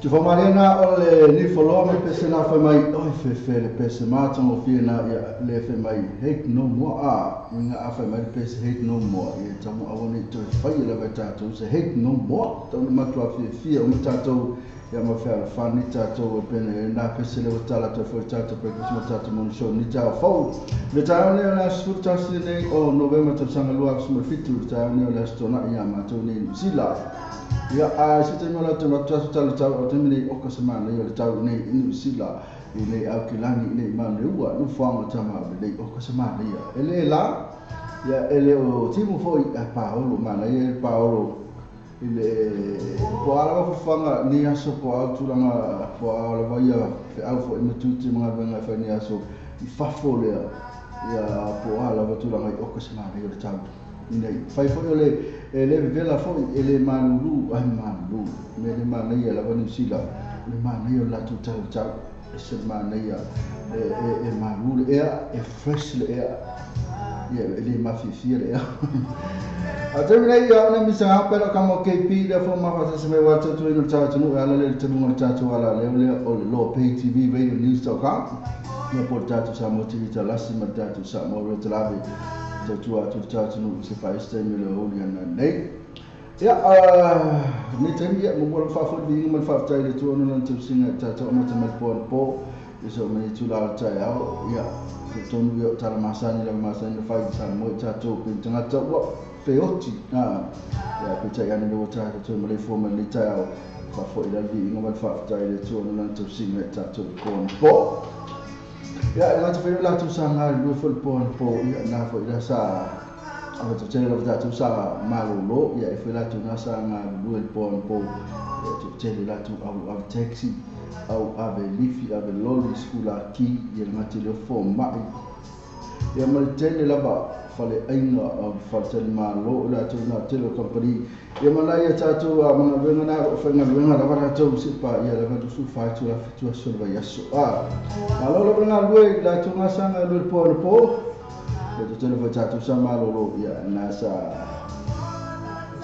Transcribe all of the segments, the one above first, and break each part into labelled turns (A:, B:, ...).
A: Tufamalie na o le nifoloa ma pese na fai mai oi fefe le pese matagofie na ia le fai mai hate no more a uiga a fai mai le pese hate no more ia tamu aua nei toe faia lava e tatou se hate no more tau na matua fiafia uma tatou ia ma fealofani tatou e pene na pese le ua tala atu ai foi le tatou breakfast ma tatou morning show ni taeao fou. I le taeao nei o le aso 11 lenei o Novema tausaga 2017 i le taeao nei o le aso Toonai ia matou nei i Niu Sila. Ia, a se taimi o latou avatu aso tala tau o le taimi nei oka se manaia o le tau nei i Niu Sila i nei Aukilani i nei Manueua nofoaga o tama lelei oka se manaia. E le la, ia e le o timu foi a paolo manaia e paolo i le po a lava fuafuaga nei aso po a tulaga po a lava ia feau foi ma tiute ma galuega e fai nei aso i fafo lea ia po a lava tulaga i oka se manaia o le tau ina i fai foi o le e le vevela foi e le malulu ai malulu me le manaia lava Niu Sila o le manaia o le latou tautau e se manaia e, e, e malu le ea e fresh le ea ia e le mafiafia le ea A taimi nei ia ona misa ngā pera ka mo KP lea fo mafa mai wa tatu ina tātou nu e ala le taluga le tātou ala leo lea o le Law Pay TV Radio News.com ia po le tātou Samoa TV Talasi ma le tātou Samoa Radio Talave tautua atu le tātou nu se whaeste taimi o le aoauli ana nei. Ia, nei taimi ia, mo le whaafoi viinga ma le whaaftai le tua ona lana tausiga i tātou amata mai le po anapo i so mani tula o le taeao, ia, tonu ia o tala masani lava masani na whai i Samoa i tātou pei tangata ua feoti, ia, peitai ane le ua tātou toe maleifua mai lenei taeao, whaafoi la le viinga ma le whaaftai le tua ona lana tausiga i tātou i po anapo. Ia, e ngata whai o lātou sa ngā lue foi le po anapo, ia, nā foi la sa avatu tele lava tatou sa malolo ia e foi latou na sa galulue le po anapo ia toatele latou au ave taxi au ave lifi ave loli sikulaki ia le gata i lea fomai ia ma le tele lava faleaiga o faletalimalo o latou na tele o kamupani ia ma nai a tatou a magaluega na o lo o faigaluega lava latou se paia lava 24 itula 7 aso o le vaiaso a malo lava le galulue i latou na sa galulue le po anapo. Ia toatele foi tatou sa malolo ia na sa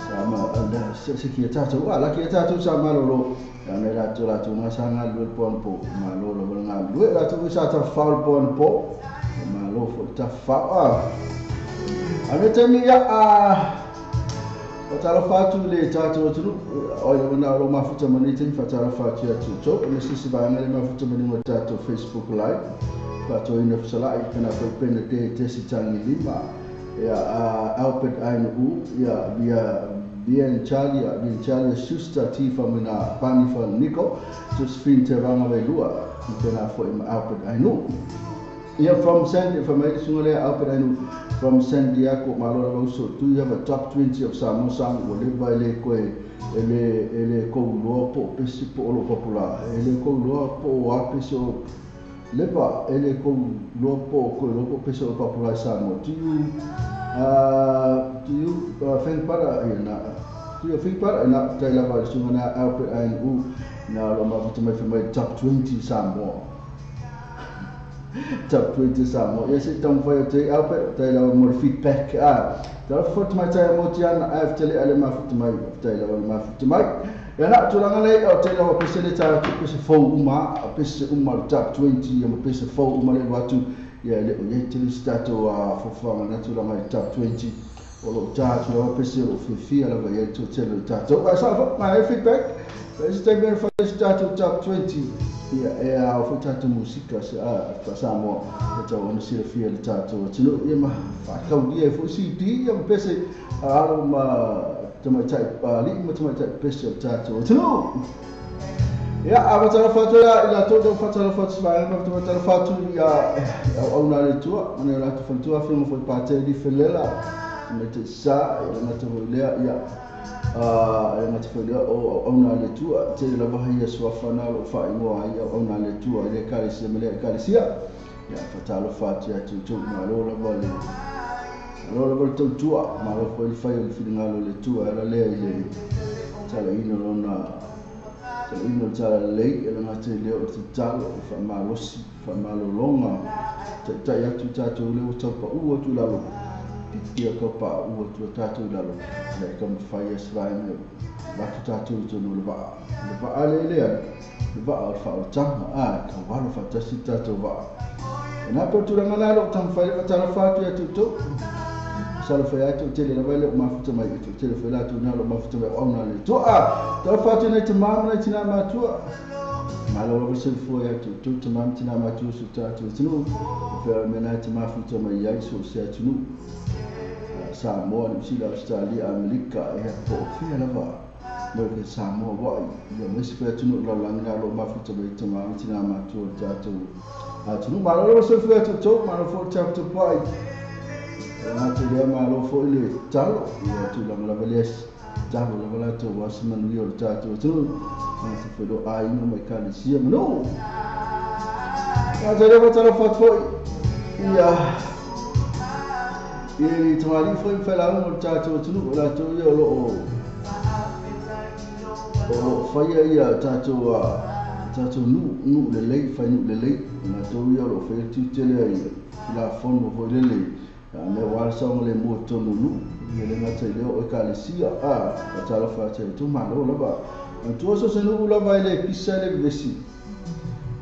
A: sa ma na se se kia tatou a la kia tatou sa malolo ia na latou latou na sa galulue le po anapo malo lava le galulue latou foi sa tafafao le po anapo malo foi le tafafao a a le taimi ia a Faatalofa atu i le tatou atunuu, o ai lava na o lo mafuta ma nei taimi, faatalofa atu ia outou, o le sisi vaega le mafuta ma luga o le tatou Facebook Live, faatoina fesalai, pena foi pena te tesi tangi lima, ia a Albert Ainuu, ia via Vien Charlie, Vien Charlie Schuster, T Famina Pani Fa Nico, Josephine Te Vanga Vailua, pena foi ma Albert Ainuu. Ia from San, fa mai le susuga lea Albert Ainu from San Diego, malo lava uso, do you have a top 20 of Samoa song ua leva e le koe e le e le kou loa po o pese po o lo papula e le kou loa po o a pese o leva e le kou loa po o koe loa po o pese o papula i Samoa do you do you think para ia na do you think para na tai lava le susuga lea Albert Ainu na lo mafuta mai fa mai top 20 Samoa Top 20 Samoa. Ia se i taumafai atu ai Albert, faafetai lava mo le feedback. Ah, talofa foi tamaitai a Motiana, ae fetele ale mafuta mai, faafetai lava le mafuta mai. Ia na, tulaga lea, o te lava pese le tā atu, pese fou uma, a pese uma le top 20, ia ma pese fou uma le alu atu, ia e le o iai tele se tatou fuafuaga na tulaga i top 20, o lo o tā atu lava pese o lo o fiafia lava i ai le toatele o tatou. Ae sao foi, mai ai feedback, fa ese taimi e fai ai se tatou top 20, ia e ao foi tatou musika se a faa-Samoa e tau ona silafia e le tatou atunuu, ia ma faataulia ai foi CD ia ma pese a alo ma tamaitai alii ma tamaitai pese o le tatou atunuu. Ia, a faatalofa atu ai i latou lea ua faatalofa atu se vaega, ma faatalofa atu i auauna a le Atua, ma nai o latou faletua, afioga foi Pateli Felela, tamaitai sa, ia le gata foi lea, ia, e le gata foi lea o auauna a le Atua, e tele lava ia suafa na o lo o faaigoa ai auauna a le Atua i lea Ekalesia ma lea Ekalesia. Ia, faatalofa atu ia te outou, malo lava le, malo lava le tautua, malo foi le fai o le finagalo o le Atua e ala lea i le talaina o lona Talaina o le talalelei, e le gata i lea o le tatalo, o le faamalosi, faamalologa, taitai atu i tatou lea ua tau pau atu i lalo. Ia ka pa ua tua tātou lalo ia ka mawhai as vaenga watu tātou i tonu le va'a le lea le va'a o le whaotanga a ka walo whatasi tātou va'a e nā pau tūranga nā lo tang whai le whatala whātu ia tūtou sala whai ai tō tele lava le o mafuta mai tō tele whai lātou nā lo mafuta mai au nā le toa tala whātu nei te māma nei tina mātua malo lava se fua ia tūtou te māma tina mātua su tātou tunu o whea mea nā te mafuta mai ai so se atunu Samoa, New Zealand, Australia, Amerika, e po o fea lava mo ke Samoa wai ia mesi fea tunu la langi na lo mafuta mai te māma tina mātua tātou atunu malo lava se fua tūtou malo fo tātou pai ngā te rea malo fo i le talo ia tūlanga lava le talo lava lātou wasi manuia o le tātou atunu ngā te whelo āinga mai kālesia manu ngā te rea matala whatu ia i te maari foi whai o tātou atunu o lātou ia o lo whaia ia tātou tātou nu lelei whai nu lelei lātou ia o lo whaia tūtele ia la fono foi lelei a mea wala saonga le mua tonu nu ia le ngata i leo o ekalesia a tala whātea tō malo lava tua so se nuu lava i le pisa le vesi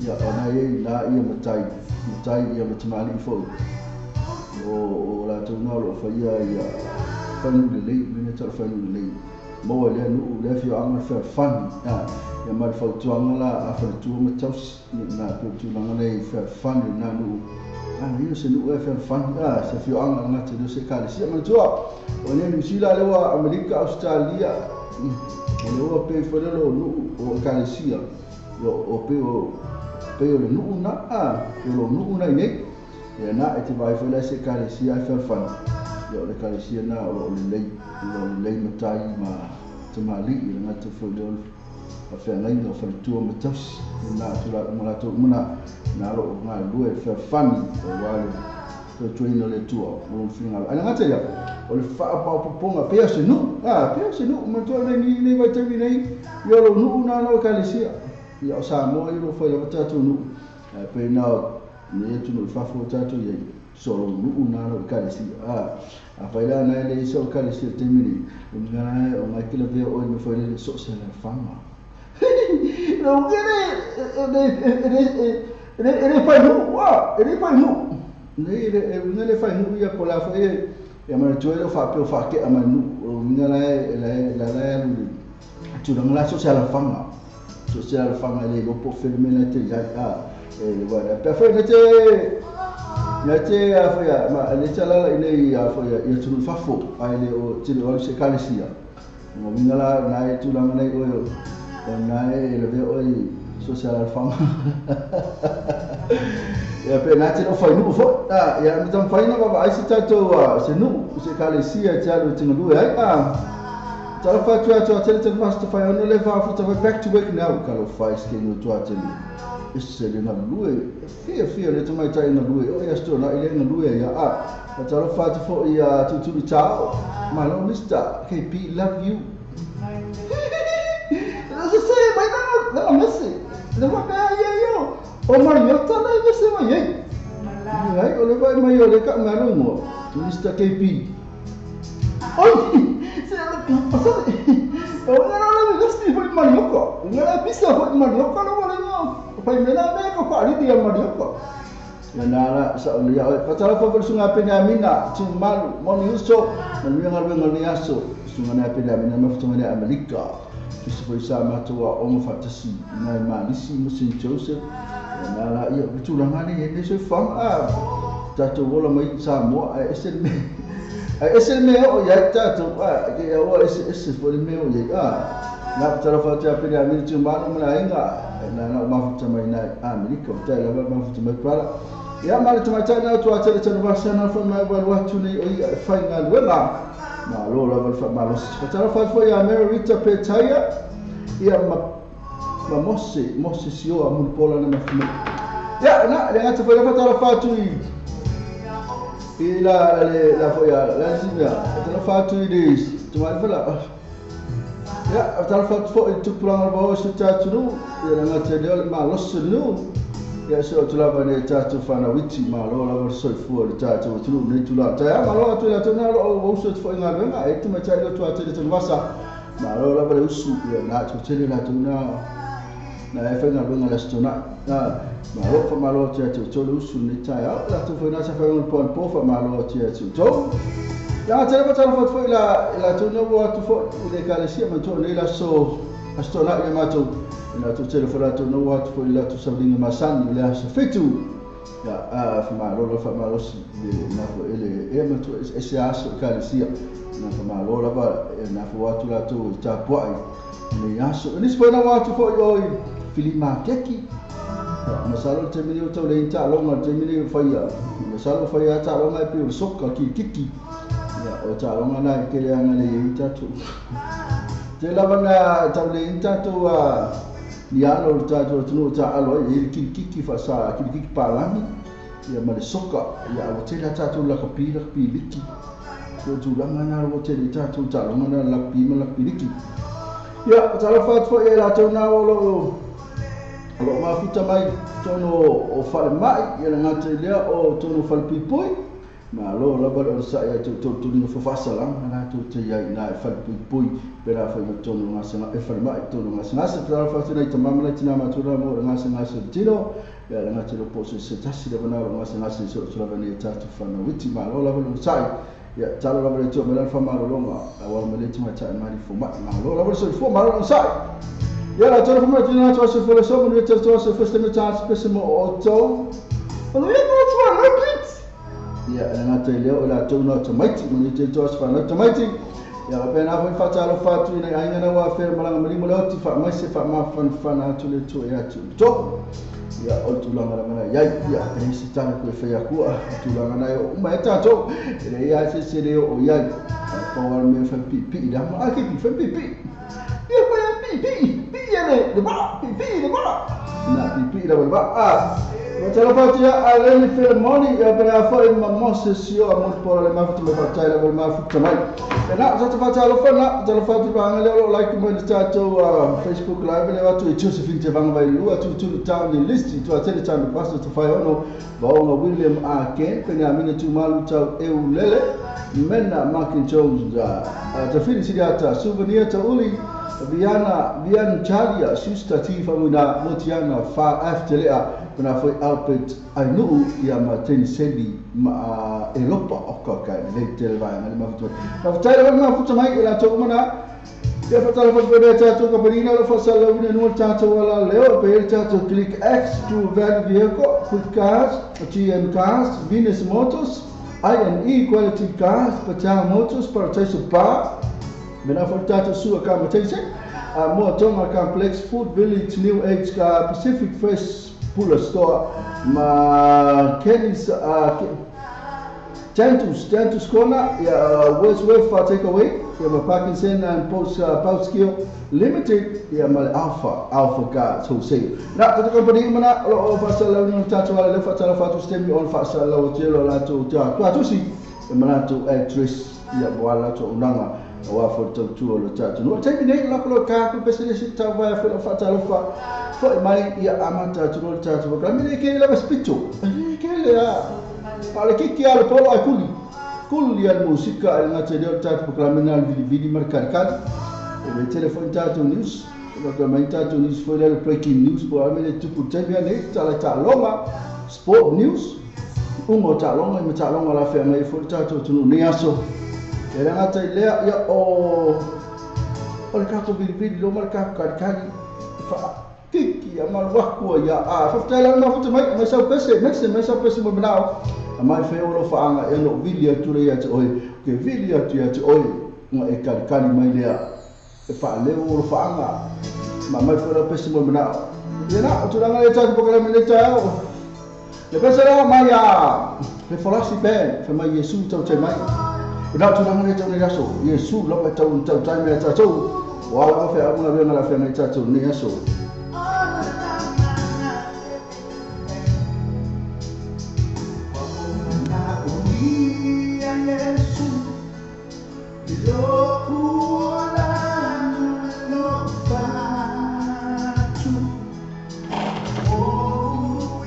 A: ia ona ia i la ia matai matai ia matamali foi o lātou nā lo whaia ia whanu lelei mene tala whanu lelei maua lea nuu lea fioanga le whewhani ia mai whautuanga la a whaletua matausi nā peo tūlanga nei whewhani nā nuu ia se nuu e whewhani se fioanga ngata leo se kālesia manatua o nea New Zealand lewa Amerika Australia o lewa pe whalelo nuu o kālesia o pe o le nuu na o lo nuu na i nei ia nā e te vai whaila se kālesia e whewhani ia o le kālesia nā o lo lelei matai ma te maali i le ngata foi leo a whangainga o whaletua matausi nā tūla umalatou umana nā lo o ngā lue whewhani o wale tautuaina le tua o lo whingalo ai ngata ia o le whaapaopoponga pea se nuu pea se nuu matua nei nei vaitaimi nei ia o lo nuu nā nā o kālesia ia o Samoa ia lo whai lava tātou nuu pe nā nei atu no fafo tātou ia so lo nuu nā o kālesia a whai la nai le isa o kālesia te mini o ngā o ngā kila vea oi me whai le so se le whanga no ngere e whai nuu e whai nuu nei e ngā le whai nuu ia po la whai ia mana tue le whapeo whakea mai nuu o ngā la la alu tūranga la so se ala whanga so se ala whanga le lopo whirimena te iai e wala pe foi na te a foi ma le tala i nei a foi ia tunu fafo ai le o tele o se kālesia mo minga la nai tūlanga nei o o nai le ve o i social alfanga ia pe na te o fai nu fo ia mi tam fai na ba ai se tātou se nu se kālesia te alu tinga lue ai tala whātua atu a tele te master whai ono le whaafuta whai back to work now ka lo whai ske no tua tele ese le ngā lue fia fia le tamai tai ngā lue o ia sto na ile ngā lue ia a tala whātu fo ia tuturu tao malo Mr. KP love you That's the same mai na mese le wa pe ia yo o Mariota na mese mai ai ai o le vai mai o le ka ngā longo Mr. KP oi se le pasa o ngā la le sti foi Marioka ngā la pisa foi Marioka lo wala ngā pai mena me ko pa ri dia Marioka ia nā la sa o ia patala fo sunga Penyamina tumalu moni uso manuia ngaluenga le aso sunga na Penyamina mafuta mai Amerika tusi foi sa matua o fatasi nai malisi mo St. Joseph ia nā la ia tūlanga nei e se fanga tātou ola mai Samoa ai ese me ai ese me o ia tātou ke ia o ese ese foi me o ia nā patala fo te Penyamina tumalu mana inga na na mafuta mai na Amerika o tai lava mafuta mai pala ia male tamaitai na tua tele tele vasana fo mai walu atu nei o ia whai ngā luenga ma lo lava le whamalosi patala fo ia Mary Rita Petaia ia ma Mose Mose Sioa Mulipola na mafumai ia na le ngata foi patala fatu i la le la foi la simia patala fatu i le tumai fala ia patala fatu fo i tupulanga bao se tātunu ia la ngata leo le malosi nu Ia so atu lava nei tatou fanauiti malo lava le soifua o le tatou atunuu nei tulaga taeao malo atu i latou na o lo o usu atu foi i galuega e tamaitai lotu atu le tanuvasa malo lava le usu ia na atu tele latou na na e faigaluega le aso Toonai malo faamalo atu ia te outou le usu lenei taeao latou foi na sa faigaluega le po anapo faamalo atu ia te outou ia tele faatalofa atu foi i latou na ua atu foi i le ekalesia manatua nei le aso aso Toonai ia matou latou tele foi latou na ua atu foi i latou sauliga masani i le aso 7 ia faamalo lava faamalosi le na foi ele e manatua ese aso ekalesia na faamalo lava na fua atu latou tapuai nei aso nisi foi na ua atu foi oi filimakeki masalo le taimi o tau le taaloga le taimi nei o faia masalo faia taaloga e pei o le soka kilikiki ia o taaloga na e tele aga le iai tatou te lava na tau le iai tatou ni alo o le tatou atunuu o taalo ai e le kilikiki faasa kilikiki palagi ia ma le soka ia ua tele a tatou lakapi lakapi liki o tulaga na ua tele tatou taaloga na lakapi ma lakapi liki ia talofa atu foi ia latou na o loo mafuta mai tonu o falemai ia le gata i lea o tonu falepuipui malo lava le onosai ai toutou tuliga faafasalaga latou te iai ina e falepuipui pe la fai ma tonu gasega e falemai tonu gasegase talofa atu nai tamama nai tina matua mo le gasegase o le tino ia le gata i le po o se tasi lava na o le gasegase so o lava nei tatou fanauiti malo lava le onosai ia talo lava le Atua mai lana faamalologa aua ma le tamaitai mali fomai malo lava le soifua malo le onosai ia la tolo fama tina atu aso fole so mo te to aso first time ta pese mo o to o le ko twa rapid ia le ngata ile o la to no tamaiti mo te to aso fa no tamaiti ia pe na foi fatalofa atu ina aiga na wa fe malanga malimo le oti fa mai se fa ma fan fan atu le to ia tu to ia o tulaga lava na iai ia e se tala koe whai akua tulaga na o uma e tātou e le ia se se leo o iai pau ala mea whai pi pi da ma ake pi whai pi pi ia whai pi pi pi ia le le ba pi pi le ba na pi pi la ba a Talofa atu ia Aleni Filemoni ia pena foi ma Moses sio a mo pola le mafuta me fatai la le mafuta mai e na sa fatalofa na talofa atu ba ngale o like mo le tatou Facebook live le atu e Josephine te vanga vai lua tu tu town ni list tu atele town pastor to fai ono vaonga William A Ken pena amina tu malu tau eulele mena Markin Jones Tafili Siriata Souvenir Tauli Viana Vian Chalia Susta Ti Famuna Motiana Fa Aftelea pena foi Albert Ainuu ia ma Teniseli ma Elopa o ka kai le tele vai le mafuta mafuta le mafuta mai e latou mana ia fatalofa foi le tatou kampanina o faasalaina nua tatou ala leo pe le tatou Click X True Value Vehicle Quick Cars GM Cars Venus Motors INE Quality Cars Patel Motors Paradiso Bar mena foi tatou sua ka matese Moa Tonga Complex Food Village New Age Pacific Fresh Pula Store ma Kenny's Jantus Corner ia West West Takeaway ia ma Parkinson and Post Pouskio Limited ia ma Alpha Guards Wholesale na tatou company mana o faasalaina tatou ala le fatalofa atu stemi on faasalaua tele o latou tuatusi e ma latou address ia mo ala latou unaga aua foi le tautua o le tatou nuu taimi nei lako lo ka ku pese le se tau vai foi fatalofa foi mai ia amata atu le tatou ka me ke lava spito ke le a pale kiki ala polo ai kuli kuli al musika al ngate le tatou ka me na vili vili mar kali kali e le telefone tatou news ka mai tatou news foi le breaking news po a me le tupu taimi nei tala taaloga sport news ungo taaloga ma taaloga la fea ngai foi tatou tunu nei aso e le gata i lea ia o le tatou vilivili lo ma le tatou kalikali faakiki a maluaku ia a faafetai lava mafuta mai mai sau pese mai sau pese mo manao a mai fai o lo faaga e no vili atu le ia te oe ke vili atu ia te oe nga e kalikali mai lea e faaleo o lo faaga ma mai fai o pese mo manao ia na o tulaga le tatou pokalame le taeao le pese lea mai a le folasi band fai mai Iesu tautai mai na tulaga le tau nei aso Iesu lava tau tautai mai tatou ua lava feauga galuega la feagai tatou nei aso.
B: Oh,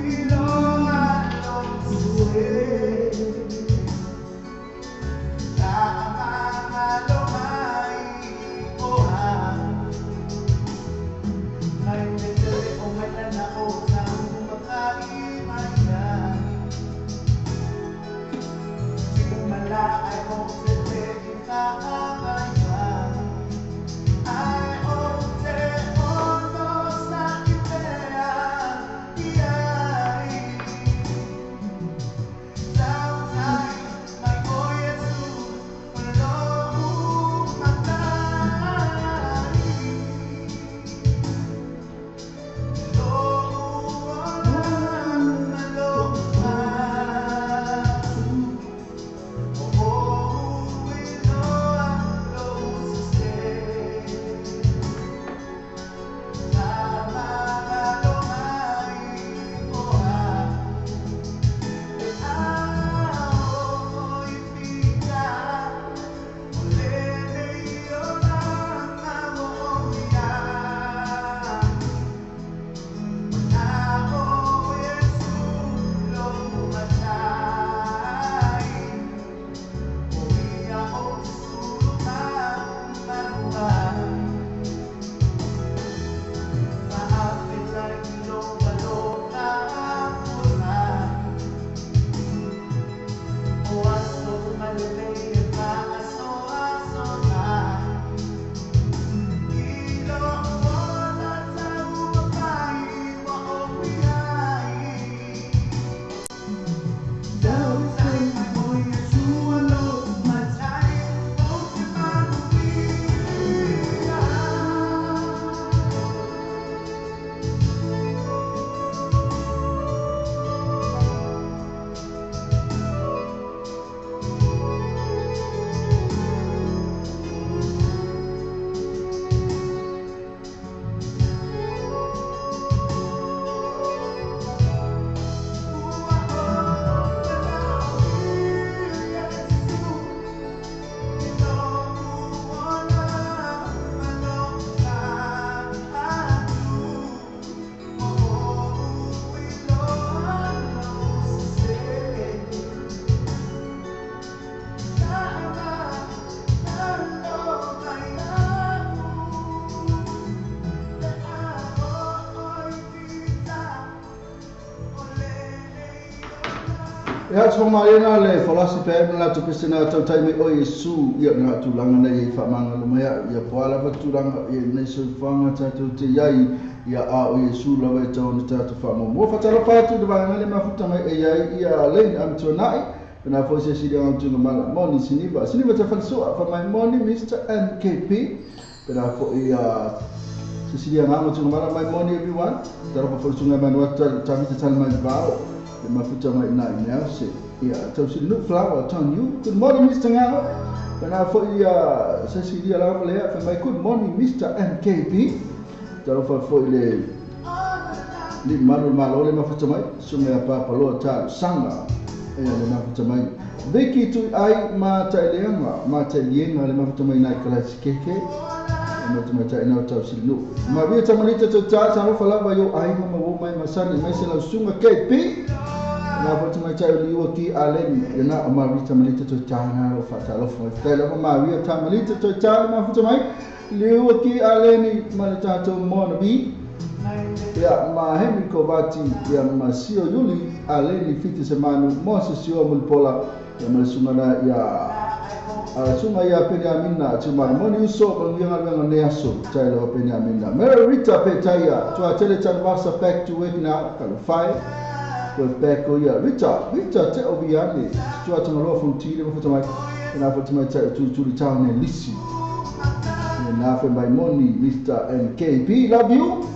A: Ia tso marena le falasi pe na tu pesena tau tai mai o Yesu ia na tulanga na ia fa manga lo mai ia poala va tulanga ia nei so fanga ta tu te iai ia a o Yesu la vai tau ni ta tu fa mo mo fa talo pa tu de va le mafuta mai ia ia le am tu nai na fo se si am tu mala moni siniva siniva ta fa so fa mai moni Mr MKP na fo ia Cecilia ngamo tu mala mai moni everyone taro fa fo tu ngai mai ta ta mi ta mai vao le mafuta mai na ina se ia tau si no flower ton you good morning Mr Ngamo na fo ia Cecilia la le fa mai good morning Mr MKP taro fa fo le li manu malo le mafuta mai sunga pa pa lo ta sanga ia le mafuta mai Vicky tu ai ma ta le mafuta mai na kala sikeke ma ta ina tau si no ma vi ta malita ta ta fa la va yo ai ma wo mai masani mai se la sunga KP na fo mai ta li o ki alen na ma vi ta malita ta na ro fa ta lo fo ta la ma vi ta malita ta ma fo mai li o ki alen ma ta to mo na bi ya ma Henry Kovati ya ma sio Yuli alen fiti semanu mo se sio mulpola ya ma sunga na ya sunga ya Penyamina tu marmoni uso ko ngi nga ne aso tai lo Penyamina Mary Rita Petaya to atele tan wasa back to work now kalo 5 go back o ya Rita Rita te obiani to atanga lo fon ti le fo mai na fo mai ta tu tu town ne lisi na fe my money Mr MKP love you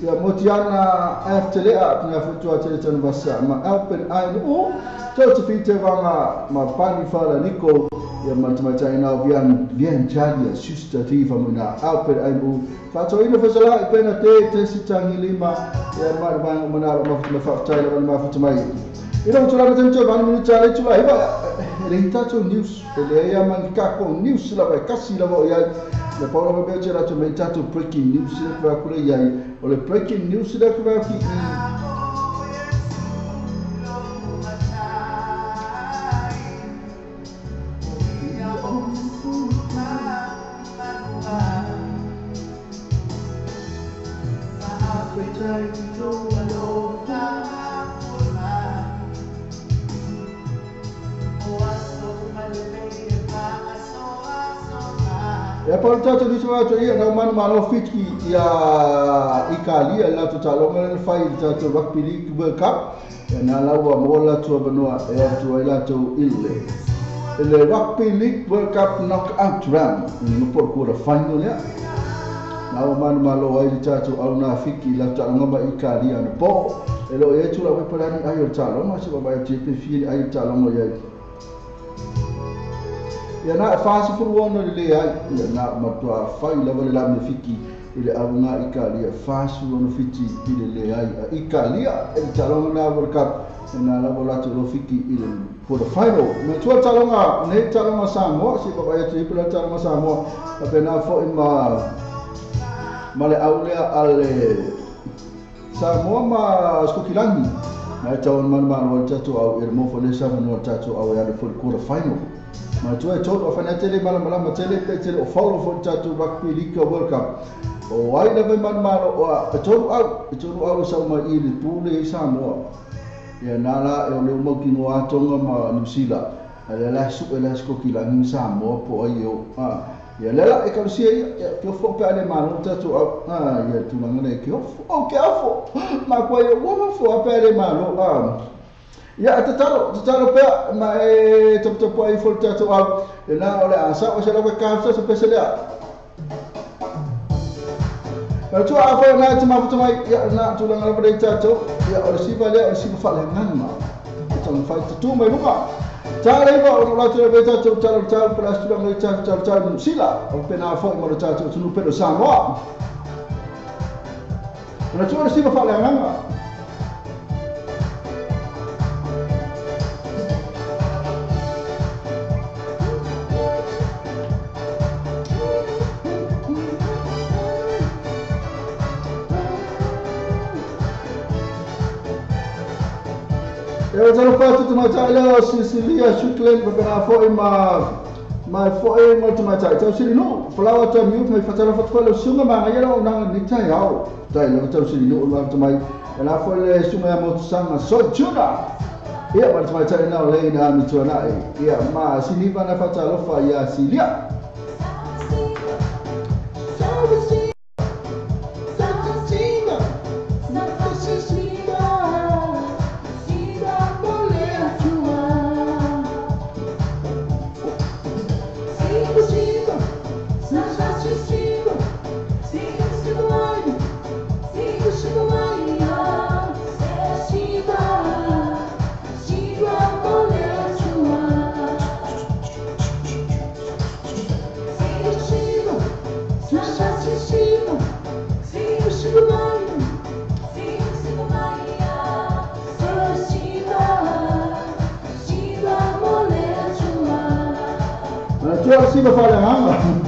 A: ya Motiana aftelea na fo to atele tan wasa ma open eye o to te fite vanga ma pani fala Nico ya matematika ina vian vian chalia sister ti famuna alper aimu fato ina fasala pena te te sitangi lima ya ma ba mana ma ma fa taila ma fa mai ina tula ma tento ba ni tala tula iba le tato news le ya man ka ko news la ba kasi la ya le paulo ba be la to me tato breaking news la ba kule ya o le breaking news la ba ki E poi tato di suo ia na manu malo fitki ia Italia la to talonga le fai tato rugby league World Cup e na laua mola tu abanoa e tu ila to ile le rugby league World Cup knockout round no por quarter final ya na manu malo ai tato au na fiki la talonga ma Italia na po e lo e tu la wepalani ai o talonga se ba te fi ai talonga ia ia na fasi furuono le ai ia na matua fai lava le la me fiki ile aunga Italia fasi ono fiti ile le ai Italia e talonga na World Cup na la bola to fiki ile for the final me tua talonga ne talonga Samoa si baba ia te pela talonga Samoa pe na fo ima male aulea ale Samoa ma Skokilangi na tau man man o tatu au e mo fo le sa no tatu au ia for quarter final ma tu e todo fa na tele mala mala ma tele pe tele o follow fo tatu rugby league World Cup o ai la man man o e tolu au sa ma i le pule Samoa ia na la e o le mo ki no atonga ma New Zealand ale la su e la Skokilangi Samoa po ai o a ia le la e ka sia ia ke fo pe ale malo tatu au a ia tulanga le ke o ke afo ma ko ia o fo pe ale malo a ia tatalo pe ma e top top ai fo tatu au e na o le asa o se la ka sa pe se le a tu a fo na te ma fo mai ia na tulanga le tatu ia o si va le o si fa le ngana e tong fa tu mai luka tare va o la te beta tu talo talo para tulanga le talo talo sila o pena fo mo tatu tu no pelo Samoa na tu o si va fa le ngana E talo fatu tu matai Sicilia Sutland pa fo e ma fo e ma tu matai tau sili no flower ta miu mai fatala fatu lo sunga ma ia o na ni tai au tai lo tau sili no lo tu mai la fo le sunga mo sanga so juna Ia ma le tamaitai na o le ina amituana'i ia ma siniva na faatalofa iā Silia. Manatua siva faaleagaga.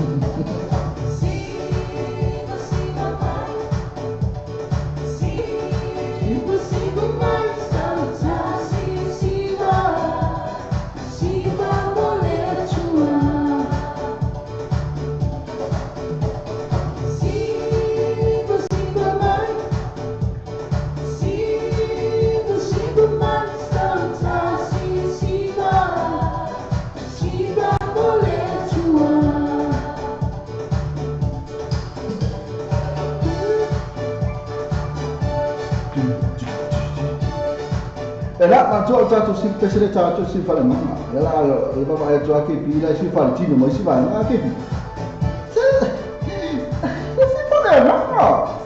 A: E la manatua o tatou siva pese le tatou siva faaleagaga. Le la le vavaai atu a kepi la siva faaletino ma isi vaega a kepi. Se siva faaleagaga.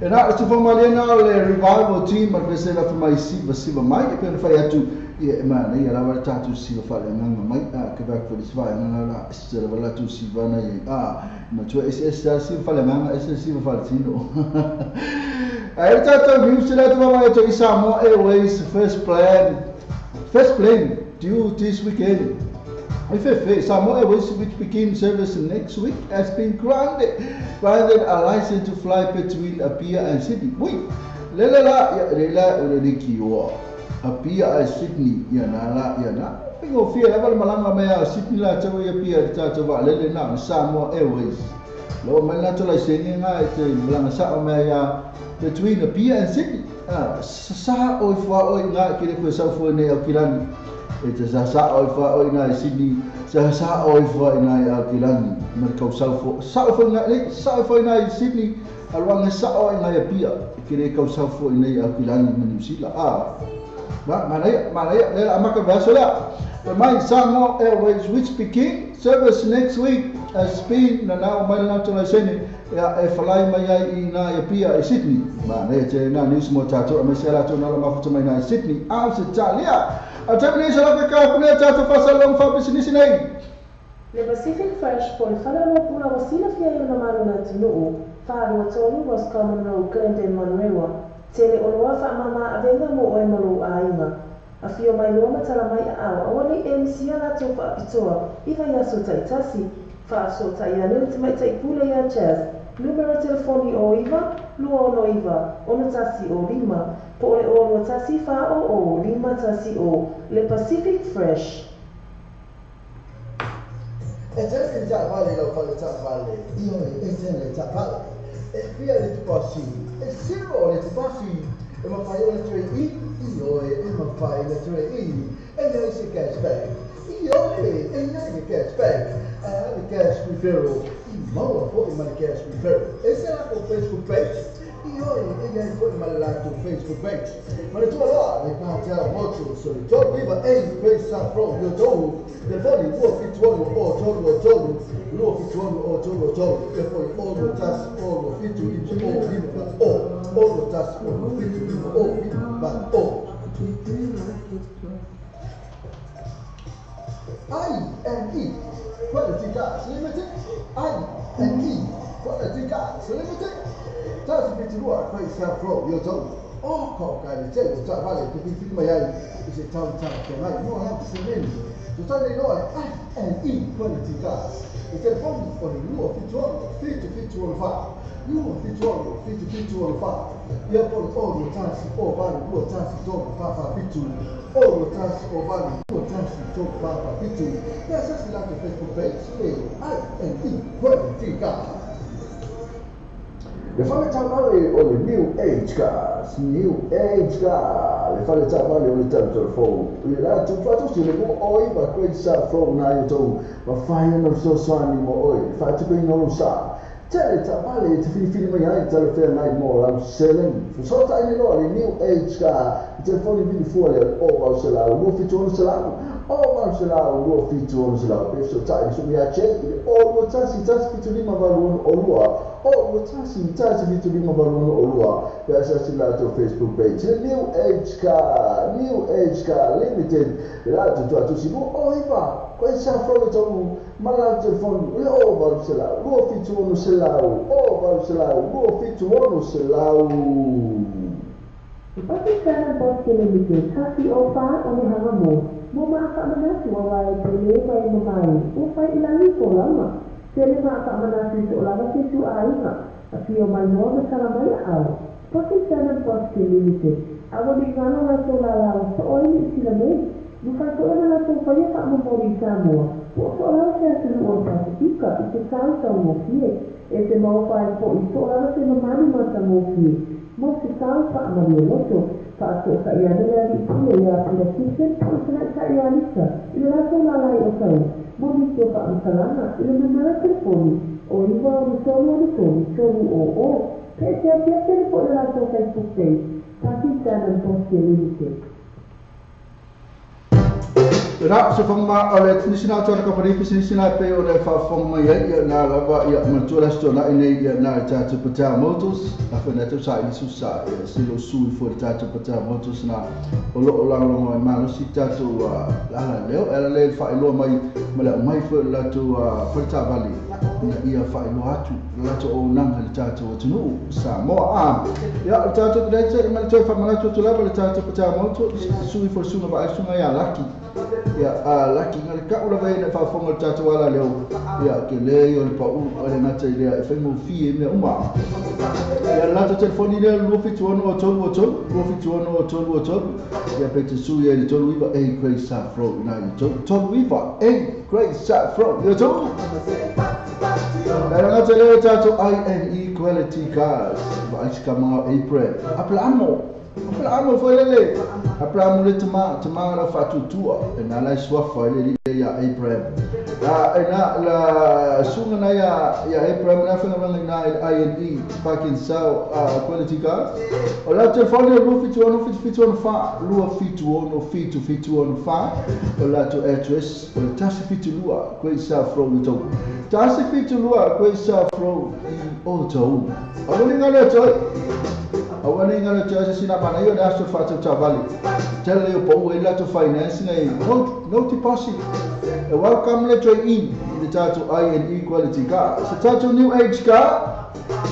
A: E na o tufamaliena o le revival team ma le pese la mai siva siva mai e pena fai atu ia e mana ia lava le tatou siva faaleagaga mai a ke back for this vai na la se la la tu siva na ia a matua ss sa siva faaleagaga ss siva faaletino. Ae le tatou news la tufamai atu i Samoa Airways first plane due this weekend. FFA, Samoa Airways, which begins service next week, has been granted a license to fly between Apia and Sydney. Wait, lele la ya lela ule ki o Apia and Sydney ya na la ya na. Pingo fia la malanga me a Sydney la tau ya Apia ta ta va lele na Samoa Airways. Lo mai la to la seni nga te malanga sa o me ya between Apia and Sydney. Sa o fa o nga ki le ko sa fo ne o kilani. E te sa sa o fa o ina Sydney, sa sa o fa ina Aotearoa, ma le kau sau sa o fa ina le sa o fa ina Sydney, alwanga sa o ina Apia, ke le kau sau fo ina Aotearoa ma New Zealand. Ma mana le amaka vaso la. Mai Samoa Airways, which begin service next week, has been na na mai na to sene ya e falai mai ai ina Apia i Sydney. Ma ne te na news mo tatou me se la to na la mafuta mai na Sydney. Australia. A tamini sa la ka pune tatou fasalong fa business nei.
B: Le Pacific Fresh po o le faleoloa pula ua silafia ai le mamalu o le atunuu, 423 Roscommon Road, Glendon, Manurewa. Tele oloa faamama avega mo oe ma lou aiga. Afio mai loa ma tala mai aao, aua ne i e misia latou faapitoa i vaiaso taitasi. Faafesootai ane le tamaitai pule ia Chas, numera telefoni o 9 269 61 05 po o le 0 21 400 5 10. Le Pacific Fresh.
A: E tele ni taavale i lau fale taavale, ioe, e tele taavale. E fia le tupasi, e zero le tupasi. E mafai ona trade in, ioe, e mafai ona trade in. E iai se cash back, ioe, e iai le cash back. Ae a le cash referral, i maua foi ma le cash referral. E se latou Facebook page, ioe, e iai foi ma le latou Facebook page. Ma le tualoa, le Patel Motors, o le 39 A Grace Road, i Otahuhu. Telefoni 276 o 3 3 276 o 3 3 e foi 6 1 6 7 9 o 5 8 o 6 1 7 9 o 5 8 I N E Quality Cars Limited. I N E Quality Cars Limited. Tasi fitu lua Grace Road, i Otahuhu. O ko ka le tele o taavale te filifili mai ai i se tau talafeagai mo lau seleni. Tutane loa le I N E Quality Cars. Le telefoni o le 276 7764 276 7764 ia po o le 61 o 8 2 1 3 4 4 7 o 1 o 8 2 1 3 4 4 7. Pe asasi latou Facebook page le I N E Quality Cars. Le fale taavale o le New Age Cars, New Age Car, le fale taavale o le tautau fou. I le latou faatasi le 29 Great South Road na i outou, mafai ona fesoasoani mo oe i le faatupeina o lou sa. Tele taavale e te filifili mai ai talafeagai mo lau seleni. Fesootai nei loa le New Age Car i telefoni vili fua lea o 800 276 o 800 276 pe fesootai le sui ia Jay i le o 21 175 86 2 o 21 175 86 2 pe asasi latou Facebook page le New Age Car, New Age Car Limited le latou tuatusi 29 koe sa folo tau ma la telefoni le o 800 276 o 800 276.
B: E Pakistan Bosque Limited, tasi o fa o le hanga mo, mo maa faamanatu aua e pele ma e mamae, ua fai i lagi ko lauga. Tele maa faamanatu i soolava se tu aiga, afio mai loa ma tala mai aao. Pakistan Bosque Limited, aua ne i galo latou lala o soo ai Niu Sila nei. Mafai foi ona latou faia faamomoli i Samoa, ua soolava se atunuu o le Pasifika i se tau taugofie, e te maofa ai foi soolava se mamalu matagofie mo se tau faamalie loto. Faasootai ane le alii pule iā Peter Simpson po o le tamaitai ia Lisa i le latou lala i Otahuhu mo nisi o faamatalaga i le numera telefoni o 963 63 300 pe e te afiafi ane foi i le latou Facebook page Pakistan and Bosnia Limited.
A: Na, se whanga o le nisina atu ana kapani pisinisi nā pe o le whaafonga mai ai ia nā lava ia manatua le aso tuanai nei ia nā i tātou Patel Motors a whena tau sa ili sa ia se lo sui fo le tātou Patel Motors nā o lo o lagolago ai malosi tātou ala leo e ala le whaeloa mai ma le au mai foi o le latou fale taavale ina ia whaeloa atu le latou auaunaga i le tātou atunuu Samoa. A ia o le tātou Connected ma le toe whaamanatu atu lava le tātou Patel Motors sui fo le suga vaai suga ia Laki ia a Laki nga le ka'u lava ia na faafofoga le tatou ala leo ia ke le o le pa'u o le gata i lea e faigofie i mea uma ia le latou telefoni lea 276 o 3 o 3 276 o 3 o 3 ia pe te sui ai le 39 A Great South Road ina i 39 A Great South Road ia tou e le gata i lea o tatou INE Quality Cars vaai si kamaga o April Aperamo Aperamo foi lele Aperamo le tama tama la faatuatua e na la suafa i le alii ia Abraham a e na la suga na ia ia Abraham na faigaluega ina i le INE Parking Sale Quality Cars o la telefoni e 276 776 4 276 776 4 o le latou address o le 172 Great South Road i Otahuhu 172 Great South Road i Otahuhu. Aua ne i galo ia te oe. Aua ne i galo ia te oe se sina manaia o le aso faatautavale. Tele lea o pau ai le latou financing ai no, no deposit. E welcome le trade in. i le tātou ai and equality ka. Se tātou New Age ka,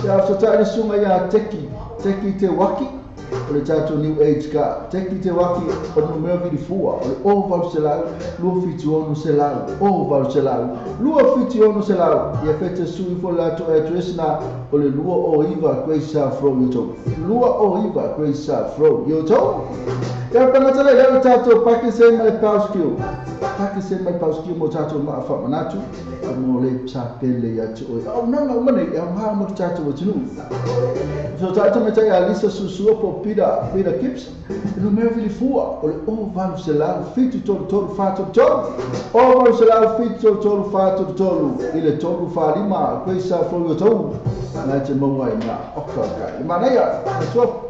A: ia afsotai le sunga ia teki, teki te waki, o le tātou New Age ka, teki te waki o le numera vilifua, o le o valu selau, 276 selau, o valu selau, 276 selau, ia fete sui fo le atu address na, o le 29 Grace Afro Yoto, 29 Grace Afro Yoto. Ia pangatala i le tātou Pakistan ma le Pauskio, Pakistan ma le Pauskio mo tātou maafa manatu, mo le sapele ia te oi. Au nanga umane, ia maa mo tātou atunu. So tātou me tai Alisa Susua po Peter, Peter Gibbs, e no mea vilifua, o le o valu selau, 7 3 3 4 3, o valu selau, 7 3 3 4 3, i le 3 4 5, Grace Afro Yoto, nā te maua i ngā oka kai. I manaia, atua,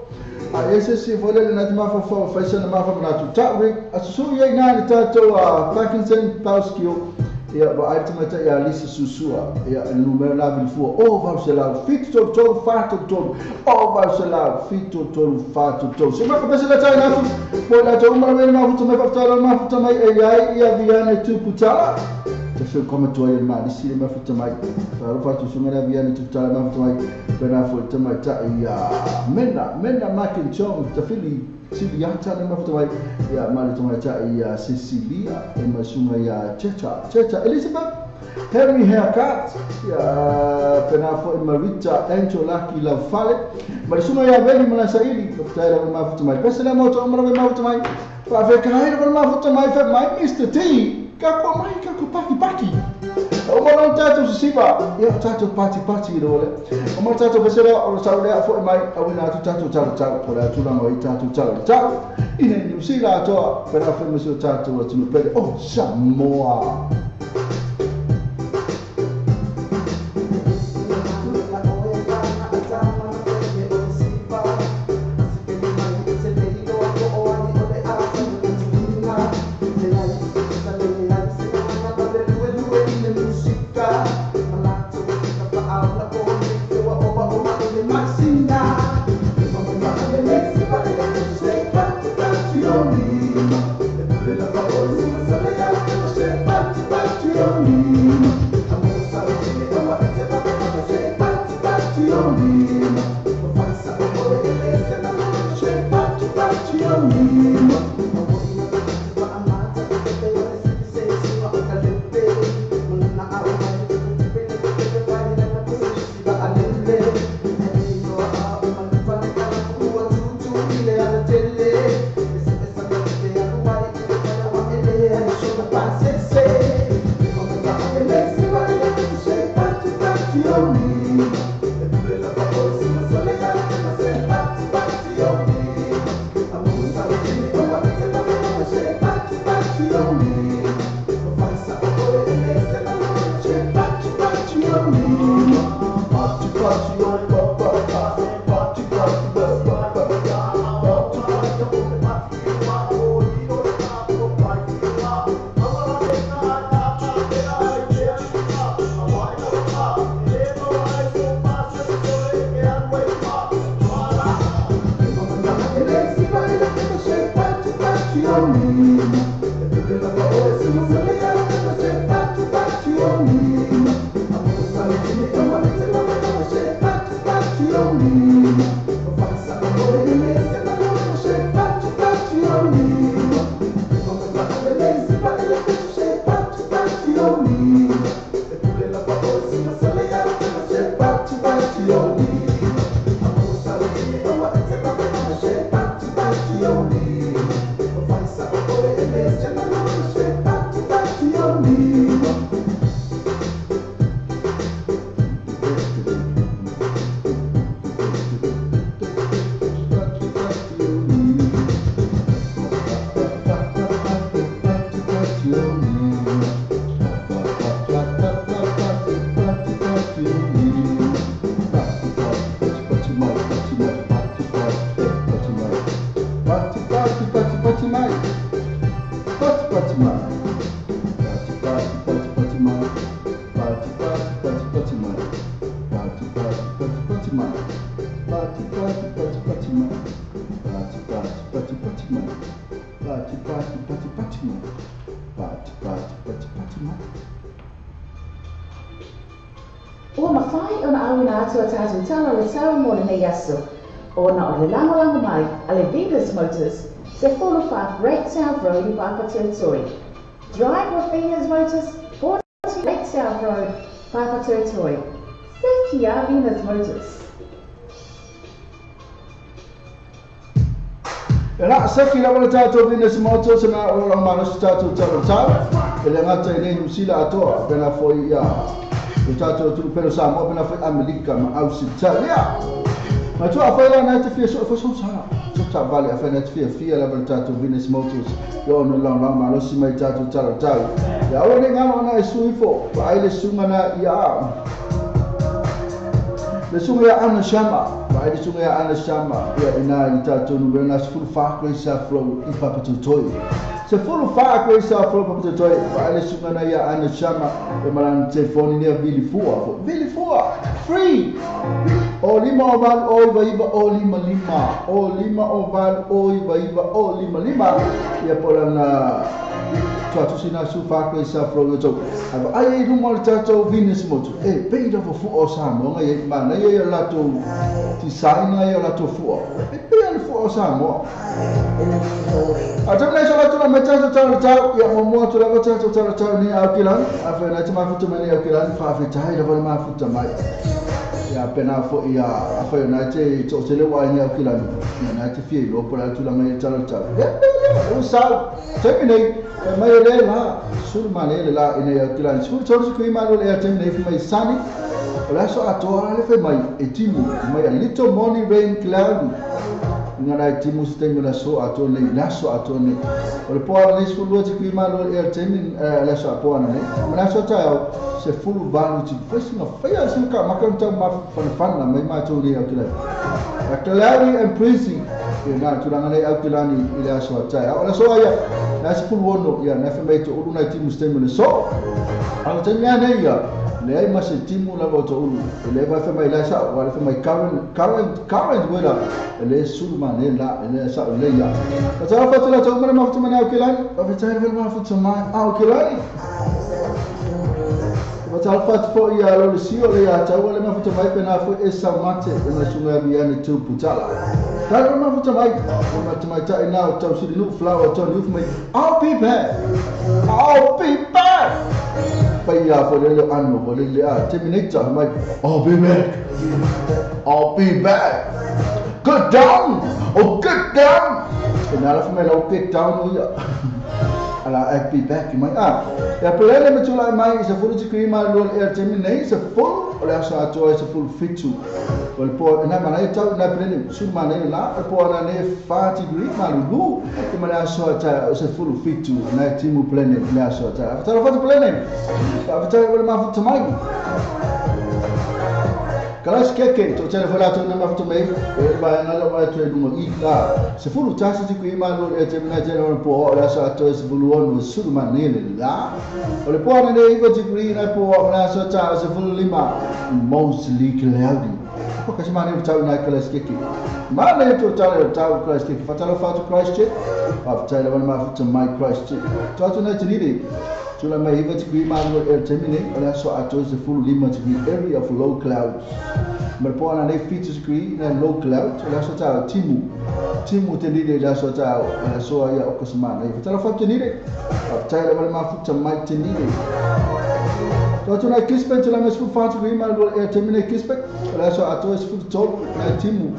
A: a ese si fole le nati mafa fo faisa na mafa manatu ta a susu ia ina le tātou a Parkinson Pauskio ia wa ai tamata ia Alisa Susua ia le numero la vilifua o valu selau 7 3 3 4 3 o valu selau 7 3 3 4 3. Se mafa pese la tai natu po la tau mara mena mafuta mai faftara mafuta mai e ai ia viana tuputala te feu koma tua ia ma lisi le mafuta mai faro fatu sunga la viana tuputala mafuta mai pena fo te mai ta ia mena mena makin chong te fili Siliata le mafuta mai ia ma le tamai ta ia Cecilia e masunga ia Cheta Cheta Elizabeth Henry Haircut ia pena fo e Marita Angelaki Laufale ma le sunga ia Veli Malasaili mafuta le mafuta mai pese le moto mara le mafuta mai fa fe kai le mafuta mai fe mai Mr T ka ko mai ka ko paki paki o mo tātou sisiva ia tātou pati pati i role o mo tātou pesera o sa le afo mai au ina atu tātou tau tau po le atulanga i tātou tau tau i ne New Zealand atoa pera fe mo tātou atunu pele o Samoa.
C: Ua mafai ona auina atu a tatou tala o le tau mo lenei aso, ona o le lagolago mai a le Venus Motors, 14 Great South Road i Papatoetoe. Drive with Venus Motors, 40 Great South Road, Papatoetoe. Seki a Venus Motors.
A: E la seki lava le tatou Venus Motors na o la malosi tatou tala tau. E le gata i nei New Zealand atoa, pena foi ia o tatou tulu Samoa, pena foi Amerika ma Ausitalia. Ma tua afai la na te fia so so sa. So ta vale afai na te fia fia lava le tatou Venus Motors. Yo no la la malosi mai tatou tala tau. Ia o le ngalo na e suifo, pa ai le sunga na ia. Le sunga ia Ana Shama, pa ai le sunga ia Ana Shama, ia ina i tatou numero na sefulu fa Grace Flow i Papatoetoe. Sefulu fa Grace Flow Papatoetoe, pa ai le sunga na ia Ana Shama, e malana telefoni nia vili fua, vili fua, free. O lima o valu o iwa iwa o lima lima, o lima o valu o iwa iwa o lima lima, ia polana tuatusina su fa Grace Flow yo. Ai ai luma le tatou Venus Motors. E pei lava fua o Samoa ngai e mana ia latou design ia latou fua. E pei le fua o Samoa. A tau nei sola tula me tatou tau tau ia mo mo tula tatou tau tau ni au kilan. A fa na te mafuta mai au kilan fa fa tai lava le mafuta mai. Ia pena fo ia a fa na te to tele wa ni au kilan. Ia na te fie lo pola tula mai tau tau. O sa te nei mai le la sul mane le la ina ia kilan. Sul tau ku ma le ia te nei mai sani. O la so atoa le fe mai e timu mai a little money rain cloud. Nga na timu stengo la so ato nei la so ato nei. O le poa le sul lo te ku ma le ia te ni la so apoa nei. Ma la so ta se fulu valu ti fesi nga feia se ka makan ta ma fan fan na mai ma to ni au kilan. A cloudy and breezy. Ia na tulanga nei au kilani i le aso atai. O la so ia na se fulu ono ia na fe mai to ulu na timu stengo le so. A te mea nei ia le ai ma se timu lava o to ulu. E le vai fe mai la sa wa le fe mai current weather. E le sulu ma ne la e le sa o le ia. Ka tala fatu la tau mana mafuta mai au kilani. A fe tai le mafuta mai au kilani. Ka tala fatu fo ia lo le sio le ia tau le mafuta mai pena fo e sa mate e na sunga bi ane tu putala. Tala mafuta mai o mafuta mai ta ina o tau sili nu flower tau nu mai. I'll be back. I'll be back. Pai ia fo le ano fo le a terminator mai. I'll be back. I'll be back. Get down. Oh, get down. E na la fo mai la get down ia. Ala I'll be back mai a. Ia plele me tula mai se fulu ti ma lo e terminate se fulu o le aso atoa se fulu fitu. O le po na mana e tau na plele su mana la o po na ne 4 degree ma lu e mana aso ata se fulu fitu na timu plele le aso ata. Fa tala plele. Fa tala le ma futu mai. Kalas keke to tele fo la to na ma futu mai e ba na la ba to e lunga i la se fulu tasi ti kui ma lo e terminate le po o le aso atoa se fulu ono sulu ma ne le la. O le po na ne iwa degree na po o le aso ata se fulu lima mostly cloudy. O ka se mane tau na kalas keke. Ma ne to tala tau kalas keke. Fa tala fa to Christchurch. Fa tala ma futu mai Christchurch. To atu na te Tula mai iwa degree ma lo e terminate o le aso atoa se fulu lima degree area of low clouds. Ma po ana nei 7 degree na low clouds o le aso tau timu. Timu te nide le aso tau o le aso ia o kasamana. Fa tala fa te nide. Fa tala ma futu mai te nide. To atu na Kispe tula mai sefulu 4 degree ma lo e terminate Kispe o le aso atoa se fulu tolu na timu.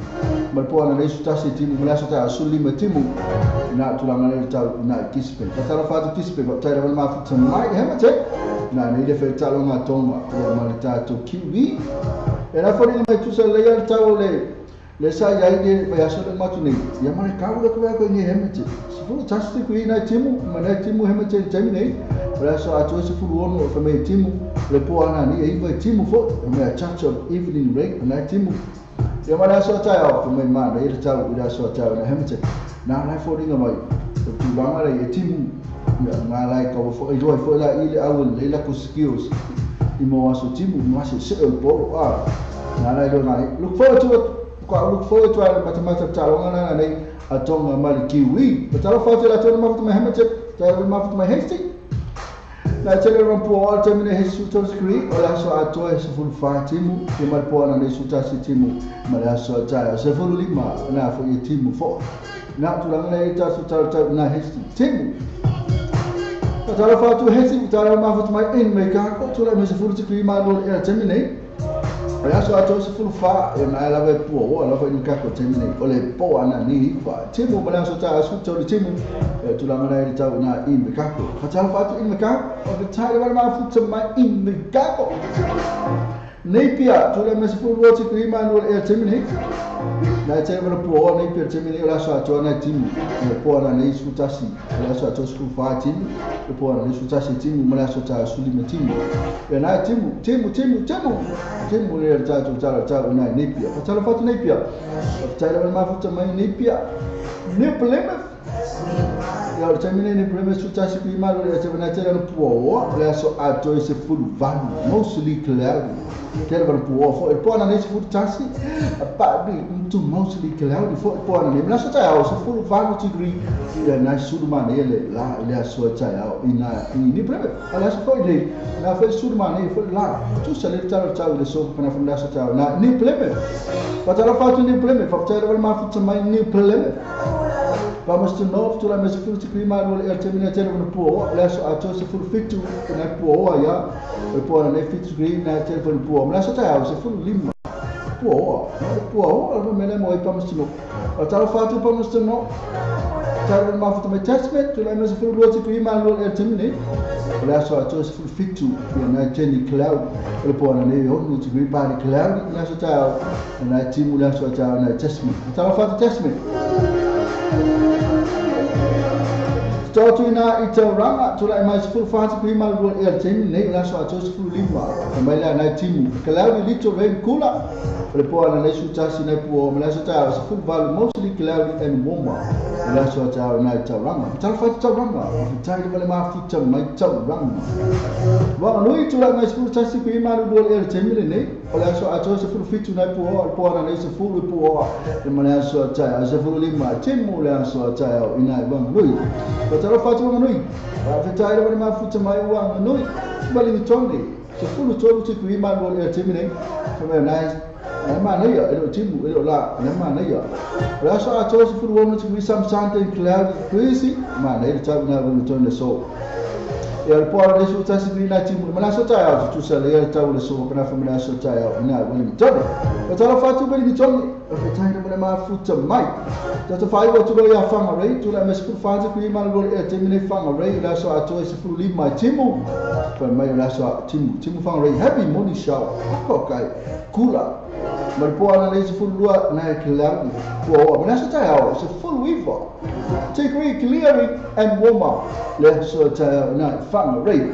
A: Ma po ana nei sutasi timu ma le aso tau sulu lima timu. Na tulanga le tau na Kispe. Fa tala fa te Kispe fa tala ma futu mai hemate na nei le fe talonga tonga ia ma le tatou kiwi. E na fori mai tusa le ia tau le le sa ia i le aso le matu nei. Ia ma le kau le koe ni hemate. Se fulu tasi kui na timu ma na timu hemate temi nei. O le aso atoa se fulu ono fa mai timu le po ana ni e iwa timu fo me a touch of evening rain na timu. Ia ma le aso tau fa mai ma le tau i le aso tau na hemate. Na lai fori mai o tulanga le e timu. Ia ngā lai ka fo i roi fo la i le au le la ko skills i mo aso timu mo aso se o polo a ngā lai lo ngai look forward to it ka look forward to a matamata talonga na nei a tonga ma le kiwi. Pa tala fa te la tona ma futu mai hemate ta ma futu mai Hastings. Na tele rampu o al temine he su degree o le aso atoa e 14 timu e ma le po ana nei 11 timu ma le aso taeao 15 na foi e timu fo. Na tulaga lea i tatou tala na hesi timu. Tala fatu hesi tala mafuta mai in me ka ko tula me 10 degree ma lo e temine. O le aso atoa 14 e na lava e pua o lava i ka ko temine o le po ana ni fa timu ma le aso taeao 13 timu e tulaga lea i tau na in me ka ko. Tala fatu in me ka o te tai le mafuta mai in me ka ko. Napier tula me 12 degree ma lo e temine. Na te mana pua o Napier temine o le aso atoa na timu e po ana nei 11 o le aso atoa 14 timu e po ana nei 11 timu ma le aso taeao 15 timu. E na timu timu timu timu timu le tatou tala tau na Napier. Tala fatu Napier. Tai le mafuta mai Napier. New Plymouth. Ia o le taimi nei Plymouth 11 degree ma lo e te na pua o le aso atoa e 18 mostly cloudy. Tele mana pua fo e po ana nei 11 a pa bi tu mostly cloudy fo e po ana nei aso taeao 18 degree ia na sulu mana le la le aso taeao ina i New Plymouth. Ala aso foi le na foi sulu mana foi la tu sa le tala tau le so pana foi aso taeao na New Plymouth. Pa tala fatu New Plymouth fa tala wale mafuta mai New Plymouth. Palmerston North tula me 10 degree ma lo e temine tele mana pua o le aso atoa 17 na pua o ia e po ana nei 7 degree na tele mana pua o le aso taeao 15 pua o pua o le mele mo i Palmerston North. O tala fatu Palmerston North tala mafuta mai Tasman tula me 12 degree ma lo e temine o le aso atoa 17 ia na Jenny Cloud o le po ana nei 6 degree pa le cloud le aso taeao na timu le aso taeao na Tasman. Tala fatu Tasman. Tōtu ina i Tauranga, tula e mai 14 degree ma lo e temine nei o le aso atoa 15 e mai lea nai timu. Cloudy little rain kula o le po ana nei 11 nai pua o ma le aso taeao 18 mostly cloudy and warmer o le aso taeao nai Tauranga. Tala fatu Tauranga, o whitai le wale mafuta mai Tauranga. Wanganui tula e mai 11 degree ma lo e temine nei o le aso atoa 17 nai pua o le po ana nei 10 pua e ma le aso taeao 15 timu le aso taeao i nai Wanganui. Tala fatu Wanganui, whitai le wale mafuta mai Wanganui. Wellington, 13 degree ma lo e temine e nai na mana ia e lo timu e lo la na mana ia. O le aso atoa 16 degree some sun and cloudy crazy mana ia tau na Wellington le so. E le po ana nei 11 degree na timu ma le aso taeao tutusa le ia tau le so pana foi ma le aso taeao ina Wellington. O tala fatu Wellington o whitai le wale mafuta mai. Tata whaiwa tula ia Whangarei, tula me 14 degree ma lo e temine Whangarei o le aso atoa 15 timu. Whai mai o le aso timu, timu Whangarei, happy morning shower. Ako kai, kula. Ma le po ana nei 12 na e cloudy. Pua oa, ma le aso taeao 19 degree clearing and warmer. Le aso taeao na Whangarei.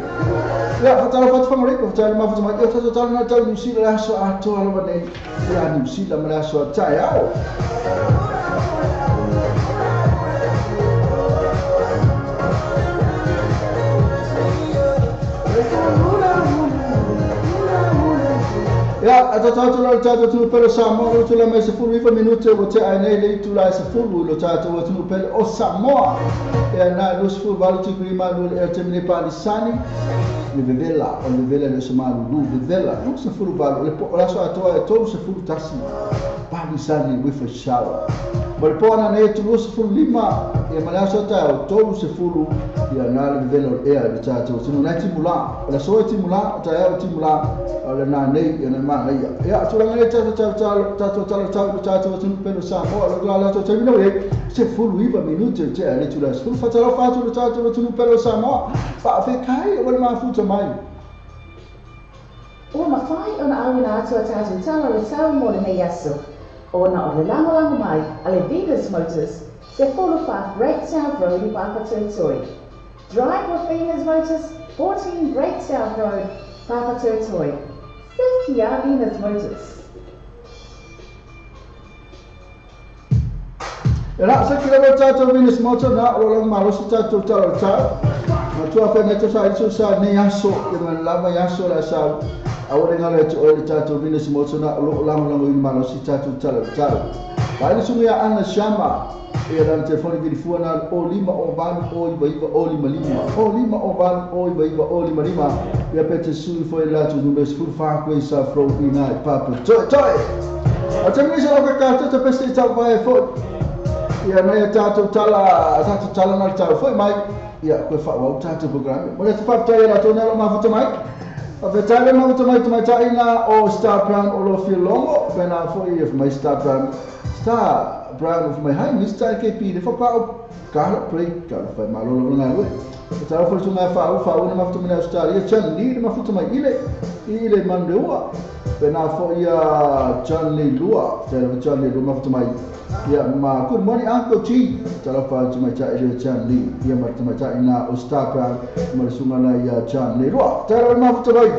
A: Ia, whatala fatu Whangarei, whatala mafuta mai, ia tatou tala na tau New Zealand le aso atoa lava nei. Ia New Zealand ma le aso taeao. Ia, a tatou la tatou tunu pele Samoa o tula mai 19 minute o te ai nei le tula 10 lo tatou tunu pele o Samoa. Ia na 28 degree ma lo e temine pa lisani le vevela o le vevela le samalu lu vevela 18 le po la so atoa e 31 pa lisani with a shower. Ma le po ana nei 25 e ma le aso taeao 30 ia na le vevela o ea le tatou tunu nai timu la o le aso e timu la taeao timu la o le na nei ia na mana ia. Ia tulaga nei tatou tatou tala tau tatou tunu pele Samoa o le aso taeao e 19 minute te ale tula 10 fatala fatu le tatou tunu pele Samoa pa fekai o le mafuta mai.
C: Ua mawhai o na auina atu a tatou tala le tau mo le nei aso. O na o le langolango mai a le Venus Motors se 45 Great South Road i Papatoetoe. Drive with Venus Motors, 14 Great South Road, Papatoetoe. Sekia Venus Motors.
A: E la sa kila lo tatou Venus Motors na o lo malo sa tatou tala tau. Ma tua whai nei tosa iso sa nei aso e ma lava i aso la sa a ore ngalo e te oe le tatou Venus Motors na o lo lango lango i malo si tatou tala tau. Vai le sunga ia Ana Shama. Ia lana telefoni vilifua na o 5 o 8 o 9 o 5 5 o 5 o 8 o 9 o 5 5. Ia pe te sui foi la tu numero 14 koe sa fro i nai papa toi toi. A te misa lau ka te peste tau vai foi. Ia nei tātou tala na tau foi mai. Ia koe wha wau tātou programe. Mo le te whaptai la tōne alo mafuta mai. A whetale mafuta mai te mai taina o Star Brown o lo whilongo. Pena foi e mai Star Brown. Star Brown of my hi Mr. KP le whapao ka play ka whai malolo ngā rue. E tau foi tunga whau na mafuta mai Australia Chan ni le mafuta mai ile mandeua. Pena foi a John Lee Lua. Te la John Lee Lua mafuta mai. Ia ma good morning Uncle G. Tala fa tu mai ta ile John Lee. Ia ma tu mai ta ina o Star Brown ma sunga na ia John Lee Lua. Tala mafuta mai.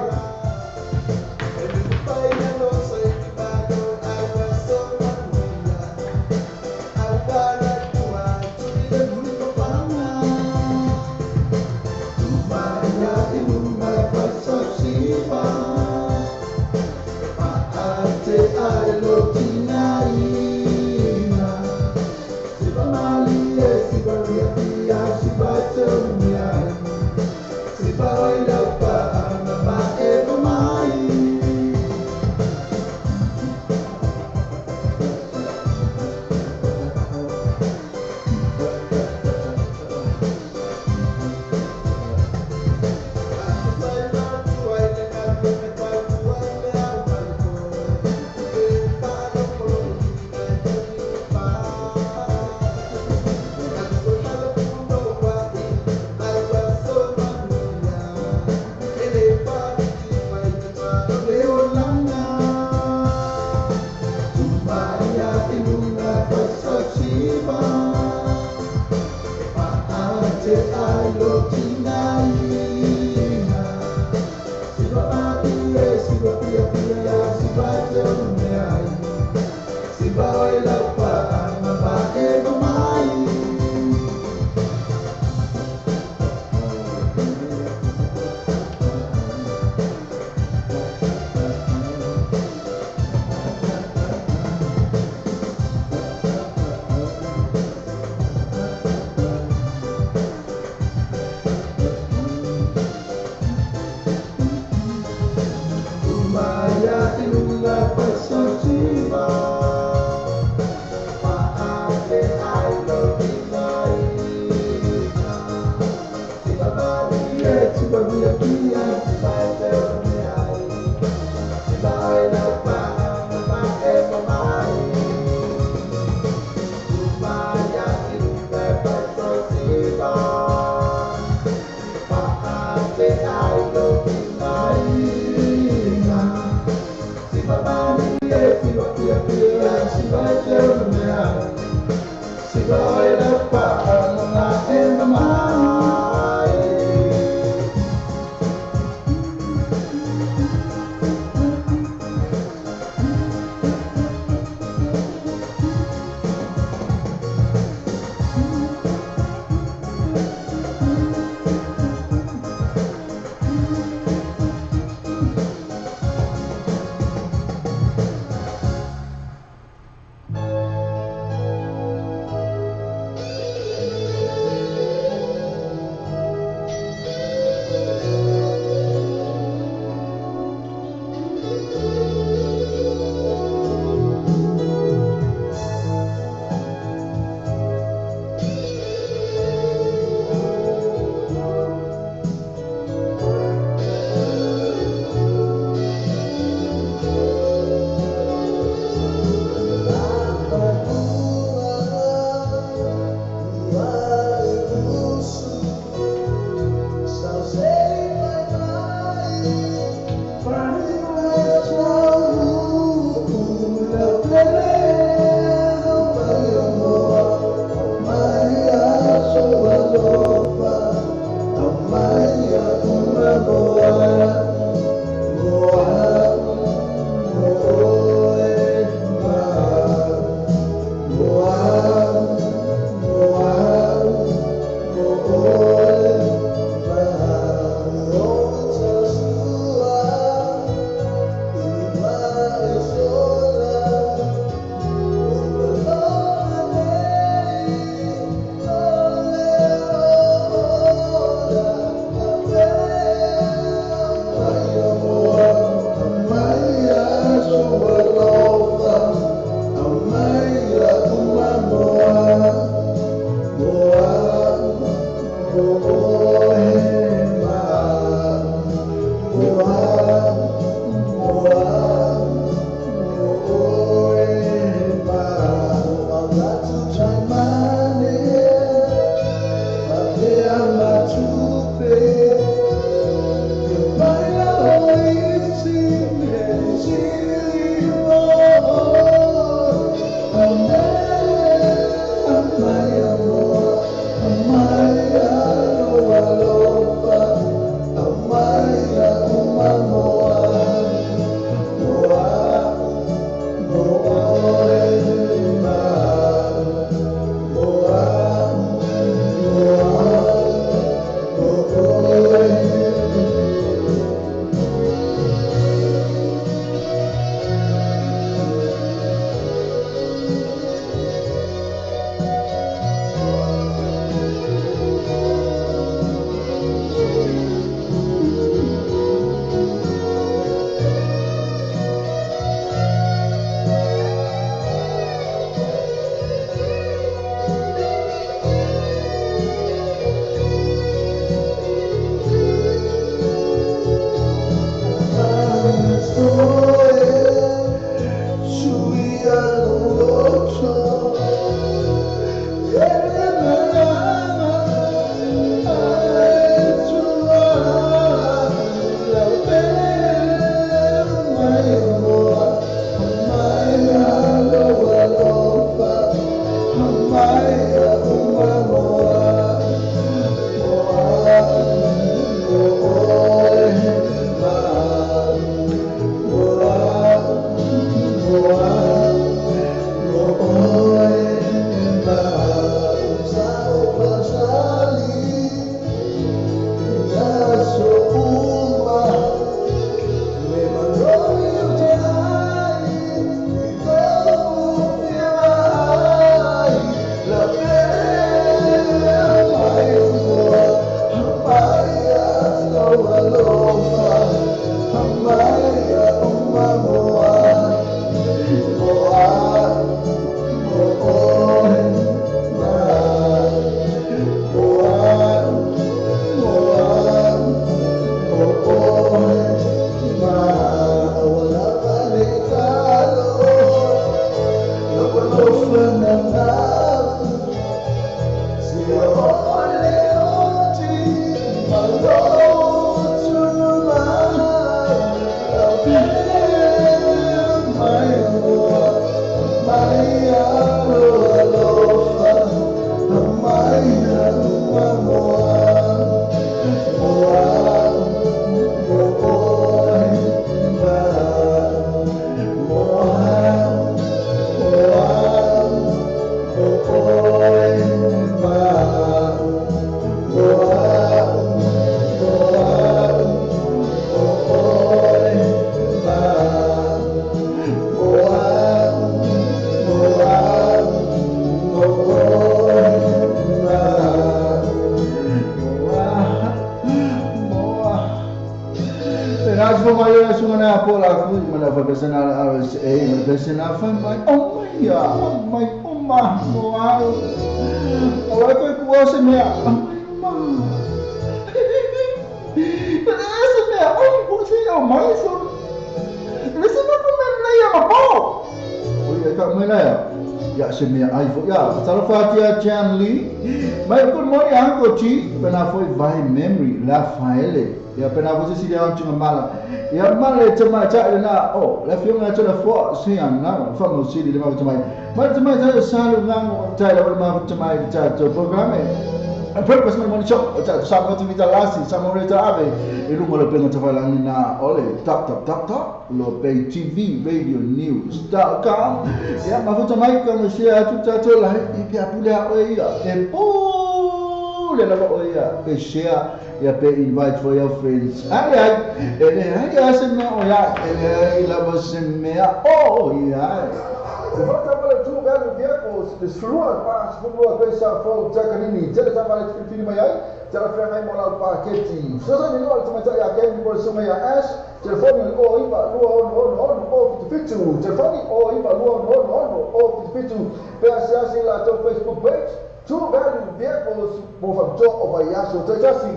A: fa pese na RSA ma pese na fa mai o mai a mai o ma mo a o ai ko ku se mea mai ma se mea o ku se o mai so le se ma ko me na ia ma po o ia ka mai na ia se mea ai fo ia talofa Jan Lee mai good morning Uncle T pena foi vai memory la faele ia pena foi se dia antu mala ia mala te mai ta na o la fionga te la fo se ana fa mo si le ma te mai ma te mai ta sa lu ngang ta la ma te mai ta to programe a purpose man money shop ta sa mo te vita lasi sa mo re ta ave e lu mo le penga te fa la na ole tap tap tap tap lo pay TV radio news.com ia ma fo te mai ka mo se a tu ta to la e pia pule a o ia e po le la o ia pe share ia pe invite for your friends ai ai ele ai a se me o ia ele ai la vo se me o ia
D: se fa ta vale tu vale vehicles le slua pa slua pe sa fo ta kanini tele ta vale fili mai ai tele fra mai mola paketi so sa ni lo te mai ya ke ni por so mai as telefoni o iba lua ono ono ono o fitu telefoni o iba lua ono ono ono o fitu pe asiasi la to Facebook page True Value Vehicles mo fa to o vai aso te tasi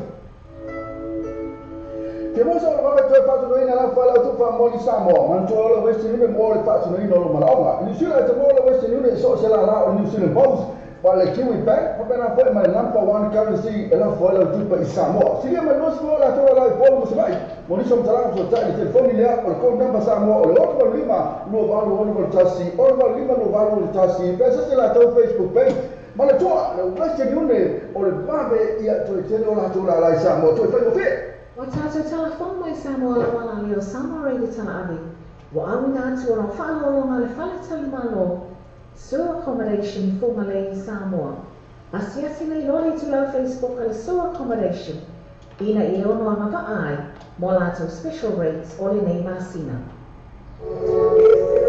D: Ke mo sa ma te fa tu ina la fa la tu fa mo li sa mo man to lo west ni mo le fa tu ina lo malaonga ni sila te mo lo west ni so se la la o New Zealand Post pa le Kiwi Bank pa na fa ma number one currency la fa la tu pa isa mo si ma no so la to la fo mo se vai mo ni som tala so ta ni telefoni le o ko number sa mo o lo lima lo va lo lo tasi o lo lima lo va lo tasi pe se la to Facebook page ma le toa le Western Union o le babe ia to te lo la to la la isa mo to fa mo fe
C: O tātou telefon mai Samoa la wala leo Samoa Radio Tala Ave. Wa awina atu o rau whaalolonga le whaletali malo, Sur Accommodation Whangalei Samoa. Asiasi nei lore tu lau Facebook ale Sur Accommodation. Ina i ono anga vaai, mo lātou special rates o le nei masina.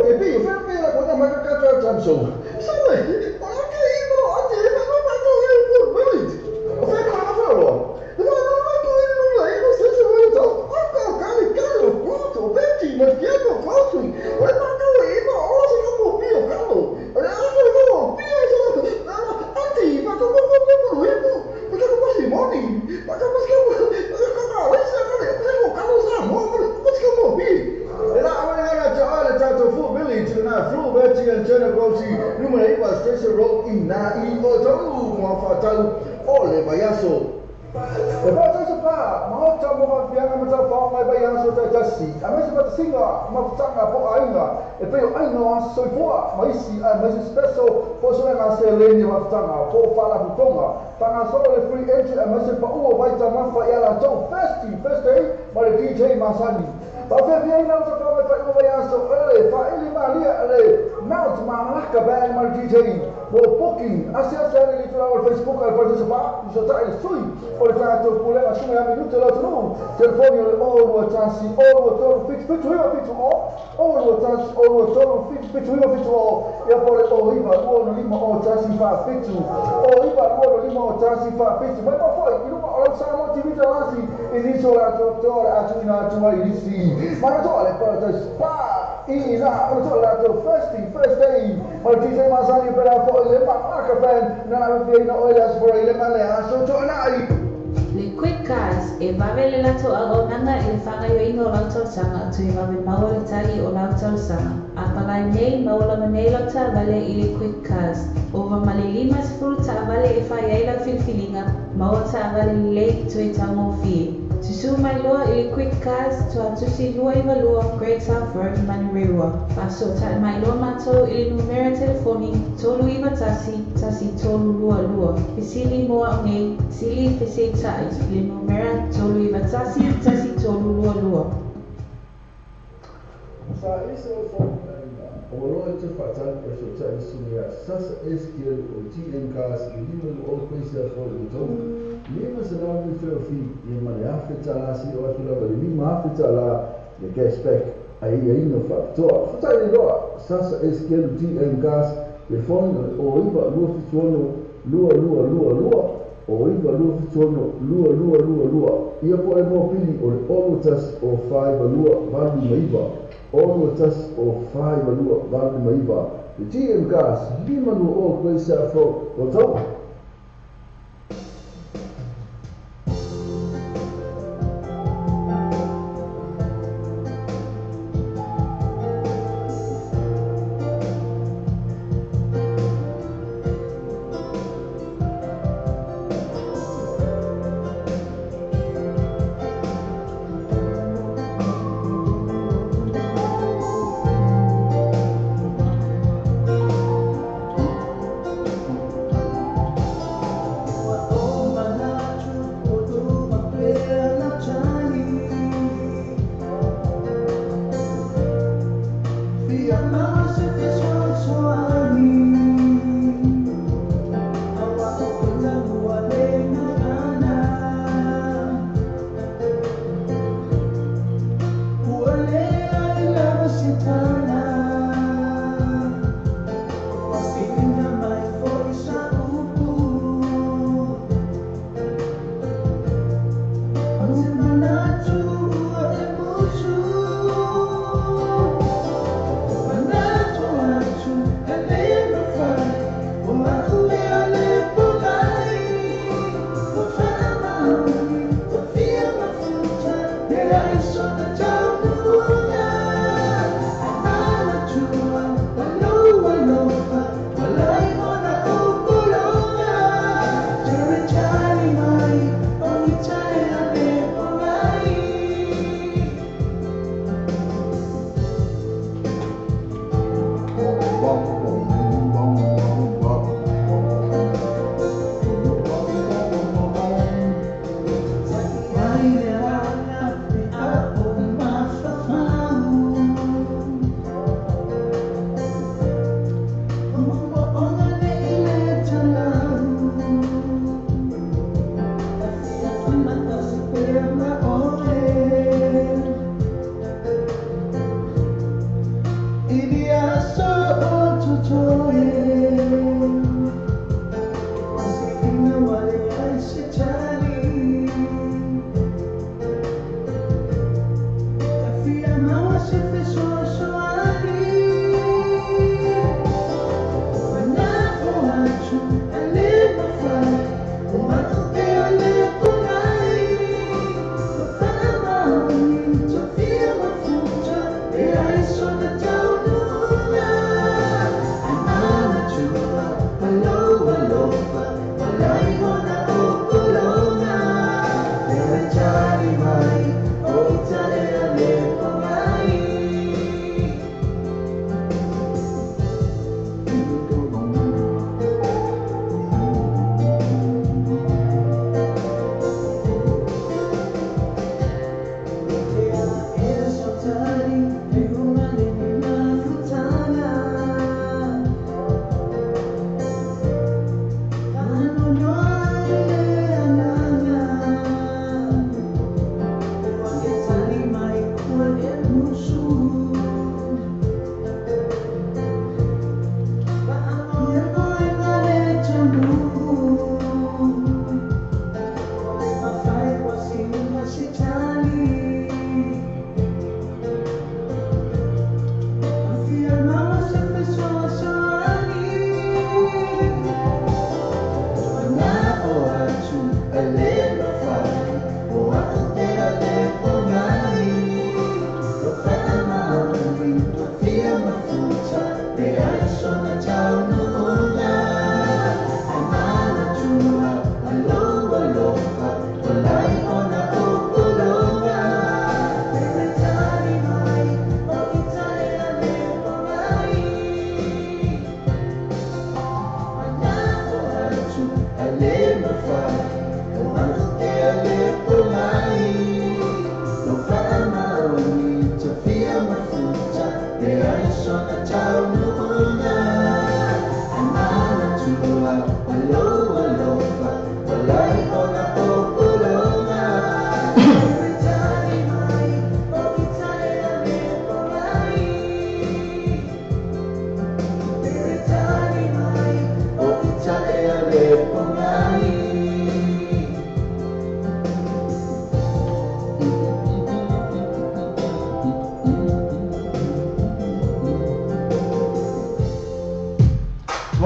D: E pi, o whea la kona makakatua tamso. Sawe, o la ke i mo ate e ma ma to e po village. O whea ka whea lo.
E: Le Quick Cars e vave le lato auaunaga i le fagaioiga o lau talosaga toe vave maua le tali o lau talosaga. A palai nei maua lava nei lau taavale i le Quick Cars. Ova ma le 50 taavale e fai ai lau filifiliga, maua taavale lelei toe taugofie. Susū mai loa i le Quick Cars Tuatusi 292 Great South Road, Manurewa. Faasota'i mai loa matou i le numera telefoni 391 1322. Fesili mo au nei, sili fesita'i i le numera 391 1322.
A: Sa ese o fo o lo te fatal o so ta isi ya sasa SQL o TN cars i lima o kwesa fo o to lima se la mi fe fi e ma le afe tala si o fi la le lima afe tala le cashback ai ai no factor fa ta le lo sasa SQL TN cars telefoni o iba lo fi sono lua lua lua lua o iba lo fi sono lua lua lua lua ia po e mo pili o le o tas o 5 lua valu maiva
D: 6 1 o 4 2 8 5 Le GM Cars 5 2 o Grace Afro o tau.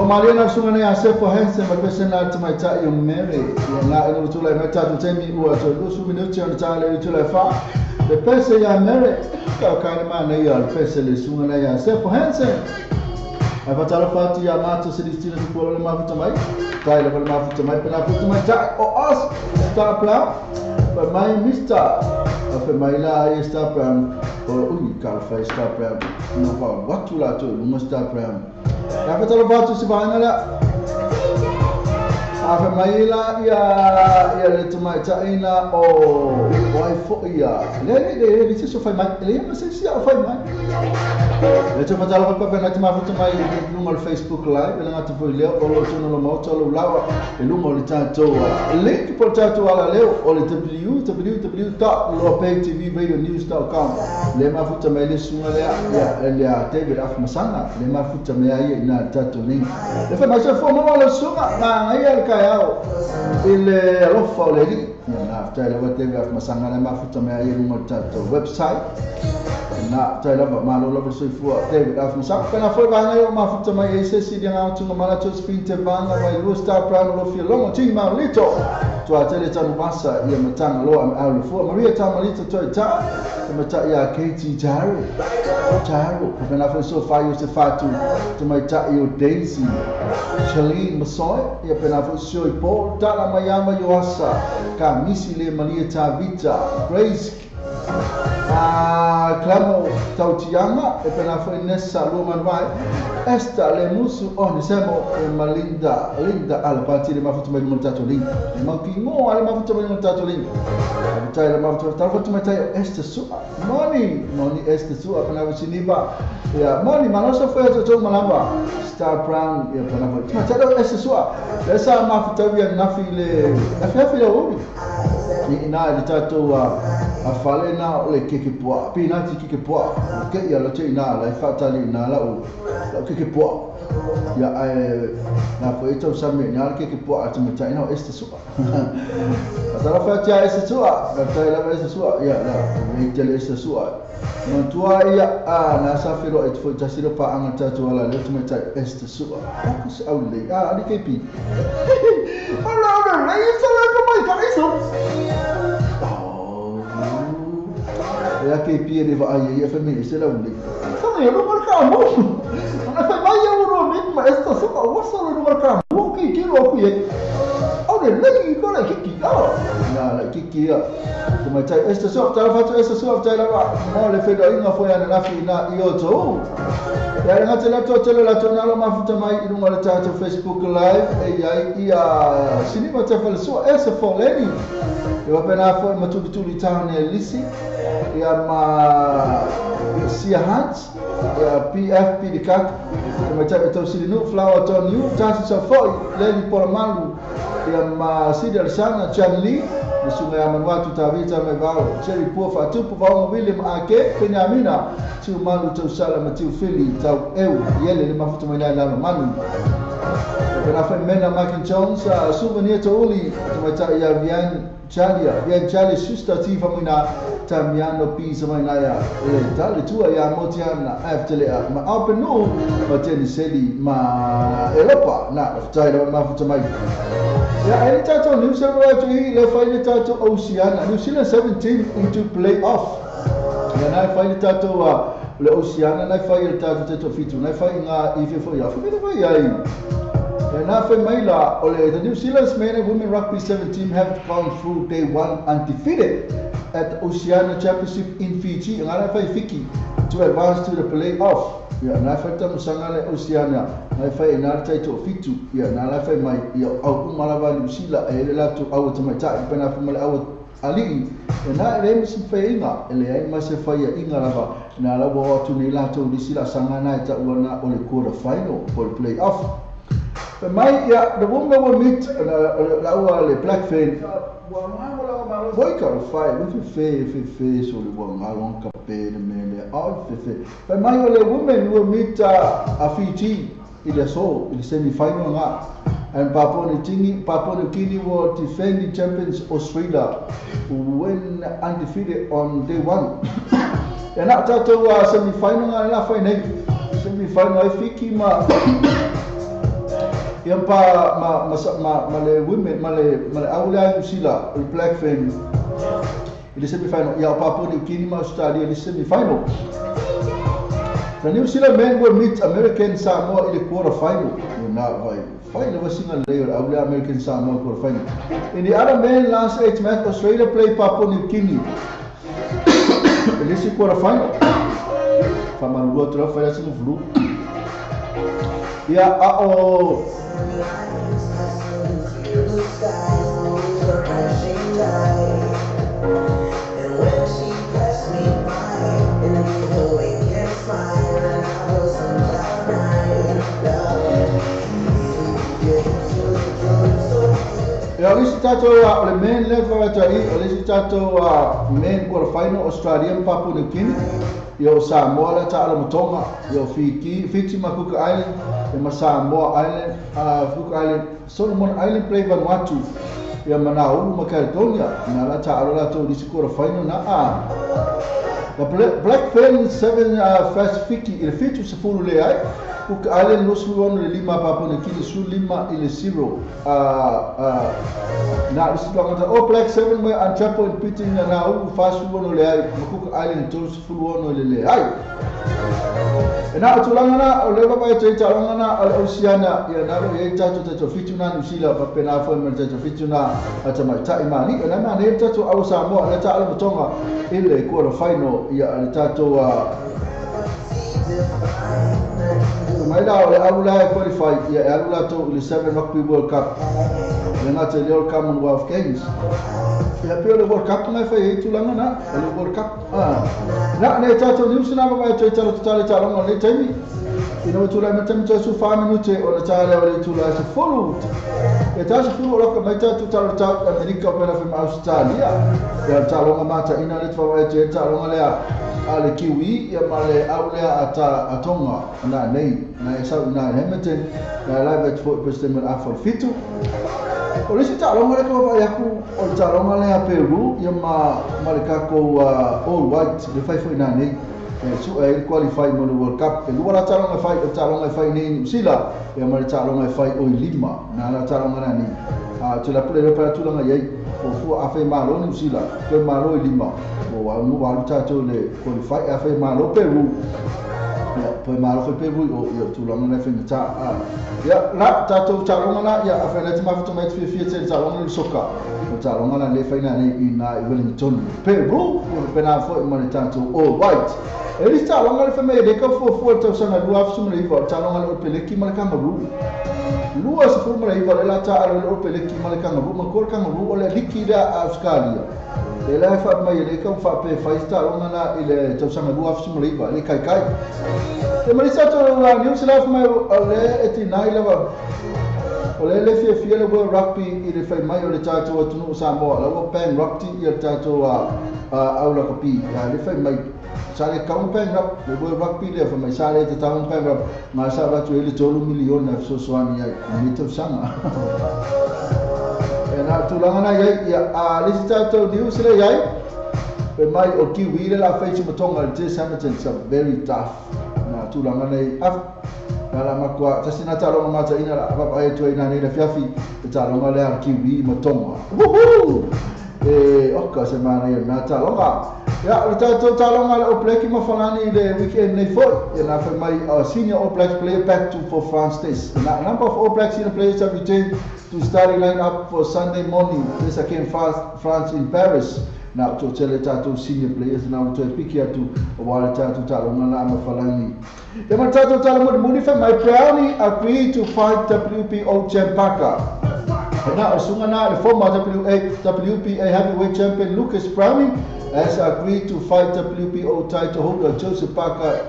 A: Malia na sunga nei a Sefo Hansen ma pese na te mai tai o Mary. Ia na ina tula mai tatu temi ua to lusu minuti on tale i tula fa. Le pese ia Mary ka ka ma nei a pese le sunga nei a Sefo Hansen. Ai fatala fati ia mato se distina tu polo le mafuta mai. Tai le mafuta mai pena futa mai tai o os Star Brown. Pa mai Mr. Afe mai la ia Star Brown. O ui ka fa Star Brown. No fa watu la to lunga Star Brown. Ia fatala fatu se vaanga la. Afe mai la ia le tumai taina o ai fo ia. Le le le se so fai mai. Le ma se si o fai mai. Le te fatala fa pa na te mafuta mai lunga le Facebook Live le ngata foi leo o lo tuna lo mauta lo lawa e lunga le tatou link po tatou ala leo o le www.loapaytvradionews.com le mafuta mai le sunga le ia le David Afmasanga le mafuta mai ai na tatou link le fa mai se fo mo le sunga na ngai le kaiao ile alofa le li na after le David Afmasanga le mafuta mai ai lunga tatou website na tai lava malo lava soifua David Afmasanga pena foi vanga o mafuta mai e se si nga tunga mala to spin te vanga mai lu Star Brown lo fia longo ti ma lito to atele tanu basa ia matanga lo am au fua Maria Tamalita toi ta mata ia Katie Jaro Jaro pena foi so fa yo se fatu to mai ta io Daisy Charlene Masoi ia pena foi so Paul tala mayama yo asa ka misi le Maria Tavita Grace Clamo Tautianga e pena foi nessa lua manwai esta le musu o nisemo e malinda linda ala pati le mafuta mai montato link le manki mo ala mafuta mai montato link tai le mafuta tal mai tai esta sua moni moni esta sua pena siniba ya moni malosa foi to malamba Star Brown ya pena foi tai esta sua essa mafuta ya nafi le afi le ori ni na le tatou a fale na o le keke poa pi na ti keke poa ke ia lo te na la fatali na la o keke poa ia ai na foi tau same na keke poa atu mai na este sua atala fa tia este sua na tai la este sua ia la me te le este sua mantua ia a na sa fero et foi tasiro pa anga tatu ala le mai tai este sua ku se au le a ali kepi ala ala le sa la ko mai ka iso ia ke pie le va ai ia fa me se la ule sa me lo marca mo na fa mai ia ro me ma esta sua o sa lo marca mo ke ke ro ku ye au le le ko la ki ki na la ki ki ya te mai tai esta sua ta fa esta sua ta la mo le fe do inga fo ya na fi na io to ya nga te la to te la to na lo mafuta mai i lunga le tatou Facebook Live e ai ia sinima te fa sua essa fo leni e va pena fo matuli town e lisi ia ma Sia Hans ia PFP de kat ma ta to silinu flower to new tasi sa foi leni polamalu ia ma Sidi Alsana Chan Lee sunga ya manuatu tavita me vao Jerry Pua Fatupu vao William Ake Penyamina tiu malu tau sala ma tiu fili tau eu iele le mafuta mai la manu pena foi Mena Martin Jones souvenir to uli mai ta ia Vian Chalia Vian Chalia sister tifa mina Tamiano Pisa mai naia le tale tua ia Motiana aftele ma Alpenu ma Teniseli ma Elopa na tai la mafuta mai ia ele tatou New Zealand le fai le tatou Oceania New Zealand 17 into play-off ia na fai le tatou le Oceania na fai le tatou te fitu na fai nga i fe foi ia fe ai na fai mai la ole the New Zealand's men and women rugby 7 team have gone through day one undefeated at the Oceania Championship in Fiji nga na fai Fiji to advance to the play-off ia na fai tamu sanga le Oceania na fai na tai to fitu ia na la fai mai ia au malava New Zealand e le la tu au te mai tai pena fai mai au ali e na le mi se inga ele ai ma se fai inga lava na la bo tu ni la to New Zealand sanga na ta una o le quarter final for play off but mai ia the woman will meet la ua le Black Fern Voi ka fai lu fe fe fe so le wa ngalong ka pe le me le a fe fe but mai le women will meet a Fiji i le so i le semi final nga and Papua New Guinea Papua New Guinea were defending champions Australia who went undefeated on day one and na tatou semi final nga la fai nei semi final ai Fiji ma Ia pa ma ma ma ma le women ma le aulea New Zealand o le Black Ferns i le semi-final. Ia o Papua New Guinea ma Australia i le semi-final. The New Zealand men will meet American Samoa i le quarter final. Na vai fai le vasinga le o le aulea American Samoa quarter final. In the other men last eight match, Australia play Papua New Guinea i le isi quarter final. Famalua atu la fai la singa flu. Ia a o ia o isi tātou o le men level atu ai, o le isi tātou men quarter final Australia ma Papua New Guinea. Ia o Samoa la taalo ma Tonga, ia o Fiji, Fiji ma Cook Island, ia ma Samoa Island, Cook Island, Solomon Island play Vanuatu, ia ma Nauru ma Caledonia, na la taalo la tau isi quarter final na a. The Black Ferns 7 Fast Fiki i le 70 le ai, Cook Island 26 le 5, Papua New Guinea 15 i le 0. Na isi tuanga o Black 7 me Antrapo in Piting na Nauru 46 le ai, ma Cook Island 36 le le ai. E na o tulaga na o le vava e te talonga na o le Oceania, ia na lo e tatou tatou fitu na New Zealand pa pena foi ma tatou fitu na a tamaitai mani. E na mani tatou au Samoa le taalo ma Tonga i le quarter final ia le tatou mai la o le alu la e qualify ia e alu latou i le 7 Rugby World Cup le ngata i le All Commonwealth Games. Ia peo le World Cup ngai fai e tulaga na o le World Cup. Na ne tatou New Zealand va vai talo talo talonga le taimi. Ina o tulaga mai taimi su 5 minute o le tala o le tulaga se fulu. E tasi fulu o laka mai tatou talo talo Amerika o pena fai ma Australia. Ia talonga mata ina le twa te talonga lea a le Kiwi ia ma le aulea a ta a Tonga na nei na e sau na Hamilton na live at Fort President a fitu. O le isi taaloga le ka vaai aku o le taaloga lea Peru ia ma le kākou All White le fai foi na nei e su e qualify mo le World Cup. E lua la taaloga fai o taaloga fai nei New Zealand ia ma le taaloga fai o i lima na la taaloga na nei. A te la pule le pa tulaga iai o fua a fai malo New Zealand pe malo i lima o wa mu wa lu tātou le qualify a fai malo Peru. Ia pe malo foi Peru o ia tulaga na fai ta ia la tātou taaloga na ia a fai le mafuta mai te fiafia te taaloga le soka o taaloga na le fai na nei i na i Wellington Peru o le pena foi ma le tātou All White. E le taaloga le fai mai le ka fuafua tausaga 2019 o taaloga le o Peleki ma le Kangaroo. Lua se fulu ma le iwa le la taalo le o Peleki ma le Kangaroo ma ko le Kangaroo o le liki lea a Australia. E la fa mai le ka fa pe fai taaloga na i le tausaga 2019 le kai kai. E marisa to la New Zealand mai o le e tinai lava o le le fiafia le World Rugby i le fai mai o le tātou atunuu Samoa la ua Pan Rugby i le tātou au lakapi ia le fai mai sa le kaun Pan Rugby le World Rugby le fai mai sa le te taun Pan Rugby ngā sa ratu e le 3 miliona e fesoasoani ai i le tausaga. E nā tulaga na iai ia a le isi tātou New Zealand iai pe mai o Kiwi le la fai matonga le Jess Hamilton it's a very tough na tulaga nei af na la makua tasi na taaloga mata ina la papaai atu ai na nei le fiafi le taaloga lea Kiwi ma Tonga. Woohoo! E oka se mana ia na taaloga. Ia le tātou taaloga le All Black ma Falani le weekend nei foi. Ia na fai mai senior All Blacks player back to for France test. Na number of All Black senior players have returned to starting line up for Sunday morning. This again France in Paris. Na to tele tātou senior players na o toe piki atu o wale tātou taaloga na ma Falani. Ia ma tātou taaloga mo muni fai mai Brownie agree to fight WBO Champ Parker. Na o sunga na le former WBA heavyweight champion Lucas Brownie has agreed to fight WBO title holder Joseph Parker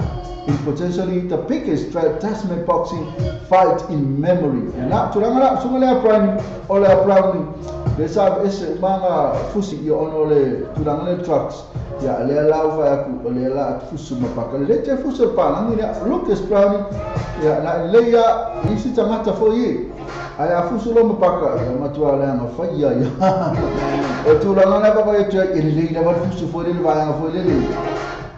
A: in potentially the biggest Tasman boxing fight in memory. Na tulaga la sunga lea Brownie o lea Brownie le sa ese manga fusi i ono le tulaga le trucks ia le la ufa aku o le la fusu ma paka le te fusu pa langi lea Lucas Brownie ia na le ia isi tangata foi e ai a fusu lo ma paka ia matua le ma fai ia o tulaga na papa e tu i le le fusu foi le vai foi le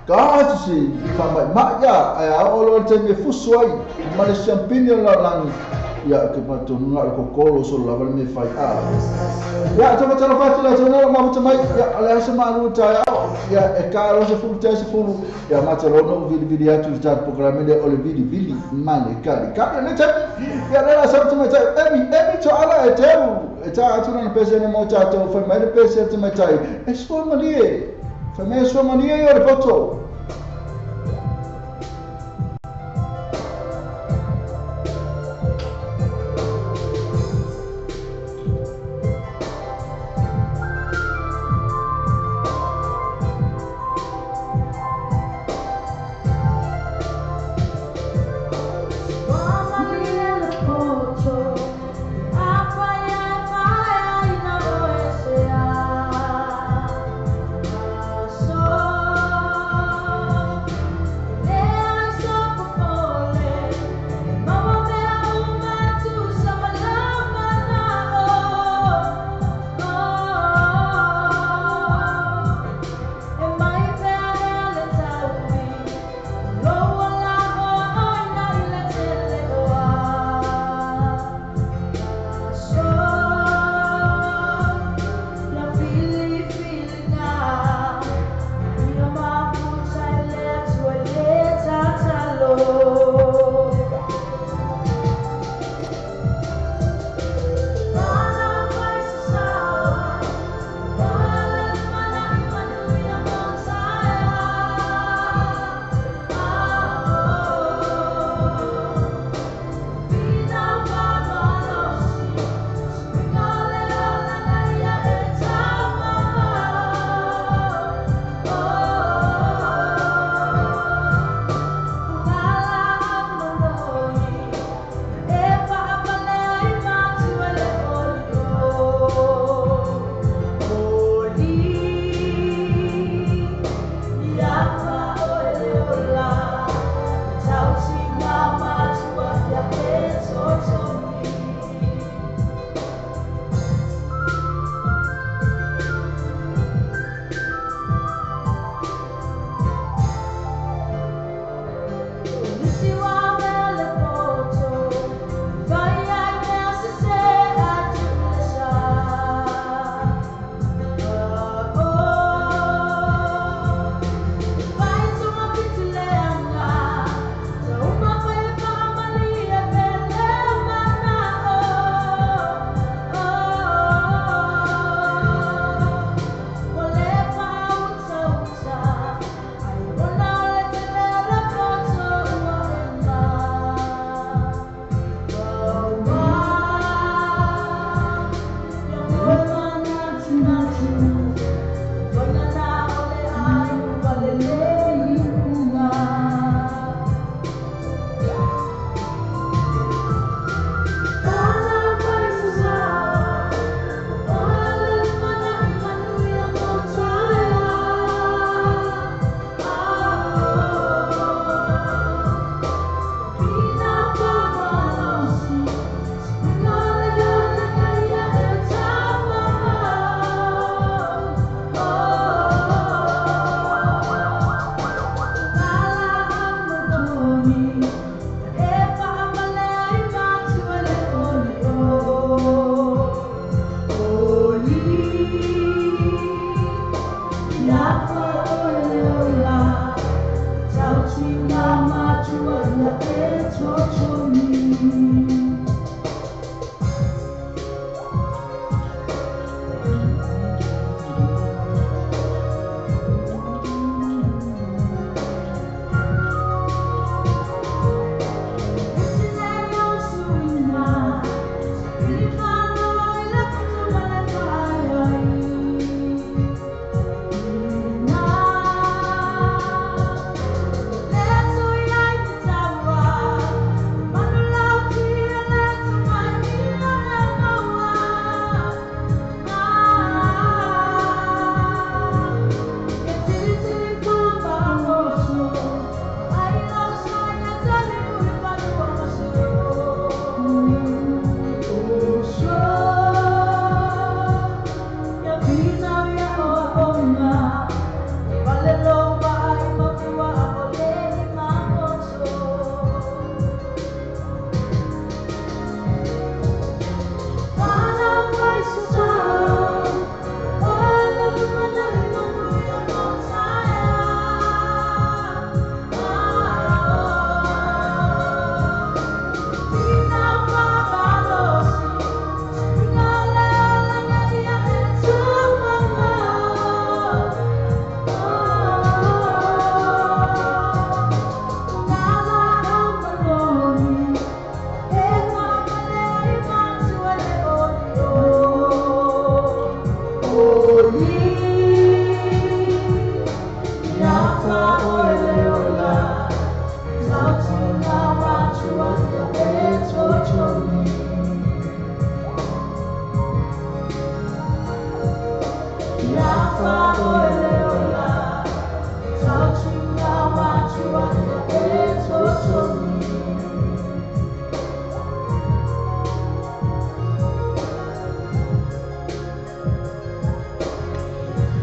A: ka si fa mai ma ia ai a o lo te me fusu ai ma le champignon la langi Ia ke patonu na ko kolo so lava le me fai a. Ia to tala fatu la tona ma futa mai ia le asa ma lu ta ia e ka ro se fu te se fu ia ma te rono vili vili atu ta programe le o le vili vili male kali ka le te ia le sa tu mai emi emi to ala e teu e ta atu na pese ne mo ta to fai mai le pese te mai tai e sua malie fai mai sua malie o le poto.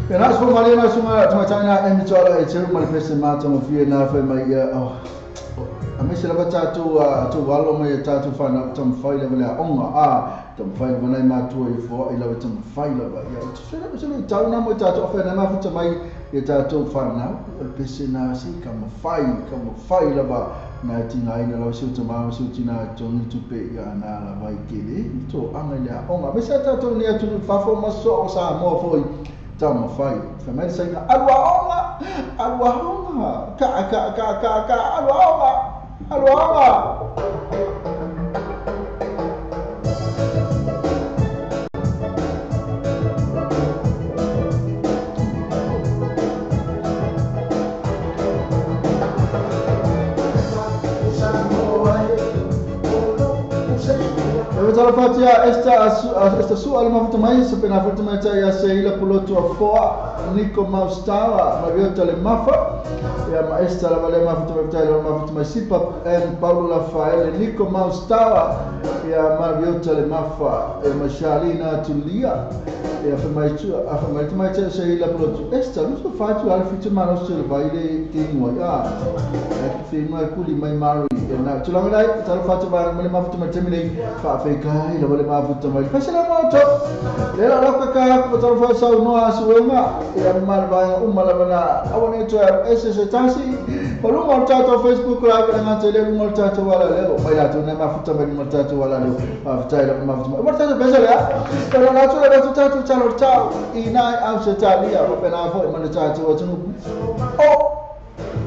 A: Ia na aso malie na suga tamaitai na Amy Tuala e teu ma le pese matagofie na fai mai ia aemaise lava tatou tou alo ma ia tatou fanau taumafai lava le aoga a taumafai lava nai matua i foai lava taumafai lava ia se le tau na mo i tatou afe na mafuta mai ia tatou fanau o le pese na se ka mafai lava na tigaina lava se utamā ma se utinā e togi tupe ia ana lava i tele i toaga i le aoga aemaise a tatou nei atunuu i fafo ma soo Samoa foi taumafai fai mai le saina alu aoga alu aoga ka ka ka ka ka alu aoga alu aoga. Talofatia esta sua le mafuta mai se pena futa mai tai a se ila pulotu a foa Nico Maustawa Mariota le mafa ia ma esta la vale mafuta mai tai le mafuta mai sipa en Paulo Rafael Nico Maustawa ia Mariota le mafa ia ma Shalina Tulia ia fa mai tu a fa mai mai tai se ila pulotu esta lu fa tu al fitu mano se le vai le tingwa ia e fi mai kuli mai mari ia na tulanga dai talofatia va le mafuta mai temine fa fe kai la le mafuta mai fa la moto le la ka ka ko talofa sa no asuenga ia mal va uma la na awane to ss tasi palunga o tatou Facebook live na ngate le lunga o tatou wala leo mai la tu na mafuta mai lunga o tatou wala leo mafuta ila mafuta mai mafuta pesa lea pero la tu la tu tatou talo tau i nai au se talia pa pena fo i mana tatou atunu o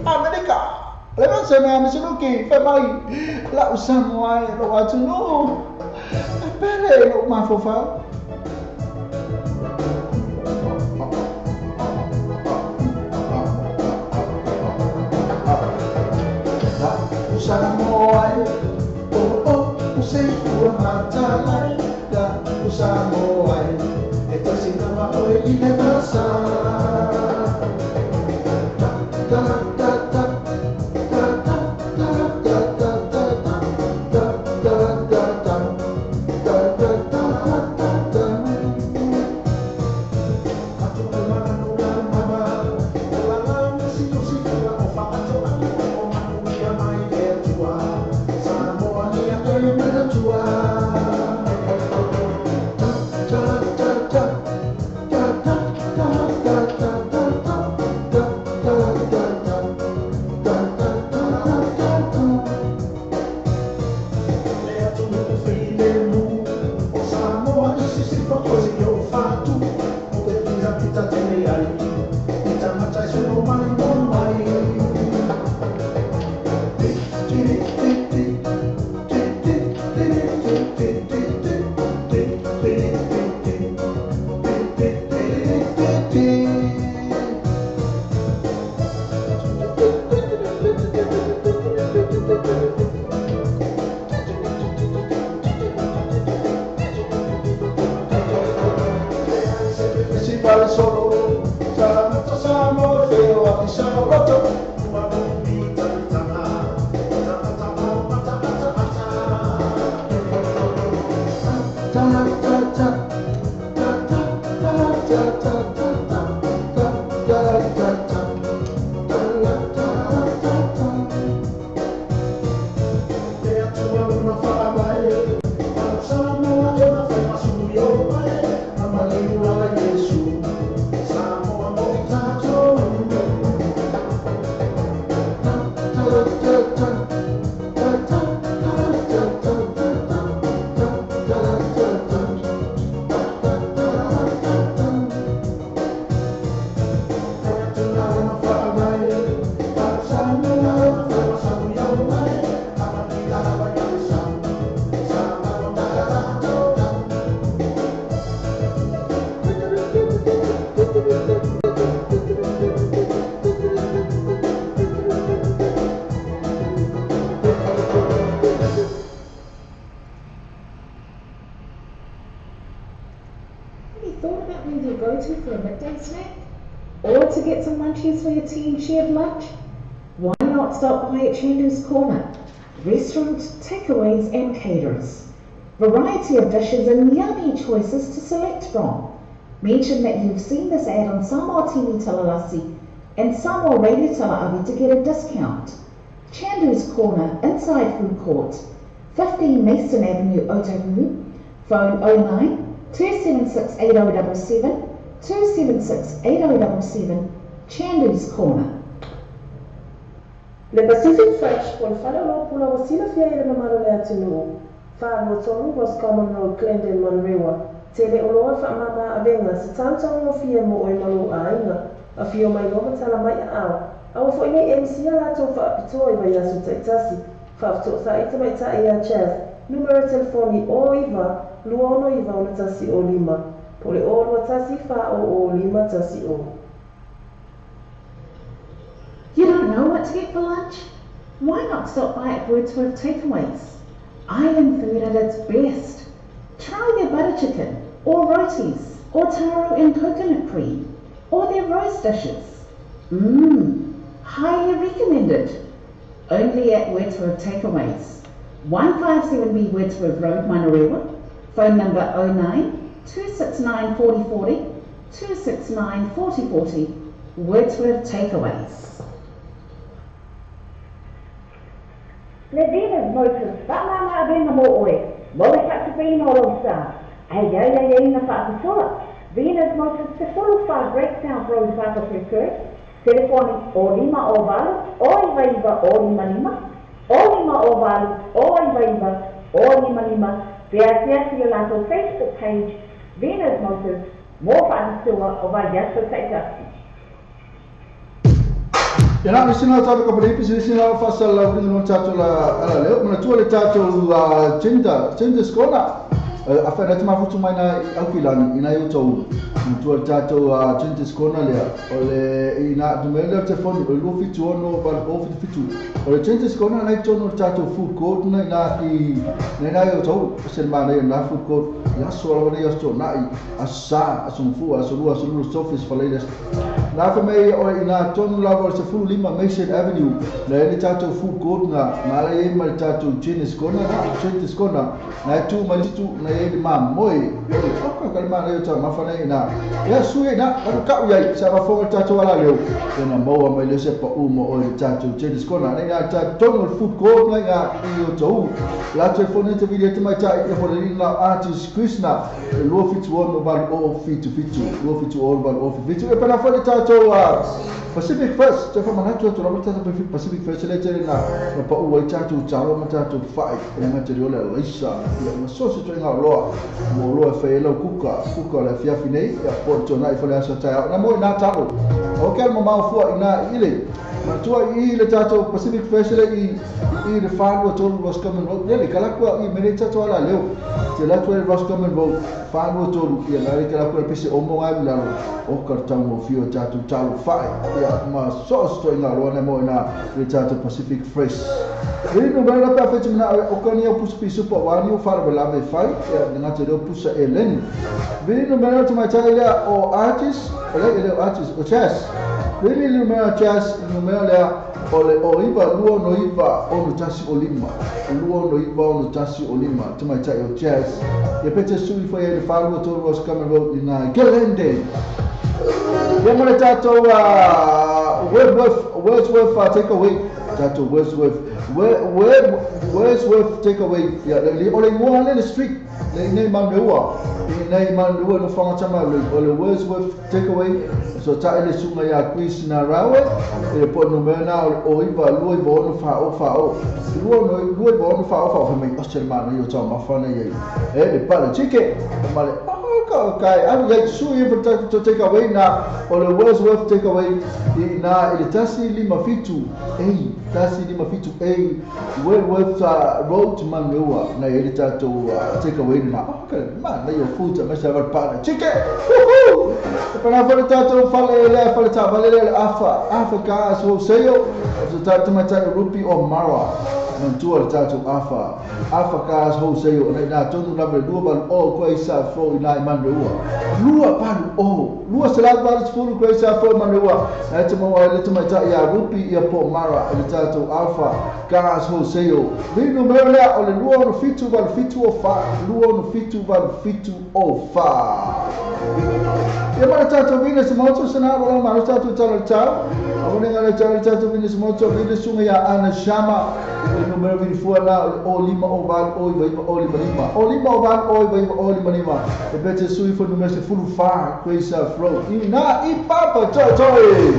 A: Amerika le ma se ma mi suluki fa mai la usamoa lo atunu e pele lo mafofa. Samoa, oh oh, usei ua matalai da Samoa, e tosi nama oi i le masa. Ta ta ta ta ta ta ta ta ta ta ta ta ta ta ta ta ta ta ta. Atu manu mama, la si si la o fa atu o manu ia mai. Samoa ia e manatua. Ta ta ta ta ta ta ta ta ta ta ta ta ta ta ta ta ta ta. Le atu filemu o Samoa i sisi fokosi o fatu o te pita pita tene ai i tangata i suno mai mo mai.
C: For your tea and shared lunch? Why not stop by at Chandu's Corner? Restaurant, takeaways and caterers. Variety of dishes and yummy choices to select from. Mention that you've seen this ad on Samoa TV Talalasi and Samoa Radio Tala'avi to get a discount. Chandu's Corner, Inside Food Court, 15 Mason Avenue, Otahuhu. Phone 09 276 8077, 276 8077, Chandu's Corner.
B: Le Pacific Fresh o le fale o pula ua silafia e le mamalu le atunuu. 423 Roscommon Road, Glendon, Manurewa. Tele o loa whaamama avenga se tautau mo oe malo a inga. A fio mai loa tala mai a ao. Aua foi nei MC a latou whaapitoa i vai aso taitasi. Whaapitoa sa ita mai ta ia Chaz. Numero telefoni o iva, lua ono iva ona tasi o lima. Pole o lua tasi wha o o lima tasi o.
C: You don't know what to get for lunch? Why not stop by at Wordsworth Takeaways? Island food at its best. Try their butter chicken, or rotis, or taro and coconut cream, or their roast dishes. Mmm, highly recommended. Only at Wordsworth Takeaways. 157B Wordsworth Road, Manurewa. Phone number 09 269 4040, 269 4040. Wordsworth Takeaways.
F: Le Venus Motors, whaamama avenga mo oe, mo le whaatupina o lau sa. Ai ai ai ai na whaapitoa. Venus Motors, te fulu wha Great South Road whaapatoetoe. Telefoni o lima o valu, o iwa iwa o lima lima, o lima o valu, o iwa iwa o lima lima. Te ase le latou Facebook page, Venus Motors, mo whaapitoa o vai aso taitasi.
A: Ia na sina tātou ka pare pisi sina fasa la no tātou la ala leo mana tua le tātou gender skona a fa na mafutu mai na aukilani ina yo tau tua le tātou gender skona lea o le ina du mele telefoni o lu fitu ono ba o fitu o le gender skona na tono tātou food court na na i na yo tau se ma na na food court ya so la yo so na i asa asun fu asu asu sofis faleles na fa mai o ina tonu la o se fu lima Mason Avenue na ele tātou food court na na la e ma tātou gender skona na gender skona na tu ma tu na ele ma moi o ka ma na yo ma fa na ya su na ka ka ya sa ba fo tātou ala leo na mo ma le se pa u mo o tātou gender skona na ta tonu food court na ya yo tau la telefone te video te mai ta e fo le na artist Krishna lo fitu ono ba o fitu fitu lo fitu ono ba o fitu e pa na fo tātou Pacific First, te whamanatu atu rawa tātou Pacific First le tere na pa ua i tātou taro ma tātou whai e nga te reo le leisa ia ma so se toenga loa mo loa e whai lau kuka kuka le fiafi nei ia po tōna i whale asa tai au na mo i nā taro o ke ma mau fua i nā ile matua i le tātou Pacific First le i le whanua tolu Roscommon Road le kalakua i mene tātou ala leo te latu e Roscommon Road whanua tolu ia nā le kalakua pese o mo ngai lalo o ka tango fio tātou taro whai ia ma so se toenga loa na mo i nā le tātou Pacific Fresh. Rino mai la pa fetu na o kani o pusa pisu pa wani o fara lave fai ia nga te reo pusa e leni. Rino mai la mai tai lea o artist o le o artist o chess. Rino mai la chess no mai lea o le o iwa lua no iwa o no tasi o lima. Lua no iwa o no tasi o lima te mai tai o chess. Ia pete sui fai e le whalua tōru Roscommon Road i nā Glendale. Ia mo le tātou Wordsworth takeaway. Tātou Wordsworth Wordsworth takeaway. Ia le o le ngoa le street le nei manurewa i nei manurewa no whangatama o le Wordsworth takeaway. So ta ele sunga ia Krishna Rawe e po no mena o iwa lua iwa ono wha o wha o lua no lua iwa ono wha o wha o mai o se mana i o tau mawhana i e le pale tike ma le kai alu ia sui e to take away na o le Wordsworth take away i na i le tasi lima fitu ei tasi lima fitu ei Wordsworth Road Manurewa na i le tātou take away na ma na i o futa me sa pale tike woohoo e pana fale tātou fale le fale tā fale le afa afa ka so seio so tātou mai tātou rupi o mara mantua le tātou afa afa ka so seio na na tonu na le lua balu o ko isa fo i nai manurewa lua balu o lua se la balu fulu ko isa fo manurewa na te mo le te mai tā ia rupi ia po mara le tātou alfa ka so seio ni no me le o le lua no fitu balu fitu o fa lua no fitu balu fitu o fa.
D: Ia ma le tatou Venus Moto sana o la ma le tatou tala tau. A wone ngā le tala tatou Venus Moto Venus sunga ia Ana Shama. Le numero vini fua na o lima o val o iwa iwa o lima lima. O lima o val o iwa iwa o lima lima. E pete sui fo numero se fulu fa Grace Flow. I na i papa toi toi.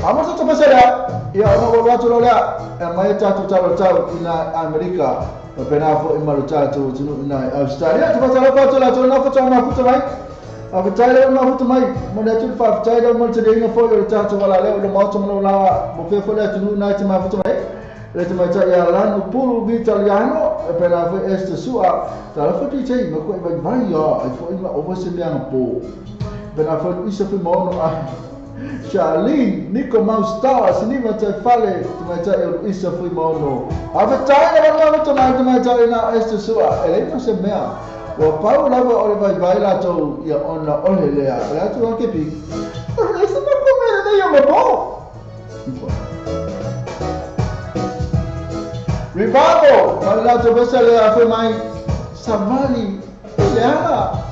D: Amo sa topasera ia ona o watu lea e mai tatou tala tau i na Amerika. O pena fo i maru tatou tunu i na Australia. Topasera patu la tuna fo tau mafuta mai. A fatai leo mafuta mai. Mo le atu fatai leo mo te reinga fo i o tatou wala leo lo maoto mo la mo fe fo le tunu na te mafuta mai. Le te mai tai ia lanu pulu vitaliano e pena fo este sua. Tala fo te tei ma koe vai vai ia ai fo i ma o se mea po. Pena fo isa fo maono a Charlene, Nico Maustawa, Siniva te fale, te mai tai o isa fui maono. A fatai na wala te mai tai na este sua. E le se mea. Ua pau lava o le vai vai la tau ia ona ole lea. Le atu a kepi. Le se mako mea nei o mo. Revival, ma le atu vesa le a fui mai. Savali, le ala.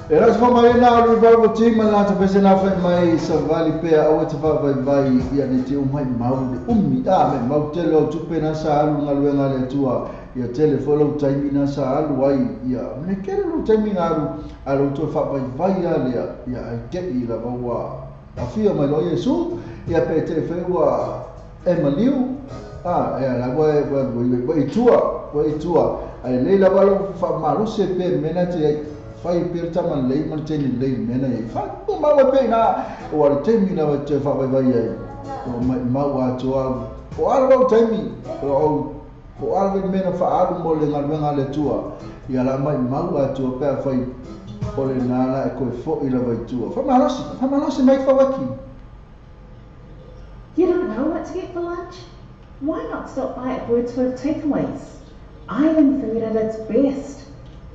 A: E la se mai na o revival team la te pese na fa mai sa vali pe au te fa vai vai ia ne te mai mau le ummi a me mau tele o tupe na sa alu ngaluenga le tua ia tele follow time na sa alu ai ia me kere lo time ngalu alu to fa vai vai ia le ia ai te i la va afia mai lo Yesu ia pe te fe ua e maliu a e la wa wa i tua ai le la va lo fa malu se pe mena te fai per tama lei man teni lei mena e fa o ma wa pe na o al temi na wa te fa vai vai ai o mai mau a tua o al wa temi o o al mena fa alu mo le ngaluenga le tua ia la mai mau a tua pe fai o le nala e koe fo i la vai tua fa malosi mai fa waki.
C: You don't know what to get for lunch? Why not stop by at Wordsworth Takeaways? Island food at its best.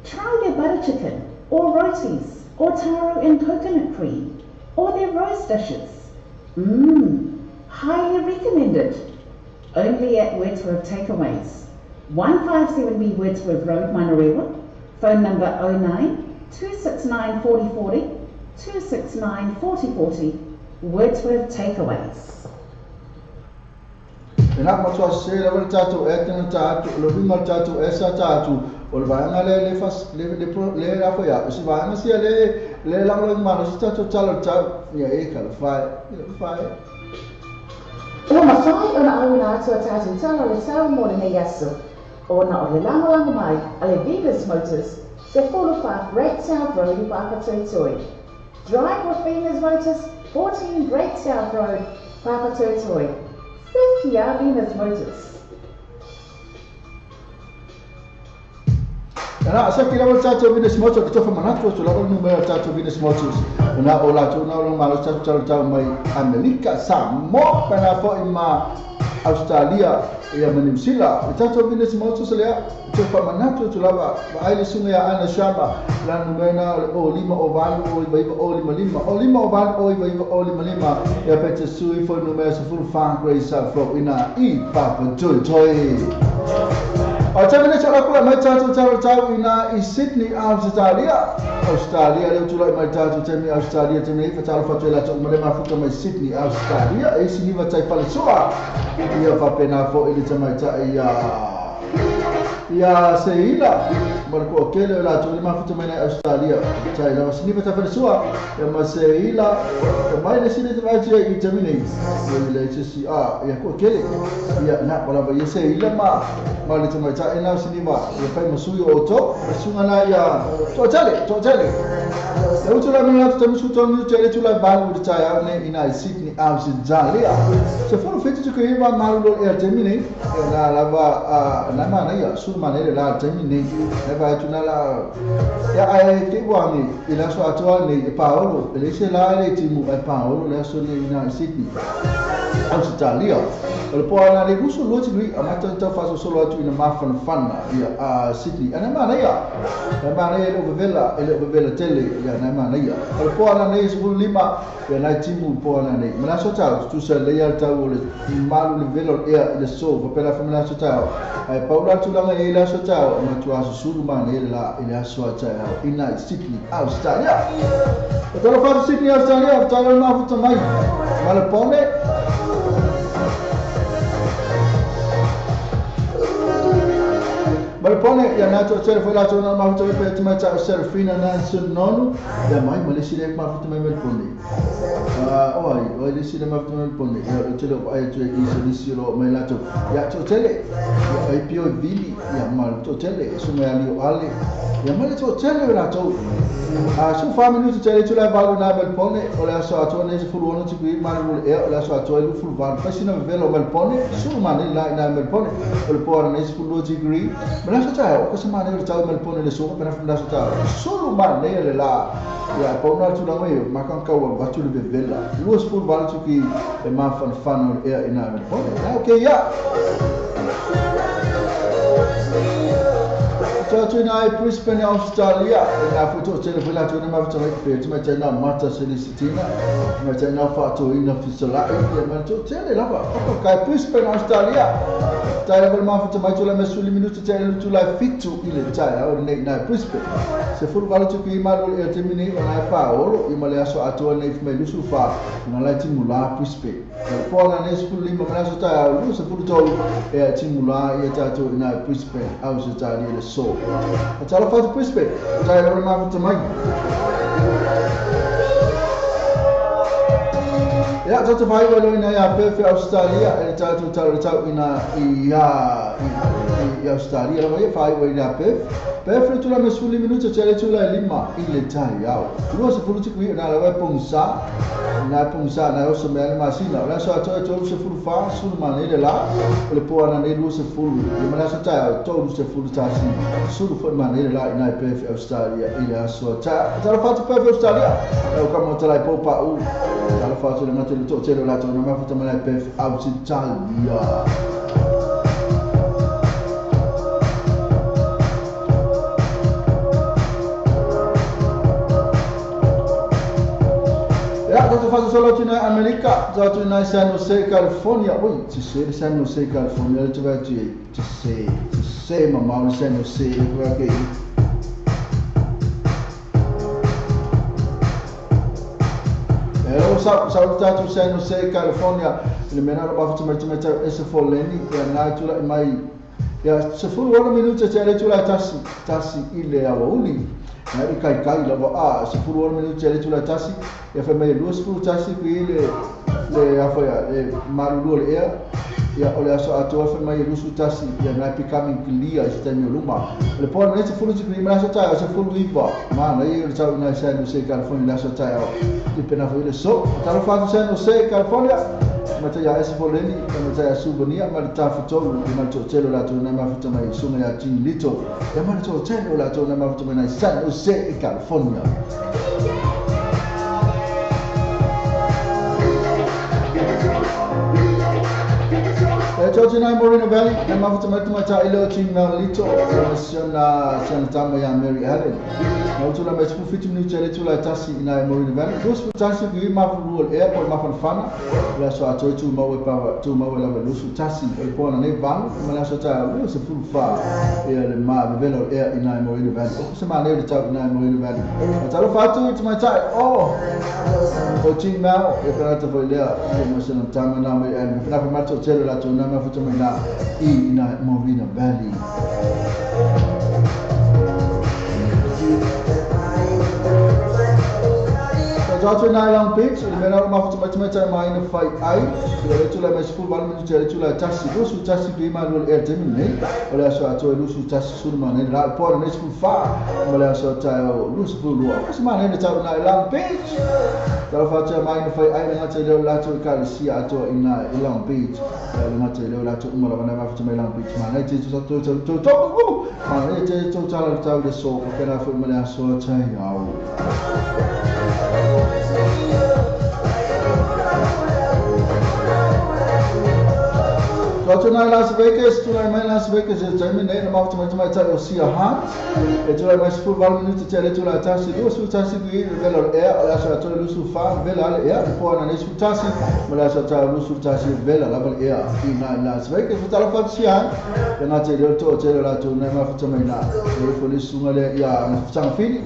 C: Try their butter chicken, or rotis, or taro and coconut cream, or their roast dishes. Mmm, highly recommended. Only at Wordsworth Takeaways. 157B Wordsworth Road, Manurewa. Phone number 09 269 4040, 269 4040. Wordsworth Takeaways.
A: E nā matua se la wale tātou e tena tātou, lo winga tātou e sa tātou, o le vaanga le le fas, le le le la foia, o se vaanga sia le le langolo mana, si tātou talo tau, ia e ka le whai, ia whai.
C: O mawhai o na au nā atua tātou talo le tau mō le nei aso, o na o le langolanga mai a le Venus Motors, se 45 Great South Road i Papatoetoe. Drive with Venus Motors, 14 Great South Road, Papatoetoe. Sekia Venus Motors.
A: Na sa kila wala tato Venus Motors to fa manatu to la numero tato Venus Motors na o la to na o malo tato tato mai Amerika Samoa pana fo ima Australia ia ma New Zealand tato Venus Motors le to fa manatu to la ba ai le sunga ya ana shama la numero o lima o valu o iva o lima lima o lima o valu o iva o lima lima ia pete sui fo numero sa full fan grace fro ina i papa joy joy. O te mene tala kula mai tātou talo tau ina i Sydney, Australia. Australia, leo tula mai tātou te mi Australia, te mene iwa talo whatu e lato umale mafuta mai Sydney, Australia. E si niwa tai whalesoa. Ia whapena fo ili te mai tai ia seila. Mara kua kele o lato le mafuta mai nei Australia. Tai lawa si niwa tai whalesoa. Ia ma seila. Ia mai le sine te vaitia i te mene. Ia le te si a ia kua kele. Ia nā palava ia seila ma. Ma le te mai tai nau sinima ia pai masui o to sunga na ia toatele toatele e utu la mena te musu tonu te le tula balu te tai au nei ina i Sydney Australia se foro feti te ke iwa malu lo e te mine e na lava na mana ia su mana le la te mine e vai tu na la ia ai te wangi i la so atoa nei e Paolo e le se la le timu e Paolo le so nei ina i Sydney Australia. O le poa na le ruso lo tui a mata tau faso solo atu ina mafanafana ia a Sydney. Ana mana ia. Na mana ia e le ovevela tele ia na mana ia. O le poa na nei sefulu lima ia nai timu poa na nei. Mana so tau tu sa le ia tau o le malu le velo ia le so fa pela fa mana so tau. Ai paula tu langa ia la so tau ma tu aso sulu mana ia la ile aso tau ina Sydney Australia. O talo fa Sydney Australia talo na futa mai. Malapone Malapone ia nato tele foi lá na mafuta pe te mai ta Serafina Nansen nonu ia mai malisi le mafuta mai Malapone ah oi oi lisi le mafuta mai Malapone ia tele ai tu i se lo mai lato ia to tele ia ai pio vili ia mal to tele su mai ali o ale ia mal to tele la to a su fa minuto tele tu la valu na Malapone o la so ato ne se fulu ono ti qui mal e la so ato lu fulu van fasina velo Malapone su mane la na Malapone o le po ne se fulu degree Mana so tau ko se mane le tau Malapone le so pena funda so tau sulu mane le la ia pauna tu la mai makan ka wa batu le bevela lu sport valu tu ki e ma fan fan e ina Malapone okay ya Tatu ina e Brisbane, Australia, e ngā futo tele fo latu na mafuta mai pe te mai tēnā mata Celestina, mai tēnā whaatoina Fisolai, e mai tō tele lava. Papa kai Brisbane, Australia. Tai lava le mafuta mai tula me suli minuta te ele tula fitu i le tai au nei nai Brisbane. Se fulu valu tuku i malu e te mini o nai whaoro i male aso atoa nei mai lusu wha na lai timula Brisbane. E pōna nei se fulu lima male aso tai au lu se fulu tolu e a timula i e tātou i nai Brisbane au se tāri e le so. A tala whatu Brisbane, tai lava le mafuta mai. Ia, tātou whaiwa leo ina ia Perth Australia, e tātou tau tau ina i Australia, lava ia whaiwa ina Perth. Perth le tula me suli minuta te le tula e lima i le tai au. Lua se fulu tiku i nā lawa e pongsa, nā pongsa nā oso mea le masina. O le aso atoa e tolu se fulu wha, sulu mana i le la, o le poa nā nei lua se fulu. I mana aso tai au, tolu se fulu tasi, sulu fo mana i le la i nā Perth Australia i le aso. Tala whatu Perth Australia, e o kama o talai pau pa u. Tala whatu le ngate le tō tele o lātou na mafuta mana i Perth Australia. Ia, tātou whātasolo atu nei Amerika, tātou nei San Jose, California. Ui, te se San Jose, California, le te vai atu e, te se mamau le San Jose, e kua ke i. E o sau tātou San Jose, California, le mena ro mafuta mai te mai tau ese fo leni, ia ngai tula i mai. Ia, se fulu wana minuta te ale tula tasi, tasi i le awa uli. Nai i kai kai lava a se fulu wana minuta te ale tula tasi, ia whai mai lua se fulu tasi kui le awha ia, le marulua le ea, ia o le aso atoa whai mai lusu tasi, ia ngai becoming clear i se taimi o luma. O le pōna nei se fulu tiku i mana aso tai au, se fulu iwa, mana i o le tau nai San Jose, California, le aso tai au, i pena fo i le so. Talo whatu San Jose, California, mata ia ese fo leni, mata ia Subania, ma le tawhitolu, i ma le tōtelo lātou nai mafuta mai sunga ia Jean Lito, ia ma le tōtelo lātou nai mafuta mai nai San Jose, California. E tō nai Morena Valley, e mafuta mai tamaita i leo Jean Malito, e siona tama ia Mary Ellen. Na utula mai 17 minuta le tula tasi i nai Morena Valley. Lusu tasi kui mafu rual airport mafanfana, le aso atoe tu maue pawa, tu maue lava lusu tasi, o le pōna nei valu, ma le aso tai au se fulu wha, e le maa vevela o air i nai Morena Valley. O se maa leo le tau i nai Morena Valley. A talo whatu i tamaitai, o Jean Mao, e penata foi lea, e mo siona tama nā Mary Ellen. E pena mato tele la tō nā mafuta mai nā i nai Morena Valley. Tātou nai Long Beach, le mena o mafuta mai tamaitai mai ina whai ai, ia le tula mai sefulu valu minuta le tula tasi, lusu tasi kui malu le air temi nei, o le aso atoa lusu tasi sulu mana nei, la pōna nei sefulu wha, ma le aso tai o lusu fulu lua. Kasi mana nei tātou nai Long Beach. Talo whātua mai ina whai ai le ngata i leo lātou i kalesia atoa i nai Long Beach. Le ngata i leo lātou umala wana mafuta mai Long Beach. Mana nei te tō tō tō tō mana nei te tō tala tau le so, o pena fo i ma le aso tai au. Tātou nai Las Vegas, tūrai mai Las Vegas e taimi nei, na mafuta mai tamai tai o Sia Hunt. E tūrai mai sefulu valu minuta te ale tūrai tasi, lua sefulu tasi kui le vela o le ea, o le aso atoa lusu wha, vela ale ea, le pōna nei sefulu tasi, ma le aso atoa lusu tasi vela lava le ea i nai Las Vegas. O tala whatu Sia Hunt, e ngā te leo tō te leo lātou nai mafuta mai nā, e fo le sunga le ia sangafili,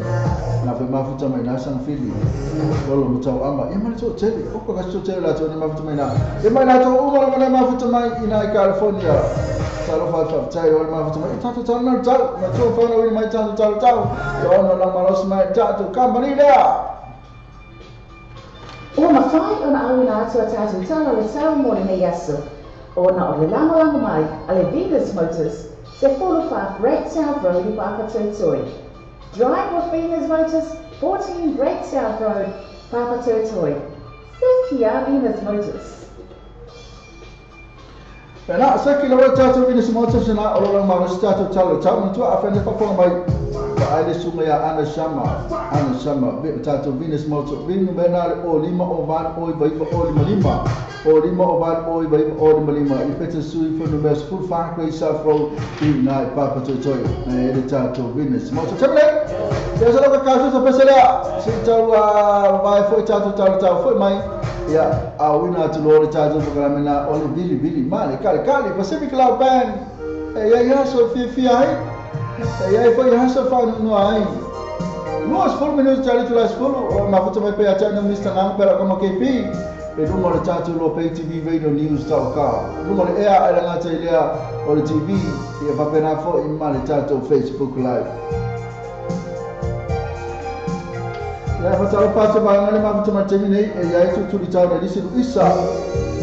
A: nā whai mafuta mai nā sangafili, lolo matau ama, e mai tō tele, oko kasi tō tele lātou nai mafuta mai nā, e mai lātou umala nai mafuta mai i nai California. Talo whai tai o le mafuta mai, tātou talo nau tau, ma tō whanau i mai tātou talo tau, ia ono lang malosi mai tātou company lea.
C: O mawhai o na au ina atua tātou talo le tau mō le nei aso. O na o le langolanga mai a le Venus Motors, se 45 Great South Road i Papatoetoe. Drive with Venus Motors, 14 Great South Road, Papatoetoe. Sekia Venus Motors.
A: Pena, seki lawa tātou Venus Motors na o lo lang malosi tātou talo tau, matua a whene whafonga mai. Fa ai le suga ia Ana Sama, Ana Sama, tatou Venus Motor, Vinu mena le o 5 o 8 o 9 o 5 5, o 5 o 8 o 9 o 5 5, i pete sui fo numera 14 Great South Road, i nai Papatoetoe, e le tatou Venus Motor. Tele, ia sa loka kaso sa pese lea, si tau vai foi tatou tau tau foi mai, ia a wina atu loa le tatou pakalamena o le vili vili, male kale kale, Pacific Cloud Band, e ia ia so fia ai, e ia foi ia so fa no ai. Luas fulu minutos tali tu las fulu, o mafuta mai pe atana Mr. Ngang pera kama KP. E luma le tatou lo pay TV radio news tau ka. Luma le ea e ngata i lea o le TV ia papena fo i ma le tatou Facebook Live. Ia fatalo pato ba ngale mafuta mai temi nei e ia itu tuli tau na lisi Luisa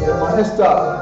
A: e ma Esther.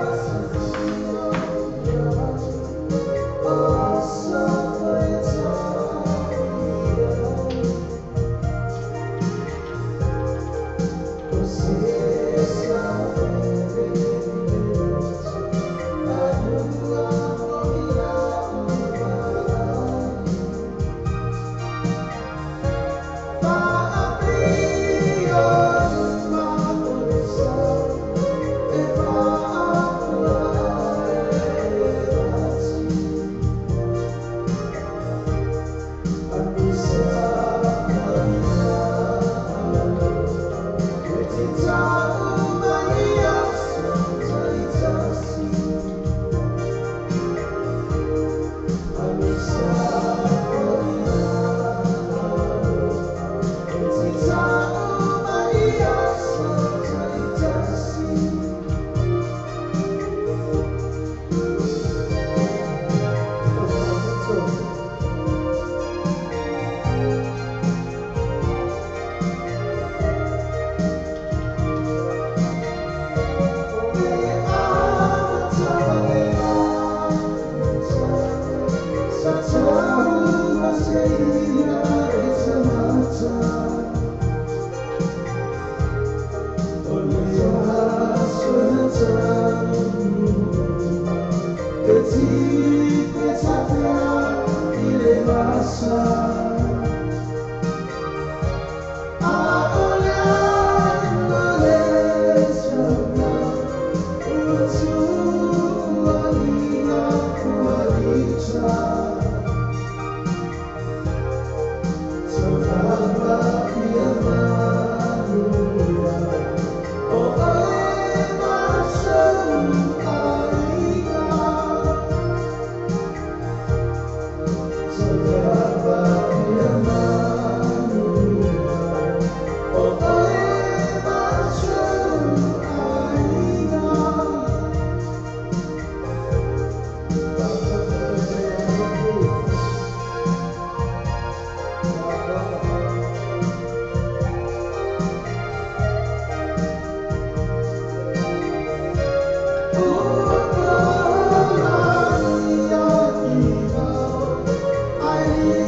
G: I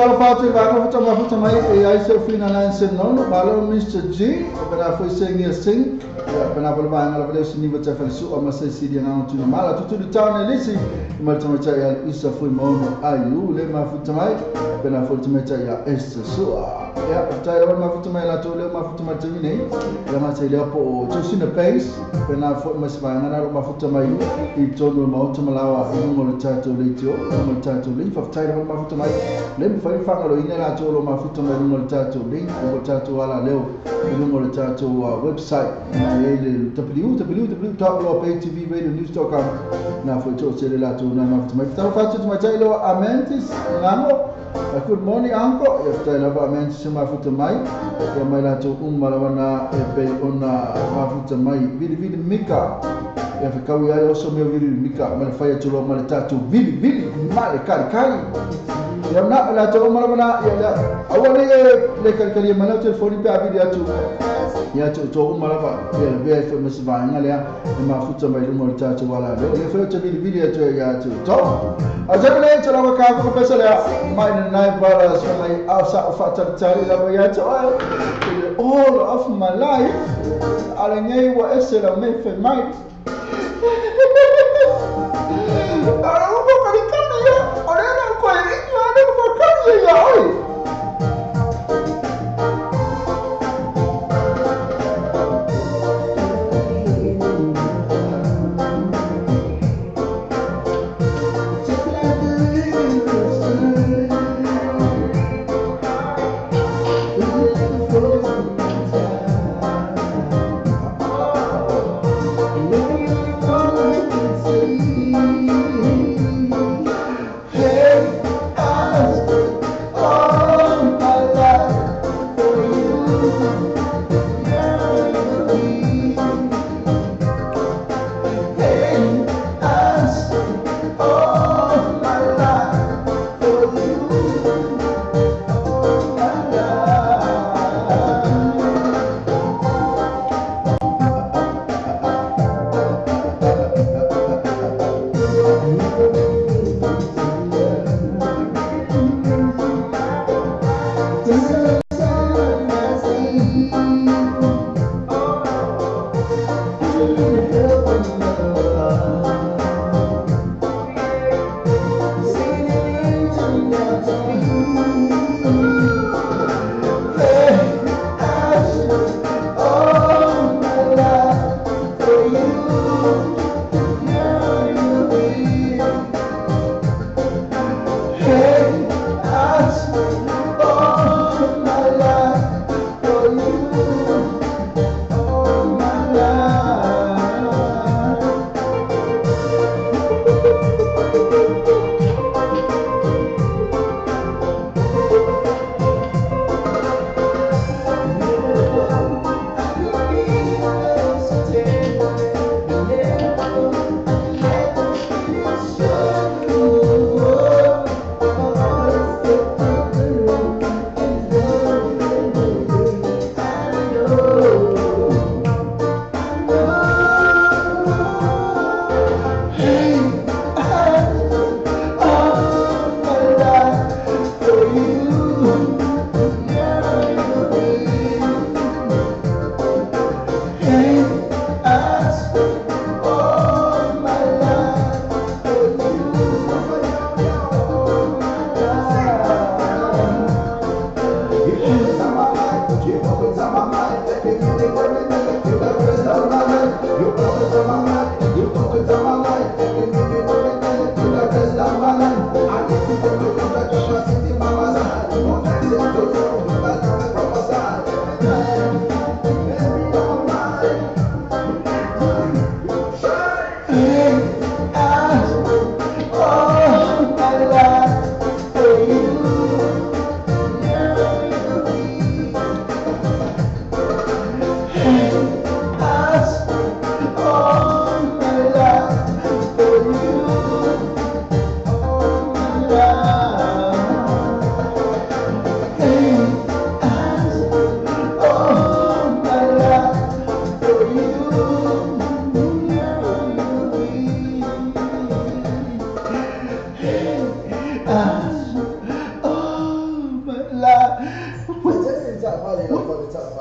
A: tala fatu i vaka futa mai e ai se fina nan se nono malo Mr. G pena foi se ngia sing ya pena foi ba ngala vale se niva ta fal su ama se si dia ngau tu mala tu tu town elisi mal tama cha ya isa foi mono ayu le ma futa mai pena foi tama cha ya es su ya ta ya ma futa mai la tu le ma futa mai tini ya ma se le po tu sina pace pena foi mas ba ngala ma futa mai i tono ma tama lawa i mo le tato le tio mo tato le fa ta ya ma futa mai le fai fa lo ina la tu lo ma futa mai mo le tato le mo tato ala leo mo le tato website www.loapaytvradionews.com na foi to se la tu na ma futa mai ta fa tu ma tailo amentis ngamo. Good morning uncle ya ta la va amentis ma futa mai ya mai la tu umma la e pe ona ma futa mai vili vili mika ya fa kawi ai oso me vili mika ma le fai tu lo ma le tatu vili vili ma le kali kali ya na la tu umma la ya la awali le kali kali ma la telefoni pe avili atu ya tu to umma la va ya be fa masba ngale ya ma futa mai lo mo tatu wala le le fa tu vili vili atu ya tu to azabele tu la ka ko pesa le mai nine brothers from my outside of Fatari la ya to all of my life ala ngai wa esela me fe mai ara ubo kali kali ya ora na ko ri na ko kali ya oi.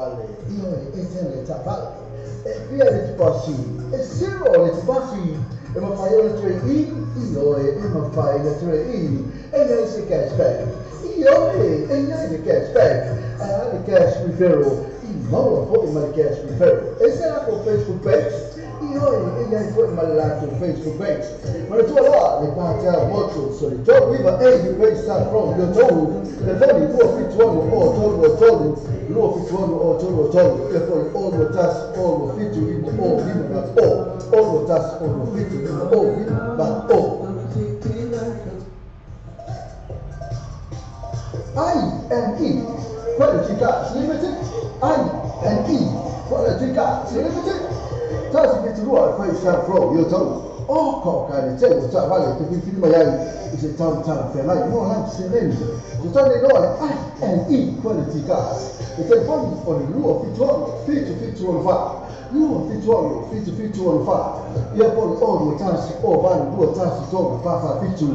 D: taavale, ioe, e tele taavale. E fia le tupasi, e zero le tupasi, e mawhai o le ture i, ioe, e mawhai le ture i, e iai se cashback, ioe, e iai le cashback, a le cash referral, i maua fo'i ma le cash referral. E se lako Facebook page, ioe, e iai fo'i ma le lako Facebook page. Ma le tua loa, le Patel Motors, so le tolu iva e i Great South Road, le tolu, le foni, 271 o tolu o tolu, 271 o tolu o tolu, e foli o lua tasi o lua fitu lima o lima valu o, o lua tasi o lua fitu lima o lima valu o. I&E Quality Cars Limited, I&E Quality Cars Limited. Tasi fitu lua e Great South Road, yo tolu. O ko ka le tele o taavale te filifili mai ai i se tau talafeagai mo lau seleni. Se tau nei loa le I&E Quality Cars. Le telefoni o le 276 7764, 276 7764. Ia po le o lua tasi o valu lua tasi tolu fa fa fitu,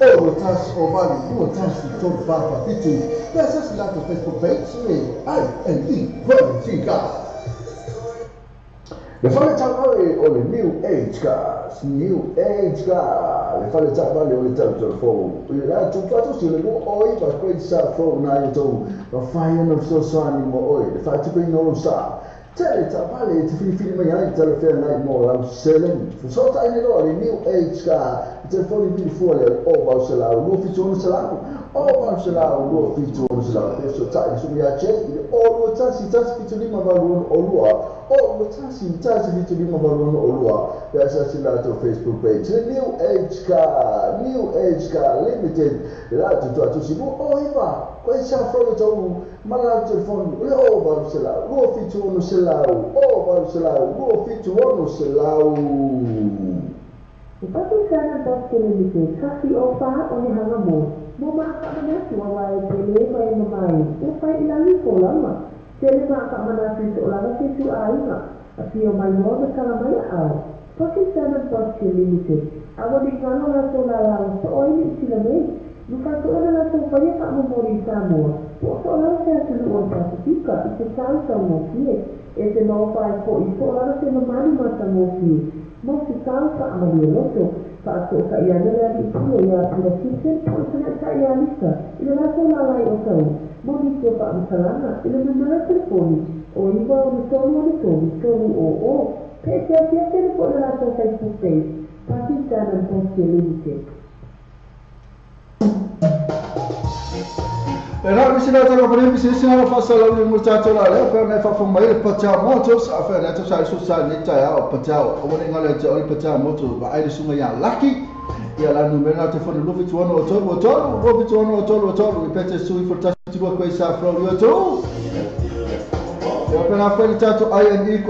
D: o lua tasi o valu lua tasi tolu fa fa fitu. Pe asasi latou Facebook page le I&E Quality Cars. Le fale taavale o le New Age Cars, New Age Car, le fale taavale o le tau fou. I le latou faatosi o le lua o iva Great South Road nai o tou, mawhai ana fesoasoani mo oe, le faatupeina o lou sa. Tele taavale e te filifili mai ai talafeagai mo lau seleni. Fesoatai nei loa le New Age Car, le telefoni vili fua lea o valu selau, 276 selau, o valu selau, 276 selau. Pe fesoatai le sumu ia Jay i le o lua tasi tasi fitu lima valu ono o lua, o lua tasi tasi fitu lima valu ono o lua. Pe asasi latou Facebook page, le New Age Car, New Age Car Limited, le latou tuatusi lua o iva, koe sa froga tau ma le latou telefoni, le o valu selau, 276 selau, o valu selau, 276 selau.
B: E Pakistan Bosque Limited, tasi o fa o le hanga mo. Mo maha whaamanatu a wae pele mai mamai, o whai ilangi ko lama. Tele maha whaamanatu i te olanga te tu āinga, a pio mai noa matanga mai a au. Pakistan Bosque Limited, a wani ngano latou la lau so oi ni sila nei, no whātoana latou whaia whaamomori i Samoa, po o so'olala se atunu o le Pasifika i te tau taugofie, e te maua po i so'olala se mamalu matagofie, mo se tau whaamalia loto, whaatoka i ana le ali pule ia Pura Gibson po o tangata i Alisa, i le latou lalai o tau, mo nisi o whaamatalanga i le numera telefoni o iwa o le tolu o le tolu tolu o o, pe te atia tele po le latou Facebook page, Pakistan and Bosque Limited.
D: E rā misi nā tala whare misi isi nā whasala uri mo tātou la leo, pēr nei whawha mai le Patel Motors, a whea nei tau sa sa nei tai ao Patel, o wane ngale te ori Patel Motors, wa aire sunga ia Lucky, ia la numera te whane lufi tuano o tolu o tolu, lufi tuano o tolu o tolu, i pete sui fo tasi tua koe sa frau i o tolu. Ia pēr nā whai le tātou I&E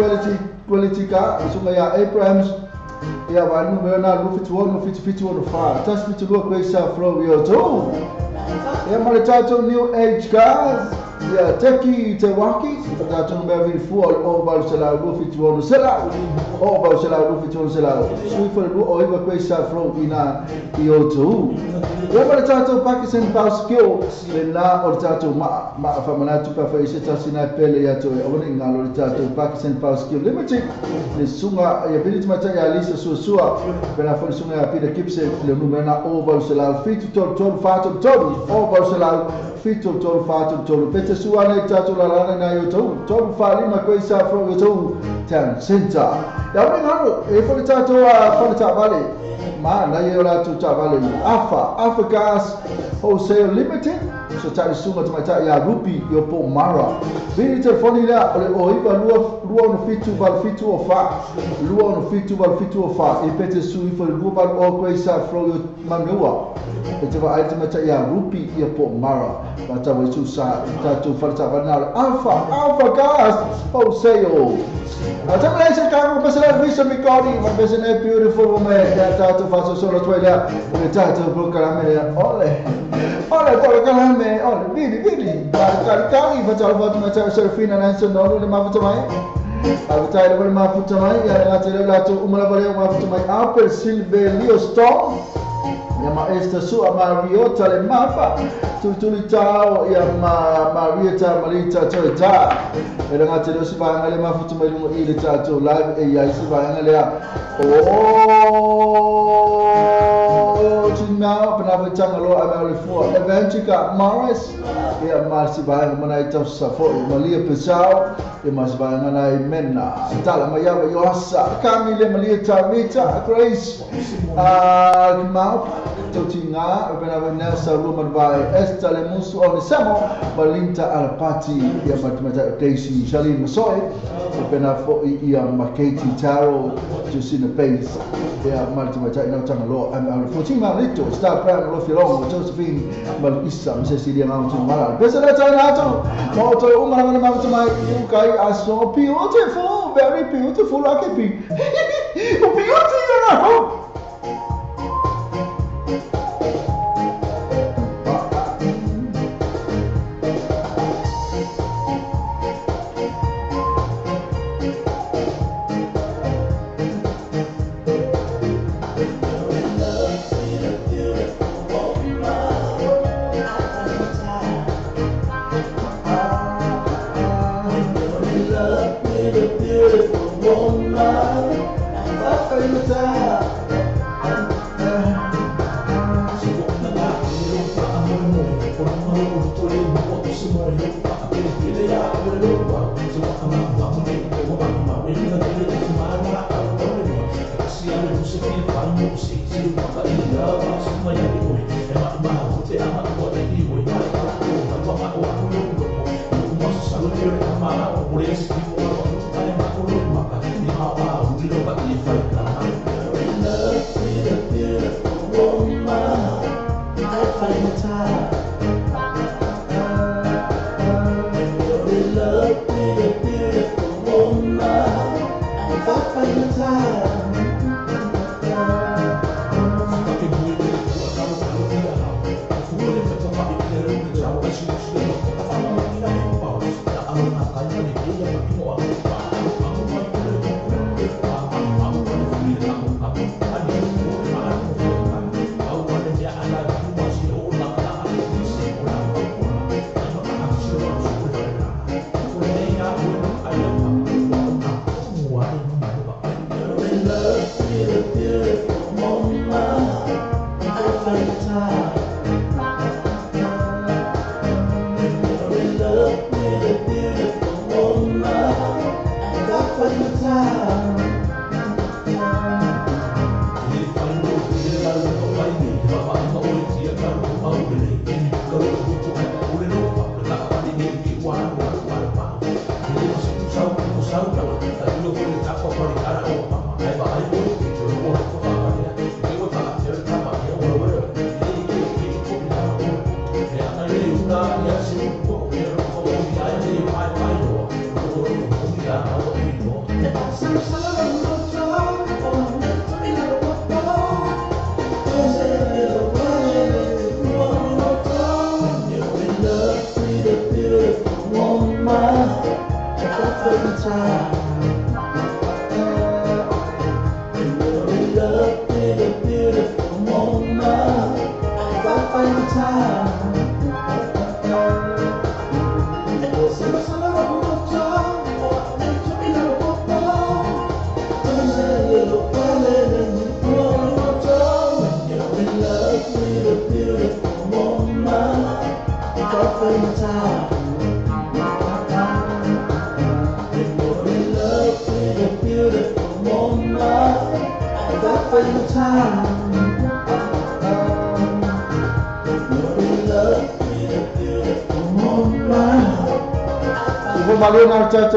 D: Quality Car, i sunga ia Abrahams, ia wa numera nā lufi tuano fitu fitu ono wha, tasi fitu lua koe sa frau i o tolu. Ia ma le tātou New Age Cars, ia teki te waki, i tātou mea vili fua o valu selau, 276 selau, o valu selau, 276 selau, sui fo le lua o iwa koe sa frau i nā i o tū. Ia ma le tātou Pakistan Bauskil, le nā o le tātou maa whamanatu pa whai se tasi nai pele ia toe, o wane ngalo le tātou Pakistan Bauskil Limited, le sunga, ia pili tumata ia Alisa Sua, pena fo le sunga ia Peter Gibson, le numera nā o valu selau, fitu tolu tolu whā tolu tolu, o valu selau, fitu tolu whā tolu tolu, pete sua nei tātou lalana nai o tau, tolu whā lima koe sa frau i o tau, Town Centre. Ia wane ngalo, e fo le tātou a fo le tāvale, ma nai o lātou tāvale i Afa Gas Wholesale Limited, so tāri sunga tamaitai ia Rupi i o po Mara. Vini telefoni lea o le o iwa lua lua ono fitu valu fitu o wha, lua ono fitu valu fitu o wha, e pete sui fo le lua valu o koe sa frau i o Mangaua. E te wa ai tamaitai ia Rupi i o po Mara. Wā i sa tātou whare tāvale nā Afa Gas Wholesale. Tamale se kānga pasela Risa Mikori, ma pese nei beautiful woman, ia tātou whaso solo toi lea, o le tātou prokalame lea, ole, ole prokalame, ole, vili, vili, kari kari, whatau whatu mai tau Serafina Nansen, nonu le mafuta mai, Avatai le wale mafuta mai, ia le ngā te leo lātou umala wale o mafuta mai, Apple Silve Leo Storm,
A: Ia ma Esther Sua Mariota le Mafa Tulituli tau ia ma Maria ta Marita toe ta e le ngate leo si vaega le mafutu mai luga i le tatou live e iai si vaega lea o Tingmao pena foi Tangaloa a mea o le fua Evantica Morris ia ma si vaega mana i tausa foi Malia Pesau ia ma si vaega nai Mena Tala Maiava Ioasa Kami le Malia Tarita Grace Kimao Tautinga pena foi Nelsa Rua Manvae Esther le Musu o Nisemo Malinta Alapati ia ma Tamatai Daisy Charlene Masoe pena foi ia ma Katie Taro Justina Bates ia ma Tamatai Nau Tangaloa am au le 14 Malito Star Brown Lofilongo Josephine Maluisa Cecilia Mautu Mala Pesa le taina atu mo toi uma na mafutu mai you guys are so beautiful, very beautiful like a bee. Beauty you know.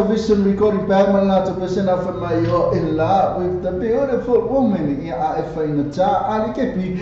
A: Vision recording band man to person of my in love with the beautiful woman ia a e whainga ta ali kepi.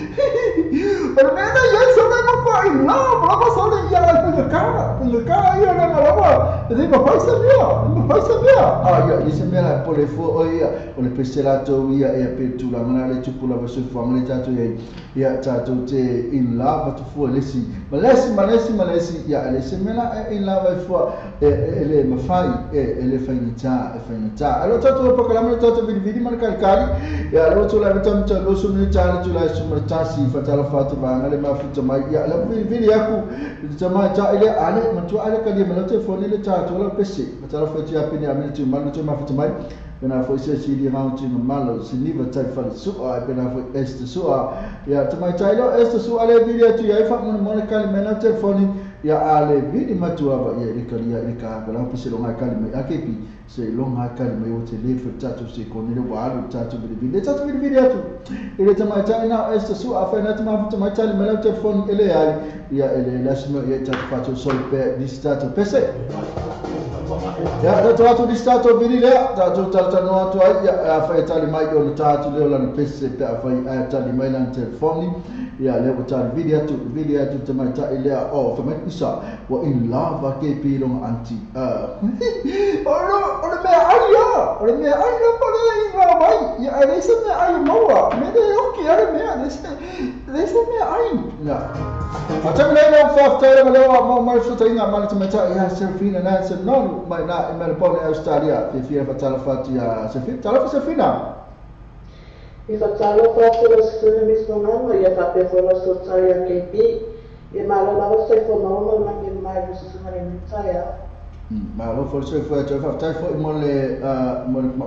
A: Pero mena yes o mo ko in love la so le ia la Ka ia na malawa e ma faisa mea a ia i se mea la pole fo o ia o le pese la to ia e pe tulaga na le tupu lava soifuaga le tatou iai ia tatou te in love atu fua le isi ma le isi ia le se mea la e in love ai fua e le mafai e le faigata alo tatou pakalama le tatou vilivili ma le kalikali ia lo tula le tamu ta lo su ni ta le tula su ma tasi fatala fatu vanga le mafuta mai ia le vilivili aku le mai ta ile ale matua ale kali ma le telefoni le tatou la pese fatala fatu ia pini amini tu malu tu mafuta mai pena foi se si li rau tu malo si niva tai fale sua pena foi este sua ia te mai tai lo este sua le vili atu ia fa mo le kali me le telefoni ia ale vili matua va ia le kali ia le ka la pese lo ngai kali mai akepi se lo ngai kali mai o te le fa tatou se ko ne le wa lu tatou vili vili tatou vili vili atu ile te mai tai na este sua fa na te mafuta mai tai me le telefoni ele ai ia ele lasimo ia tatou fatou sol pe distato pese ia tatou atu distato vili lea tatou talatanoa atu ai ia afai e tali mai o le tatou lea o lana pese pe afai ae tali mai lana telefoni ia lea ua tali vili atu tamaitai lea o fa mai isa ua in love ake pi longa anti o le mea ai ia o le mea ai lava lea i lava mai ia e leai se mea ai maua me le oki a le mea leai se mea ai ia a taimi nei lea faafetai lava lea ua maua mai fesootaiga ma le tamaitai ia Serafina Nansen Nonu mai na i Melbourne Australia fiafia faatalofa atu ia Serafina talofa Serafina.
B: I whatalofa atu lau susuna misongaga ia faapea foi lau sotai ia KB ia malo lava soifua maua ma le manuia mai lo susuga lenei taeao.
A: Malo foi le soifua ia toe faafetai foi mo le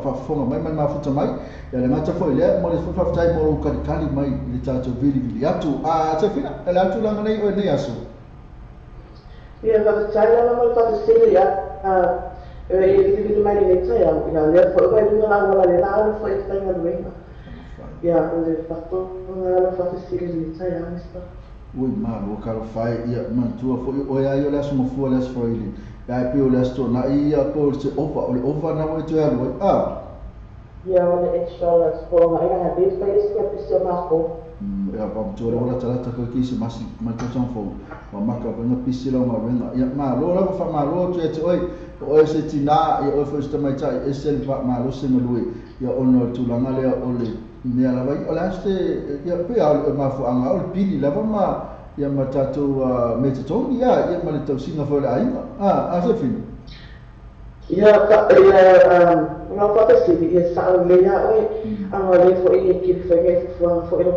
A: faafofoga mai ma le mafuta mai ia le gata foi lea mo le faafetai mo lou kalikali mai i le tatou vilivili atu. Serafina e le a tulaga nei oe nei aso.
B: Ia faafetai lava mo le faafesili ia e vilivili mai lenei taeao ia lea foi ua i luga la auala le la alu foi i le faigaluega. Ia o le faatoga alo faafesili lenei taeao Mr.
A: Ui malo kalofai ia manatua foi oe ai o le aso mafua le aso faili ia e pei o le aso toonai ia po o se ova o le ova na ua e toe alu ai
B: Ia o le extra spolonga ina ha be fai se pisi o mako.
A: Ia pamutua le ua latalata koe ki se masi ma le tausaga fou ua maka vaega pisi lau galuega ia malo lava faamalo atu ia te oe o oe se tinā ia oe foi se tamaitai ese le faamalosi galue ia ona o le tulaga lea o le mea lava ia o le a se ia pei a o le mafuaaga o le pili lava ma ia ma tatou me totogi ia ia ma le tausiga foi o le aiga a Serafina.
B: Ia ia ngā whakasiri ia sao le ia oe anga le foi e kiri whainga i fufuanga foi lo.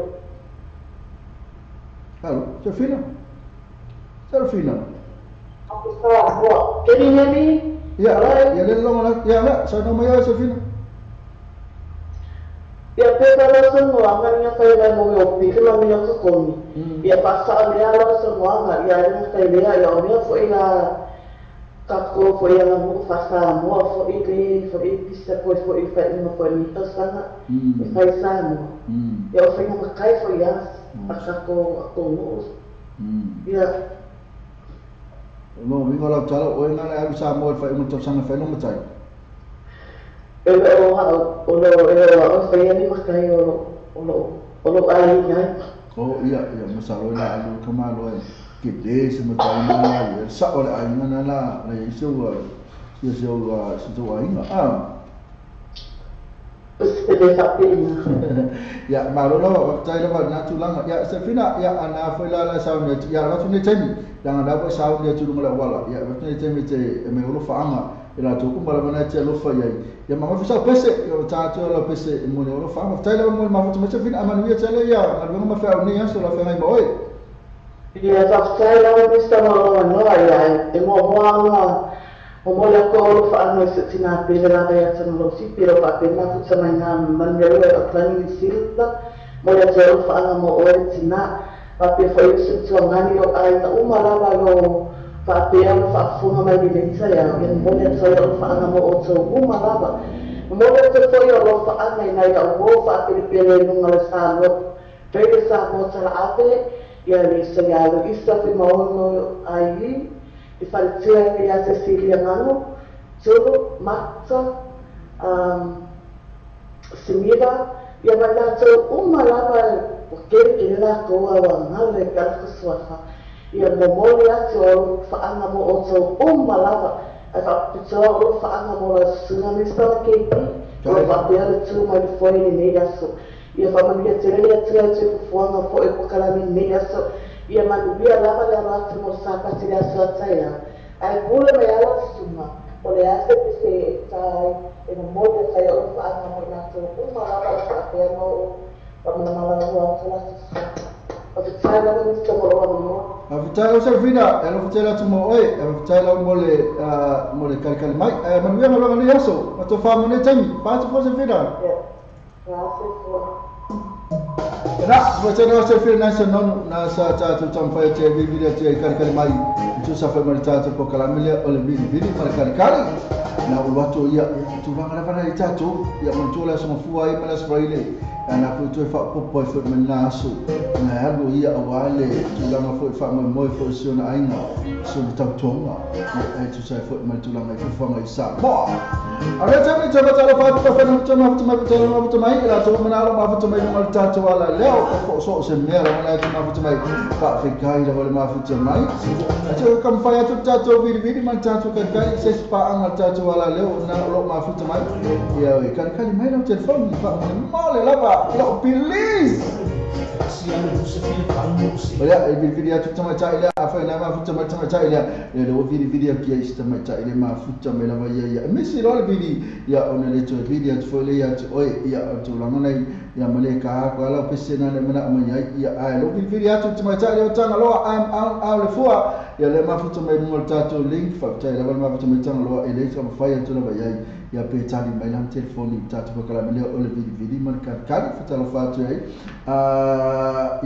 A: Hello, Serafina. Serafina.
B: Can you hear me?
A: Ia ia le longa la ia la sa no mai Serafina.
B: Ia peka lau songoaga ni fai mai mo o pili ma mea totogi. Ia faasao lea lau songoaga ia le fai lea ia o mea foi la kako foi anga mo fasamoa foi le foi pisa foi foi fai uma foi ni tausaga e fai Samoa. Ia o faiga makai foi ia a kako a nuu. Ia
A: No winga lau tala oe nga le alu Samoa le fai uma tausaga fai no matai.
B: E le o hao o lo e o o fai ani makai o lo ai ngai.
A: O ia ia masalo la alu ka malo e ke le se matai na la ia sa o le aiga na la le i se ua ia se ua se tua aiga
B: Se le faapena.
A: Ia malo lava faafetai lava na tulaga ia Serafina ia ana foi la la sauni atu ia atu nei taimi langa na foi sauni atu luga le auala ia atu nei taimi te e me olo faaaga e latou uma lava na te alofa iai ia ma mafi sau pese ia o tatou lau pese e mo le olo faaaga faafetai lava mo le mafuta mai Serafina amanuia tele ia galuega ma feau nei aso la feagai ma oe.
B: Ia faafetai lava Mr. Maoanoa ia e moamoaga o mo le ko olo faaaga i se tina pele lava ia tana lau sipi lau faapena futa mai ngā manuia ua e Auckland New Zealand mo le atu olo faaaga mo oe le tina faapea foi se tuangani lo aiga uma lava lo faapea lo faafofoga mai lenei taeao ia mo le atu olo faaaga mo outou uma lava mo le atu foi o lo faaaga i nai au uo faapelepele i luga le Samoa pei le Samoa talaave ia le isa ia lo isa fe maono ai i faletua ia Cecilia Ngalo, Tulu, Mata, Simira, ia mai latou uma lava o kele kele latou au angalo e kala kasuafa. Ia momoli atu o whaanga mo o tau uma lava. Ai whakapitoa o whaanga mo la susunga mista la KP. O whapea le tū mai le foe ni nei aso. Ia whamania te rei atu ai te fufuanga fo e pokalami nei aso. Ia manuia lava le alo atu mo sapati le aso ataia. Ai pule mai ala susunga. O le ase pese e tai e momoli atu ai o whaanga mo ina tau uma lava la whapea mo o whamanamala ua atu la susunga.
A: A fitai lau Selvina, e alo fitai atu mo oe, e alo fitai lau mo le kalikali mai. E manuia galuega nei aso, ma tofā mo nei taimi. Faatu fua Selvina. Na, fitai lau Selvina na sa nonu, na sa tātou tamawhai atu e viviri atu e kalikali mai. I tusa whai mari tātou po kalamilia o le viviri ma le kalikali. Na ulu atu ia, tulaga lava na i tātou, ia manatua le aso mafua ai ma le aso faraile. Ana ko toe whaapopo ai foi mai aso na alu ia awa le tulaga foi whaamoemoe foi si ona aiga si ona tautoga e tusa ai foi mai tulaga i fuafuaga i Samoa. A lea taimi toe fatalofa atu tafena mafuta mai i latou manalo mafuta mai luga le tatou ala lea o foosoo se mea lagona atu mafuta mai faafekai lava le mafuta mai. Ate kamawhai atu le tatou vilivili ma le tatou kalikali se isi paaga le tatou ala leo na o loo mafuta mai. Ia e kalikali mai lau telefoni faamolemole lava lau please. Ia e vilivili atu tamaitai lea afai na mafuta mai tamaitai lea ia le ua vilivili atu ia isi tamaitai le mafuta mai lava ia ia. E misi loa le vili ia ona le toe vili atu foi le ia atu oe ia o tulaga nei ia ma le ka ko ala pese na le mana mai ai ia ai lo vilivili atu tamaitai lea o Tagaloa am le fua ia le mafuta mai luga o le tatou link faafetai lava le mafuta mai Tagaloa e le taumafai atu lava iai ia pe tali mai lana telefoni tatou pakalame lea o le vilivili ma le kalikali fatalofa atu ai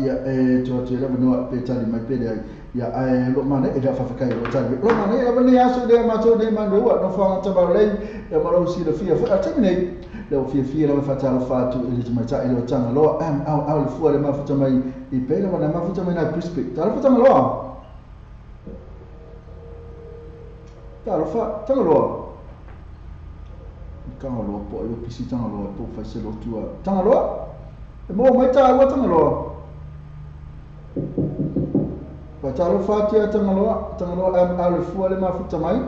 A: ia e tua atu ai lava noa pe tali mai pe leai ia ae lo mana e lea faafekai o tali lo mana e lava nei aso lea matou nei manua no whanga tamarei ia marau silafia foi a taimi nei lea ua fiafia lava fatalofa atu i le tamaitai lea o Tagaloa au le fua le mafuta mai i pe lava na mafuta mai na Brisbane. Talofa Tagaloa. Talofa Tagaloa. Tagaloa po ai o pisi Tagaloa po fai se lotua. Tagaloa? E mo mai tāua Tagaloa. Pa talofa atu ia Tagaloa, Tagaloa au le fua le mafuta mai.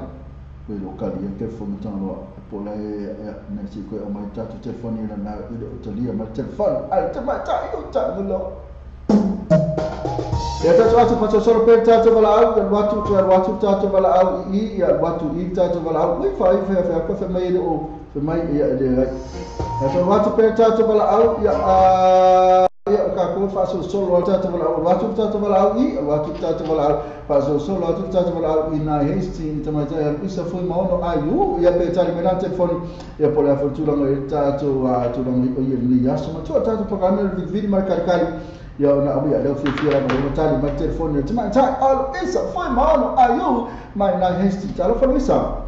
A: Ue lo kali e telefoni Tagaloa. E po la e nei si koe o mai tātou telefoni la nā i le o talia mai telefoni. Ai te matai o Tagaloa. Ia tātou atu pasosoro pe tātou valaau, ia watu tu watu tātou valaau i ia watu i tātou valaau. Ui whai whai whai whai whai mai e o whai mai ia e le rai. Tātou watu pe tātou valaau ia ia ka ko whasosoro tātou valaau, watu tātou valaau i watu tātou valaau whasosoro atu tātou valaau i nā Hastings i tamaitai alu isa fui maono ai u ia pe tali mai nā telefoni ia po le afa tulaga i tātou tulaga o ia nei aso matua tātou pakalame le vilivili ma le kalikali. Ia ona au ia leo fiafia lava le tali mai telefoni te tamaitai alu isa fui maono ai u mai nā Hastings. Talofa Luisa.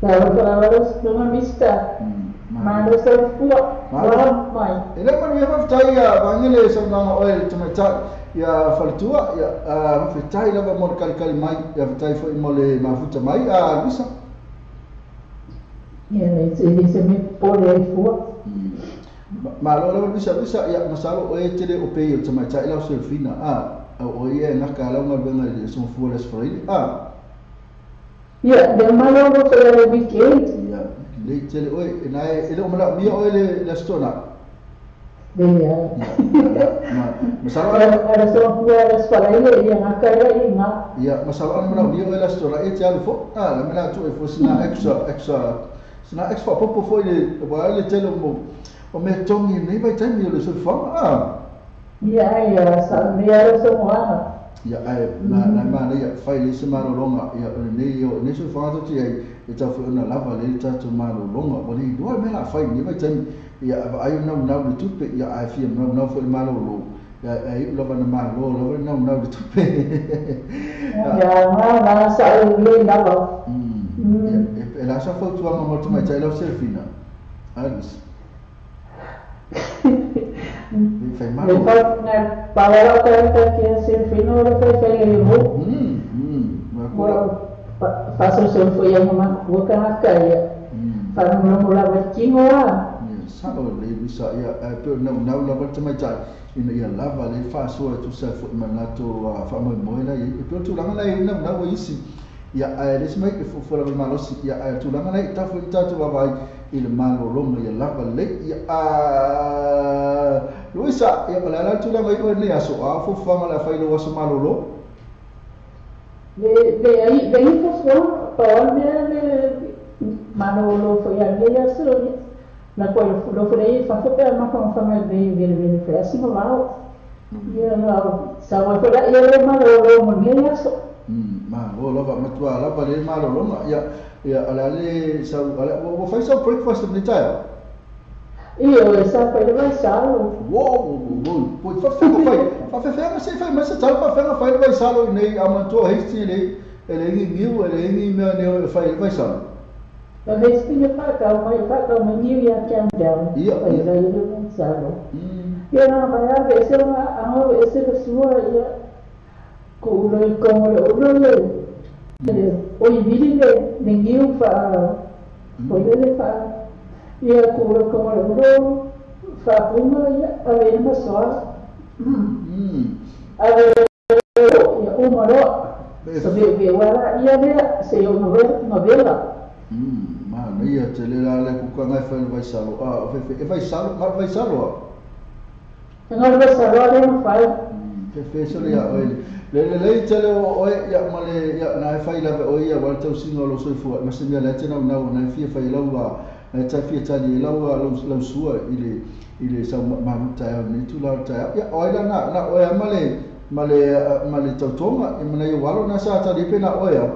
E: Talofa lava le mista. Malo sa fua. Malo mai.
A: E le manuia faafetai ia vagele saunoaga oe le tamaitai ia faletua ia faafetai lava mo le kalikali mai ia faafetai foi mo le mafuta mai Luisa.
E: Ia le te se me pole ai fua.
A: Malo lava Luisa Luisa ia masalo oe tele o pei o tamaitai lau Selfina o ia e ngaka lau galuega i le aso mafua le aso faraile
E: Ia le malo lo fe le weekend.
A: Ia le tele oe e nae e le o malaomia oe le aso tona.
E: Le ia.
A: Masalo
E: ara so fua le aso faraile ia ngaka ia i ngā.
A: Ia masalo ana malaomia oe le aso tona e te alu fo la mea atu e fo sina extra sina extra popo foi le wa le tele mo o mea tongi nei vai taimi o le soifuaga
E: Ia ia sa mea so moana.
A: Ia ai na mana ia fai le se malologa ia o nei o nei soifuaga tau ai e tau foi ona lava le tatou malologa o le iloa mea la fai nei vai taimi ia ai nau nau le tupe ia ai fia nau nau foi le malolo ia ai lava na malo lava nau nau le tupe.
E: Ia na sa le lava.
A: Ia e la sa fautuaga mo le tamaitai lau Selfina. Alice. Fai malo.
E: Le fai na palera ta que Selfina le fai fai le mo.
A: Ma
E: Faço se foi a uma rua que na caia. Fa no mo lava tingo lá.
A: Sa o le Luisa ia pe nau nau lava te mai tai ina ia lava le faasoa e tusa ai foʻi ma le latou faamoemoe la iai e pei o le tulaga la iai naunau ai isi ia ae le isi mai e fuafua lava i le malosi ia ae o le tulaga la iai tatau foi ona tatou vaavaai i le malologa ia lava lelei ia Luisa ia o le a la le tulaga i oe i lenei aso a o fuafuaga o le a fai i lou aso malolo.
G: Le leai leai fuafuaga pau lava le mea le malolo foi a lenei aso ia na koe lofu lea i fafo pe a mafaga i le velevele foi a sina vao ia sau ai foi la ia le malolo mo lenei aso.
A: Malo lava matua lava le malologa ia ia o le a le sau ua fai sau breakfast i lenei taeao?
G: Ioe, sa fai le vaisalo.
A: Wo, wo, wo, faafefea fai, faafefea se i fai mai se tala faafefea fai le vaisalo i nei a manatua Hasty le e leai ni niu e leai ni mea nei e fai ai le vaisalo.
G: O Hasty le faatau mai faatau mai niu ia Countdown
A: Ia,
G: fai
A: ia.
G: ai le vaisalo. Ia na mai a aveese lona aga aveese le sua ia ku'u loa i kogo le ulo ia le oi vili le le niu faa foi lele faa ia ku'u loa i kogo le ulo faapuga ia ave i le masoa ave ia uma loa save'uve'u a laia lea seia ou gavela.
A: Manaia tele la le kukaga e fai le vaisalo a fefe e vaisalo ma le vaisalo a.
G: E galo vaisalo a lea na fai.
A: Fefe sole ia oe le lelei tele o oe ia ma le ia na e fai lava oe ia wa le tausiga o lou soifua ma se mea lea e te naunau na e fia fai lau na e fia tali ai lau lau sua i le i le sau malu taeao i lenei itula o le taeao ia o ai la na na oe a ma le ma le ma le tautoga i mana i ou alo na sa tali ai pe na oe a.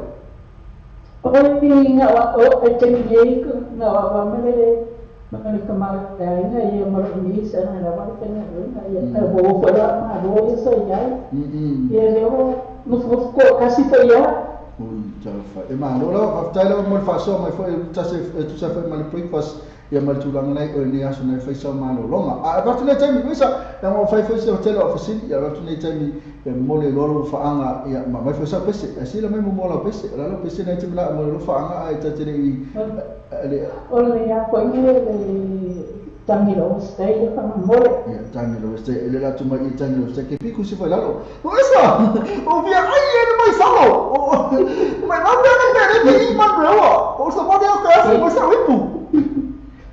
G: Oi nga wa o e taimi nei nga wa wa ma le ma le tamaoaiga ia ma lou niece ana lava le faigaluega ia e ua foi la malo ia sa i ai ia lea ua nofonofo toatasi foi ia.
A: Ui talofa e malo lava faafetai lava mo le faasoa mai foi e tasi e tusa ai foi ma le breakfast ia ma le tulaga nei o lenei aso nei fai sau malologa. A avatu nei taimi Luisa, leaga ua fai foi se tele o fesili, ia avatu nei taimi e momoli ai loa lou faaga ia ma aumai foi sau pese. Ae sila mai muamua lau pese, o le a lau pese nei te manao e momoli ai lou faaga ae ta te le i le
G: O le a foi le tagi lou stay le faamolemole.
A: Ia tagi lou stay, e le la atu mai i tagi lou stay ke piku si foi lalo. Luisa, o via ai e le mai salo. Mai nau mea nei pere pe i man rewa. O sa moni au ka afu mo sa ipu.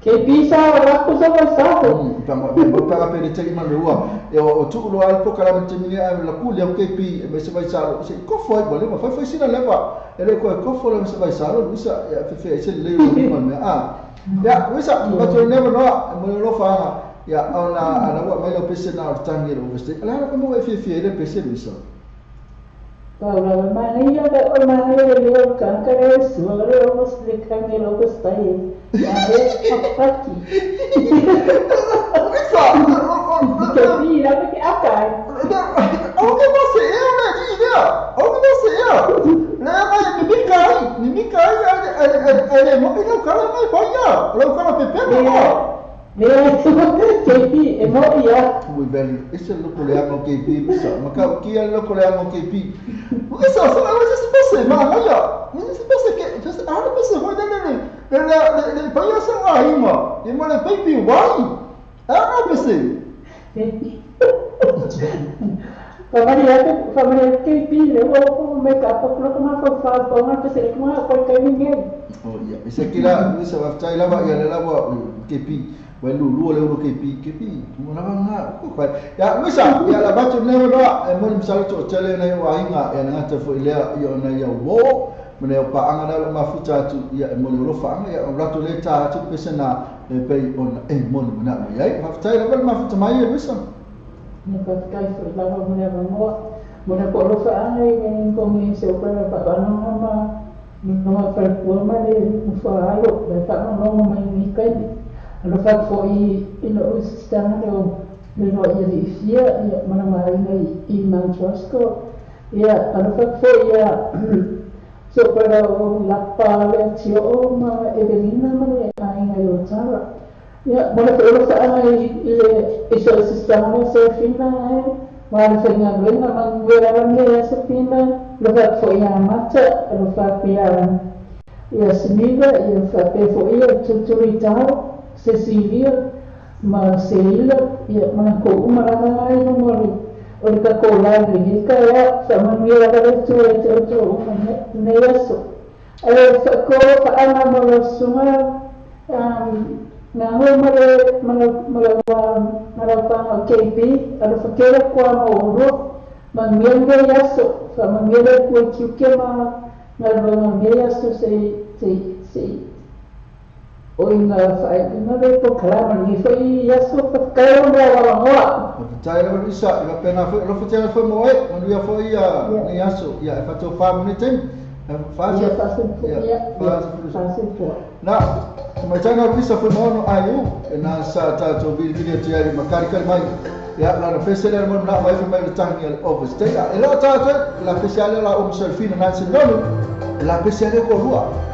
G: Ke pisa o lako sa mai salo.
A: Pa mo mo pa pe le tegi man rewa. E o tu lo al poka la te mini a la ku le ke pi e me se vai salo. Se kofo ai bole ma fai fai sina leva. E le ko kofo le se vai salo Luisa ia fe fe se le o man mea. Ah. Ia Luisa, ma tu ne no mo lo fa ia ona ana ua mai lau pese na o le tangi e le overstay. Ala la mo e fia fia le pese Luisa.
G: Paula manaia o manaia le leo kanka e sua le o le kange lo stai. Ma e papaki.
A: Luisa,
G: Ke pi la ke akai.
A: O ke mo se e le ni idea. O ke mo se e. Le mai ni mi kai, ni mi kai ale ale ale mo ina kala mai fa ia. Lau kala pepena o.
G: Le ke pi e mo ia.
A: Ui veli, ese loko le anga o KP, Luisa. Ma ka kia le loko le anga o KP. Luisa, sa la se pese, ma ngaia. Se pese ke, se ana pese hoi le le le le le le pa ia sa ima. E ma le baby wai. Ana pese.
G: Whamaria atu, whamaria atu ke pi le o ko me ka pa ko ma fa fa fa ma pese le ma ko kai ni nge.
A: Oh ia, ese kila Luisa waftai lava ia le lava KP. Wai lu lu le ulu KP, KP. Mo lava nga ko kai. Ya Luisa, ia la batu ne no e mo ni msalo to tele na yo ainga ia nga te fo ilea ia ona ia wo ma ne o paanga na lo mafuta atu ia e mo le olofa anga ia o rato le ta atu pese na e pei ona e mo ni mana mai ai. Waftai lava le mafuta mai e Luisa.
G: Ne pa kai fo lava mo le mo mo le ko alofa anga i ni ko mi se o pa pa no ma no ma fa ko ma le fa ayo le fa no no ma ni kai alofa fo i i no sistema le o le no ia i fia ia mana ma inga i Mount Roscoe ia alofa fo ia so para o la pa le tio o ma Evelina ma le ainga i o Tara ia mo le alofa anga i le i so sistema le Serafina ai ma le whainga luenga ma ngwera rangi ia Safina alofa fo ia Mata alofa ia Siniva ia whapea fo ia tuturi tau Cecilia ma Seila ia ma ko uma lava ai no mo o le ka ko la le ka ya sa manuia lava le tu e te o uma ne aso e fa ko fa ana mo lo sunga na ho ma le ma ma pa KB alo fa kera kwa mo ro ma mia aso fa ma mia le ku ki ke ma na lo mia aso se se se o inga fa inga le po kalama ni fa aso fa kaio mo wa ngoa
A: tai le isa i pena fo lo fo fo mo e manuia fo ia ni aso ia fa to fa mo ni fa ya fa na mai tanga isa fo mo no ayu e na sa ta to vi video ti ai makari kari mai ya la pese le mo na mai fo mai tangi al overstay e la ta la pese ale la o selfie na se no la pese ale ko lua.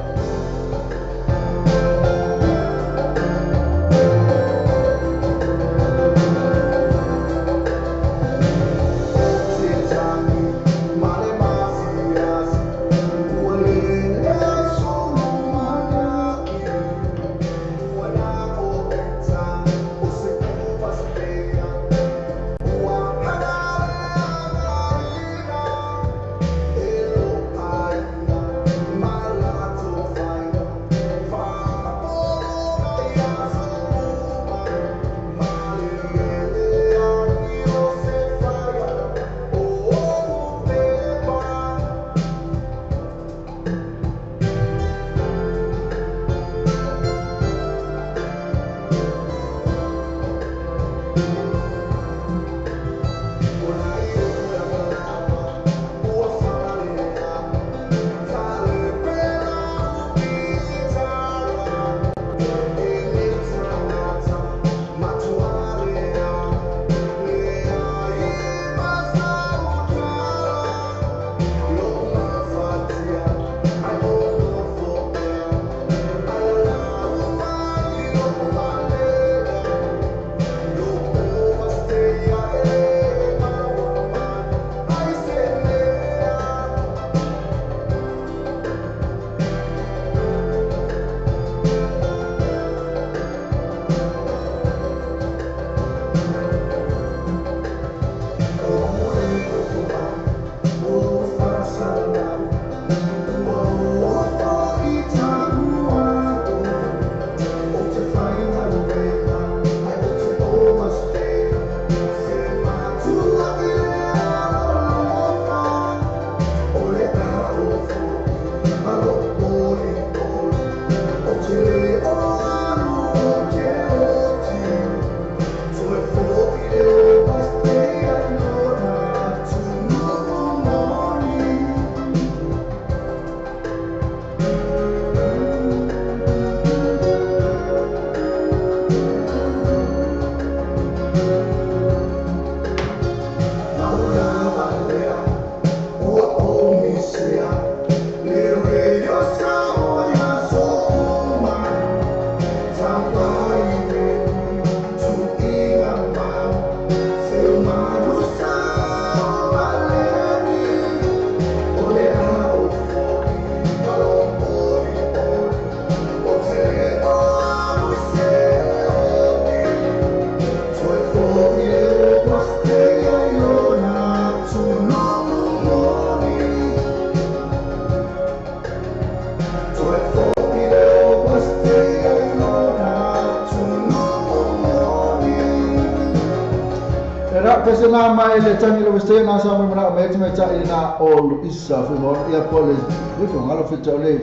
A: Pese na mai le tangi le weste na sa mo na me te ta ina o isa fo mo ia po le le fo ngalo fe ta le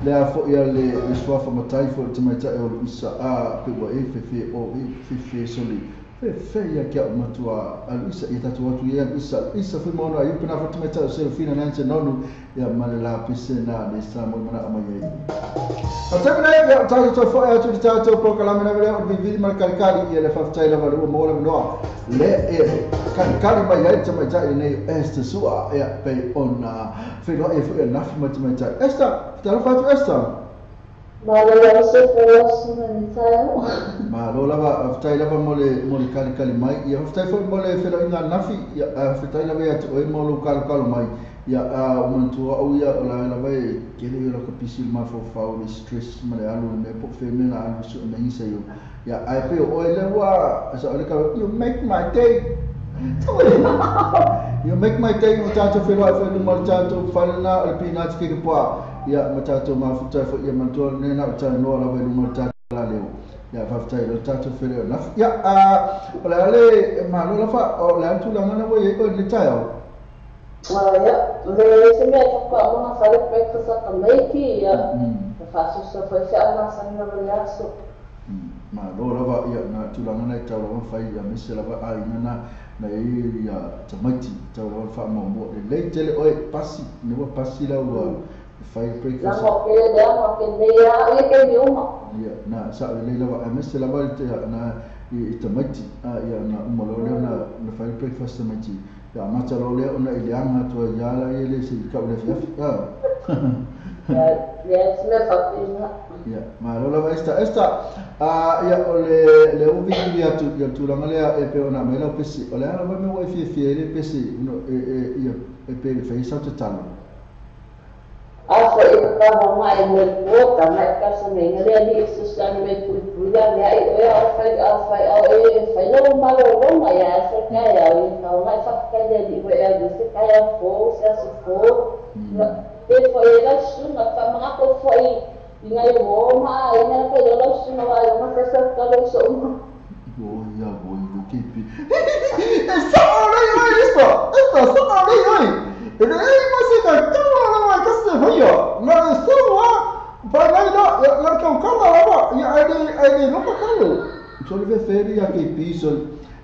A: le a fo ia le le swa fa matai fo te mai ta o isa a pe wa e fe fe o e fe fe soli fe fe ia kia matua a isa ia tatu atu ia isa isa fo mo na ia pena fo te mai ta se fina na se nonu ia ma le la pese na le sa mo na mai ia a te mena ia ta to fo ia tu ta to po kala mena le o vi ma kali kali ia le fa tai la valu mo la no le e kali mai ai te mai tai nei este sua ia pe ona fe no e fo na ma te mai tai esta ta fa tu esta
E: Malo lava soifua lau susuga i le taeao.
A: Malo lava, faafetai lava mo le mo le kalikali mai. Ia faafetai foi mo le feloaiga ananafi. Ia faafetai lava ia te oe mo lou kalokalo mai. Ia ua manatua au ia o la lava e tele ia laka pisi i le mafaufau, le stress ma le alu i le mea po o fea mea la alu i sue mai isa i o. Ia ae pei o oe lea ua sa o le ka you make my day. You make my day mo tatou feloai foi i luma o le tatou fale na o le pinati keke poa. Ia ma tatou mafuta ai foi ia manatua lenei na o le talanoa lava i luma o le tatou alaleo. Ia faafetai o le tatou feleo nafi. Ia o le a le malo lava o le a le tulaga na ua i ai oe i lenei taeao.
E: Ia, le se mea e faatoa fai le breakfast a tamaiti, ia, faasusu foi feau masani lava i le aso.
A: Malo lava ia na tulaga na e tau lava fai ia aemaise lava aiga na na i ai ia tamaiti tau lava le faamuamua lelei tele oe pasi ina ua pasi la ua fai le breakfast.
E: Lama ke lea ke nei a ia ke ni uma.
A: Ia na sao lelei lava aemaise lava na i tamaiti a ia na uma loa lea na na fai le breakfast tamaiti ia amata loa lea ona i leaga atu ai ia la ia le se i kau le afiafi a.
E: Ia ia se mea faapena.
A: Ia, malo lava Esther. Esther, ia, o le, le ua vilivili atu ia le tulaga lea e pei ona aumai lau pese, o le a lava le mea ua e fiafia ai le pese, no, e, e, ia, e pei e fai ai sau tatalo?
E: A foi e ka mai e mo po ka mai ka sa me ngale ni e susani me pui pui ya me ai o ya o fai a fai o e fai lo malo lo ma ya fai ka ya o ka mai fa ka le ni o ya se ka ya fo se so fo e foi e la suna fa ma ko foi i ngai o ma e na ka yo la suna wa yo ma fa sa ka lo so uma.
A: O ia oi le kepi. E sao lei oi Esther, Esther sao lei oi. E le ei ma se ka tau la wa ka se hoia. Na e sao wa pa nai la na ka kala lava ia ai le ai le loka kalo. So le feri ia kepi so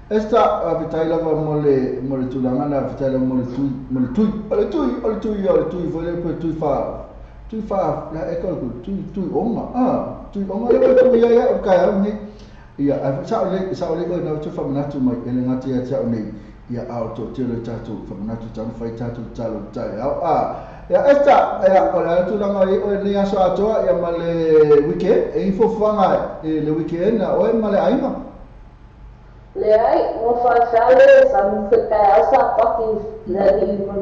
A: Esther faafetai lava mo le mo le tulaga na faafetai lava mo le tui mo le tui o le tui o le tui o le tui foi le pe tui fa tui fa la e ko tui tui onga a tui onga le tui ia ia o ka au ni ia a sa le sa le ko na tu fa manatu mai e le ngati ia tau nei ia a o to te le tatou fa manatu tau fai tatou talo tai au a ia Esther ia o le tulaga i o le aso atoa ia ma le weekend e info fuanga e le weekend na oe ma le aiga.
E: Leai, ua faafeale sa mufekai au sa paki le alii ma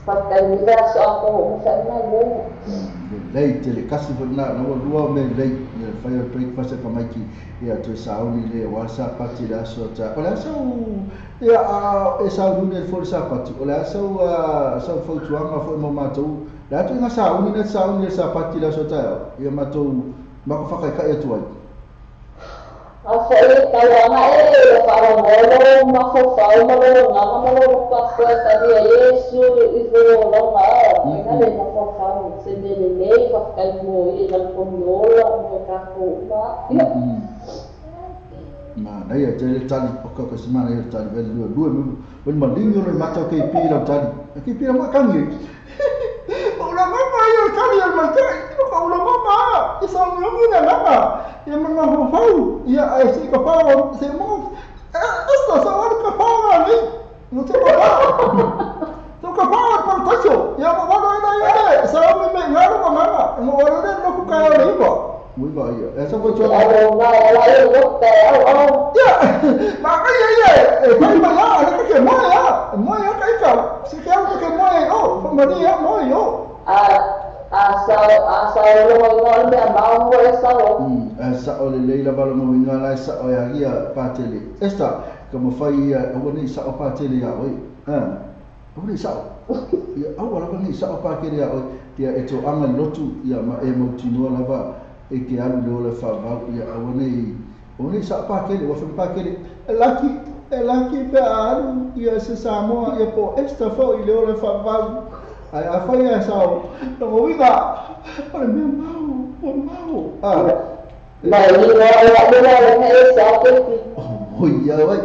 E: faafetai nei le aso atoa ua mafai mai loa.
A: Lelei tele kasi foi na na ua lua me lelei ia le fai o le breakfast e tamaiti ia toe sauni le aua le sapati le aso ta o le a sau ia a e sauni le foi le sapati o le a sau sau fautuaga foi mo matou le a tuiga sauni na sauni le sapati le aso taeao ia matou mako whakaikai atu ai.
E: A foi e tau ana e ia whaarongolo mafaufau ma lou agaga ma lou loto atoa e tali ai Iesu i lou olaga a ina le mafaufau se mea lelei faafetai mo ia i lalo tonu ola mo tatou uma. Ia.
A: Manaia tele tali o ka kasi manaia tali vele lua lua mulu wen malingi ono i mata o KP lau tali. A KP la makangi. O la mama ia o tali al matai. O la mama i sa ngongi na lama. Ia mana ho fau. Ia ai si ka pao se mo. Esta sa ora ka pao ni. No te pa. To ka pao pa tacho. Ia ma wano ina ia sa me me ngaro ma mama. Mo ora ne no ku ka le ibo. Mui ba ia. E sa ko chua.
E: Ai o mai ala e lo te au au.
A: Ia. Ma ka ia ia. E pai ma la le ke mo ia. Mo ia ka ika. Si ke au ke mo ia o. Fa ma ni ia mo ia.
E: A sa a sa lo ngo le mea mau mo e sa o.
A: A sa o le leila balo mo inga la sa o ia ia patele. Esta ka mo fai ia o ni sa o patele ia oi. Ah. O ni sa o. Ia au ala ni sa o patele ia oi. Ia e to anga lotu ia ma e mo tinoa lava e ke alu le ola whavau ia aua nei o nei sa pakele ua whai pakele e laki e laki pe alu ia se Samoa ia po Esther fo i le ola whavau ai a whai a sao no mo winga o le mea mau o mau a
E: Mai ni o la le la le e sa ke ki.
A: O ia wai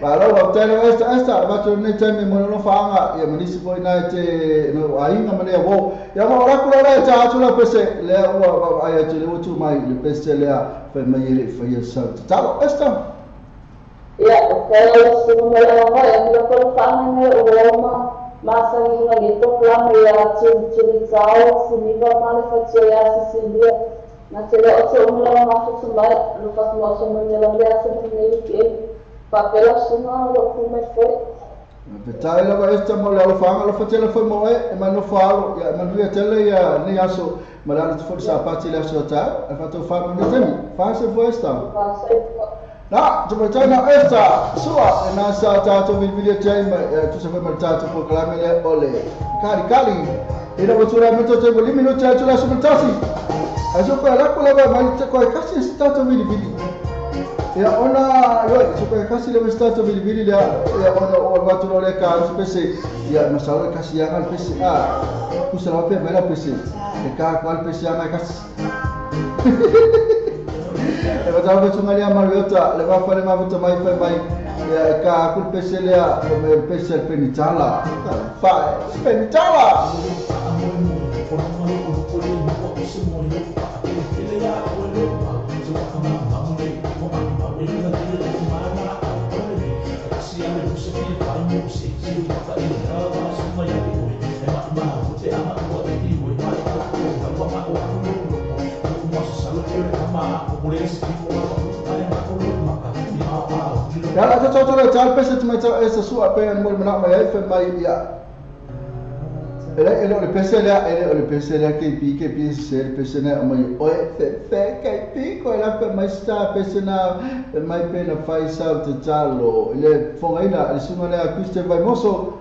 A: Malo, faafetai lava Esther, Esther, avatu lenei taimi mo le alofaanga, ia ma nisi foi na e te no aiga ma lea uo. Ia ma ora aku lea e ta atu lau pese, lea ua vaavaai atu lea ua tu mai le pese lea fai mai e le i faia sau tatalo. Esther.
E: Ia, o ka susuga mai lava mai, e mea koe whaanga nei o Roma, masangi nga ni to plama ia Tuli Tuli Tau, Siniva ma le fatua ia Sisilia.
B: Na te leo te umula mafutu mai lo fatu mo so mo le le sa nei ke papela suma lo ku mai foi.
A: Fetai lava esta mo le alofanga lo fatela foi mo e manu falo ya manu ya tele ya ni aso malalo te foi sa pati le aso ta e fato fa mo temi fa se foi esta. Na te foi na esta sua e na sa ta to vili te ma tu se foi mal ta to proclame le ole kali kali e na votura mo te mo limi no te tu la sumentasi. Aso ko la ko la mai te ko kasi sta to vili vili. Ia ona yo so ko kasi le sta to vili vili le ia ona o va tu le ka so pese ia masalo kasi ya al pese a ku sa la pe mai la pese e ka ko al pese ya mai kasi. E va ta va tu ngalia mariota le va fa le ma vuta mai fa mai ia ka ku pese le a me pese el penitala fa penitala. Ya la to to le tal pese te mai esa sua pe mo mena mai fe mai ya. Ele ele le pese le ele le pese le ke pi ke pi se le pese na mai oi fe fe ke pi ko la fe mai sta pese na mai pe na fai sa te talo le fonga ina le sunga le Christian vai moso.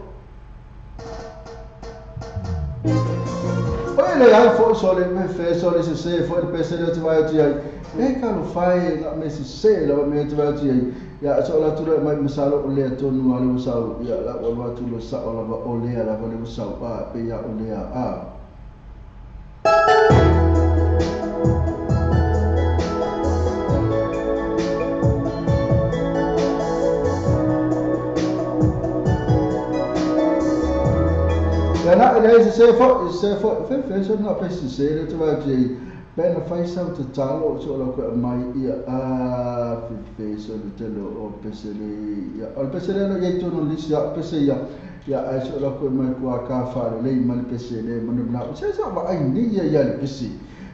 A: Oi le ai fo so le fe so le se fo le pese le te vai ti ai. E ka lo fai la me se se la me te vai ti ai. Ya so la tu le mai masalo le tonu ale usau ya la wa tu lo sa ola va ole la va le usau a pe ya ole a. Ya na le se fo se fo fe fe so na pe se se le tu va ti pe na fai sa te talo so la ko mai ia a fe fe so le te lo o pese le ia o pese le ia to no lisi ia pese ia ia ai so la ko mai ko ka fa le mai pese le mo na se sa va ai ni ia ia le pese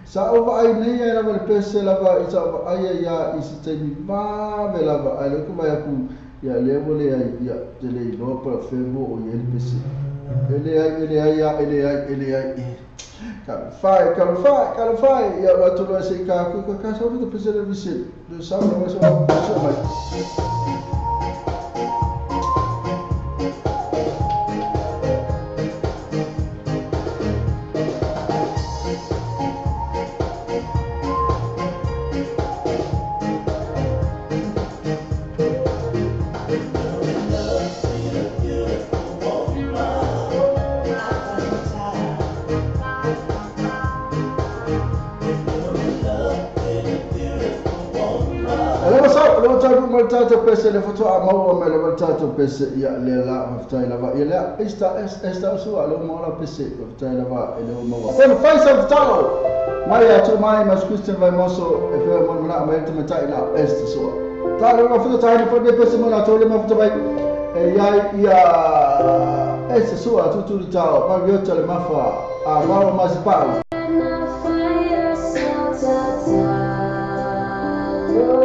A: sa o va ai ni ia la le pese la va isa va ai ia i se te mi va ve la va ai le ko vai ku ia le mo le ia te le lo pa fe mo o ia le pese ele ai ele ai ele ai ele ai Kalafai, kalafai, kalafai. Ia la tu la se ka ku ka sa o te pese le visi. Le sa o sa o sa mai. Tato pese le foto a maua me le tato pese ia le la haftai lava ia le esta esta sua le mo la pese haftai lava ele mo wa pe fai sa talo mai atu mai mas Christian vai moso e pe mo na mai te mai la esta sua ta le foto ta ni fo pese mo la to le mo foto vai e ia ia esta sua tu tu tao ma io te le mafa a ma ma si pa.
E: Yeah.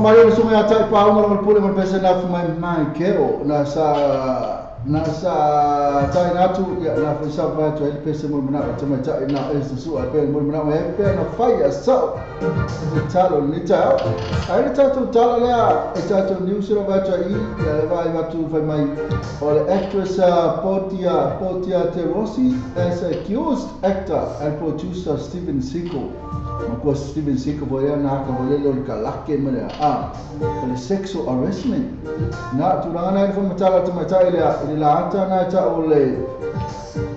A: Mai le sunga tai pa unga le pule mo pese na mai mai keo na sa tai na tu ya na fu sa pa tu el pese mo na te mai tai na es su a pe mo na me pe na fai a so te talo ni ta ai ta tu talo le a e ta tu news ro va tu i ya le vai va tu fai mai o le actress Portia De Rossi as accused actor and producer Steven Seagal. Ma Steven Seagal foi na ka le le ka lake me a o le sexual harassment na tulaga na le matala te matai le le la ata na ta o le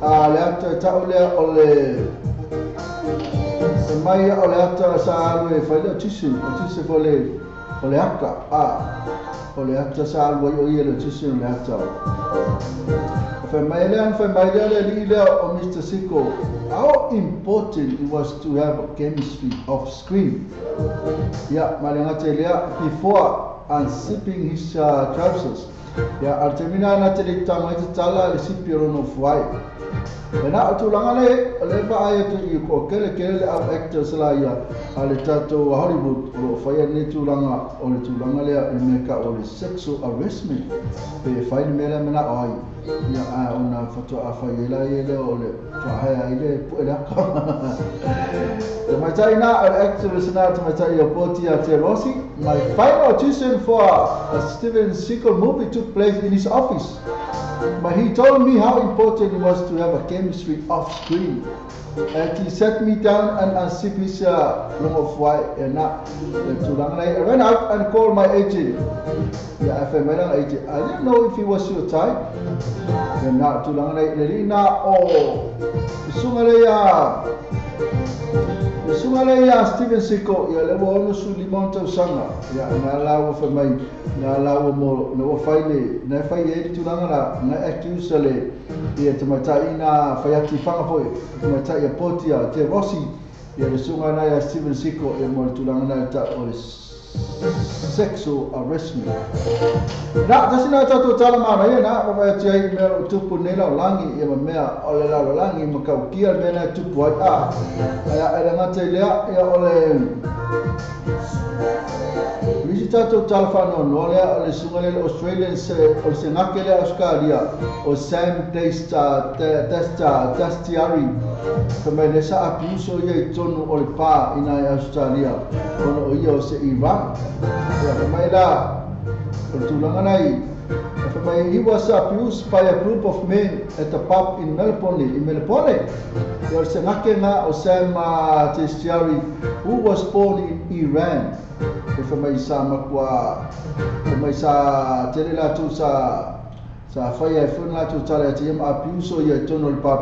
A: a le ata ta o le o le mai o le ata sa le fai le tissue o le o le aka a o le ata sa le o le tissue le ata fai mai le le o Mr. Seagal. How important it was to have a chemistry off screen. Yeah, before unzipping his trousers. Yeah, altemina na tele tama te tala le sipiro no fai. Na tulaga le le va ai tu i ko kele kele au actors la ia ale tato Hollywood o fai ne tulaga o le tulaga le e me ka o le sexual harassment. Pe fai me la mena ai. Ia a ona foto a fai la ile o le fa ai le pu la ka. Te matai na al actress na te matai o Portia De Rossi. My final audition for a Steven Seagal movie took place in his office. But he told me how important it was to have a chemistry off screen. And he sat me down and unzipped his long of white and I went out and called my agent. Yeah, I found my agent. I didn't know if he was your type. And not too long or Sungaleya Steven Seagal, ya le wo no su limon sanga. Ya na la wo fa mai na la wo mo no fai le na fai e tulaga la na accuse le ia te matai na fai ati fanga foi te matai ia Portia De Rossi ia le sunga na ia Steven Seagal ia mo tulaga na ta o le sexual harassment. Na tasi na tatou tala mana ia na va te ai mea o tupu nei lau langi ia ma mea o le lau langi ma kaukia le mea na tupu ai a aia ele ngata i lea ia o le Lisi tātou tala whaanoanoa lea o le suga lea le Australian se o le segake lea Australia o Sam Dastyari fai mai lea sa apiuso ia i tonu o le pā ina i Australia ona o ia o se Iran. Ia fai mai la o le tulaga nei fai mai he was abused by a group of men at the pub in Melbourne i Melbourne. Ia o le segake na o Sam Dastyari who was born in Iran. E fai mai sa makua fai mai sa tele latou sa sa faia ai foi ona latou tala ia te ia ma apiuso ia i tonu o le pub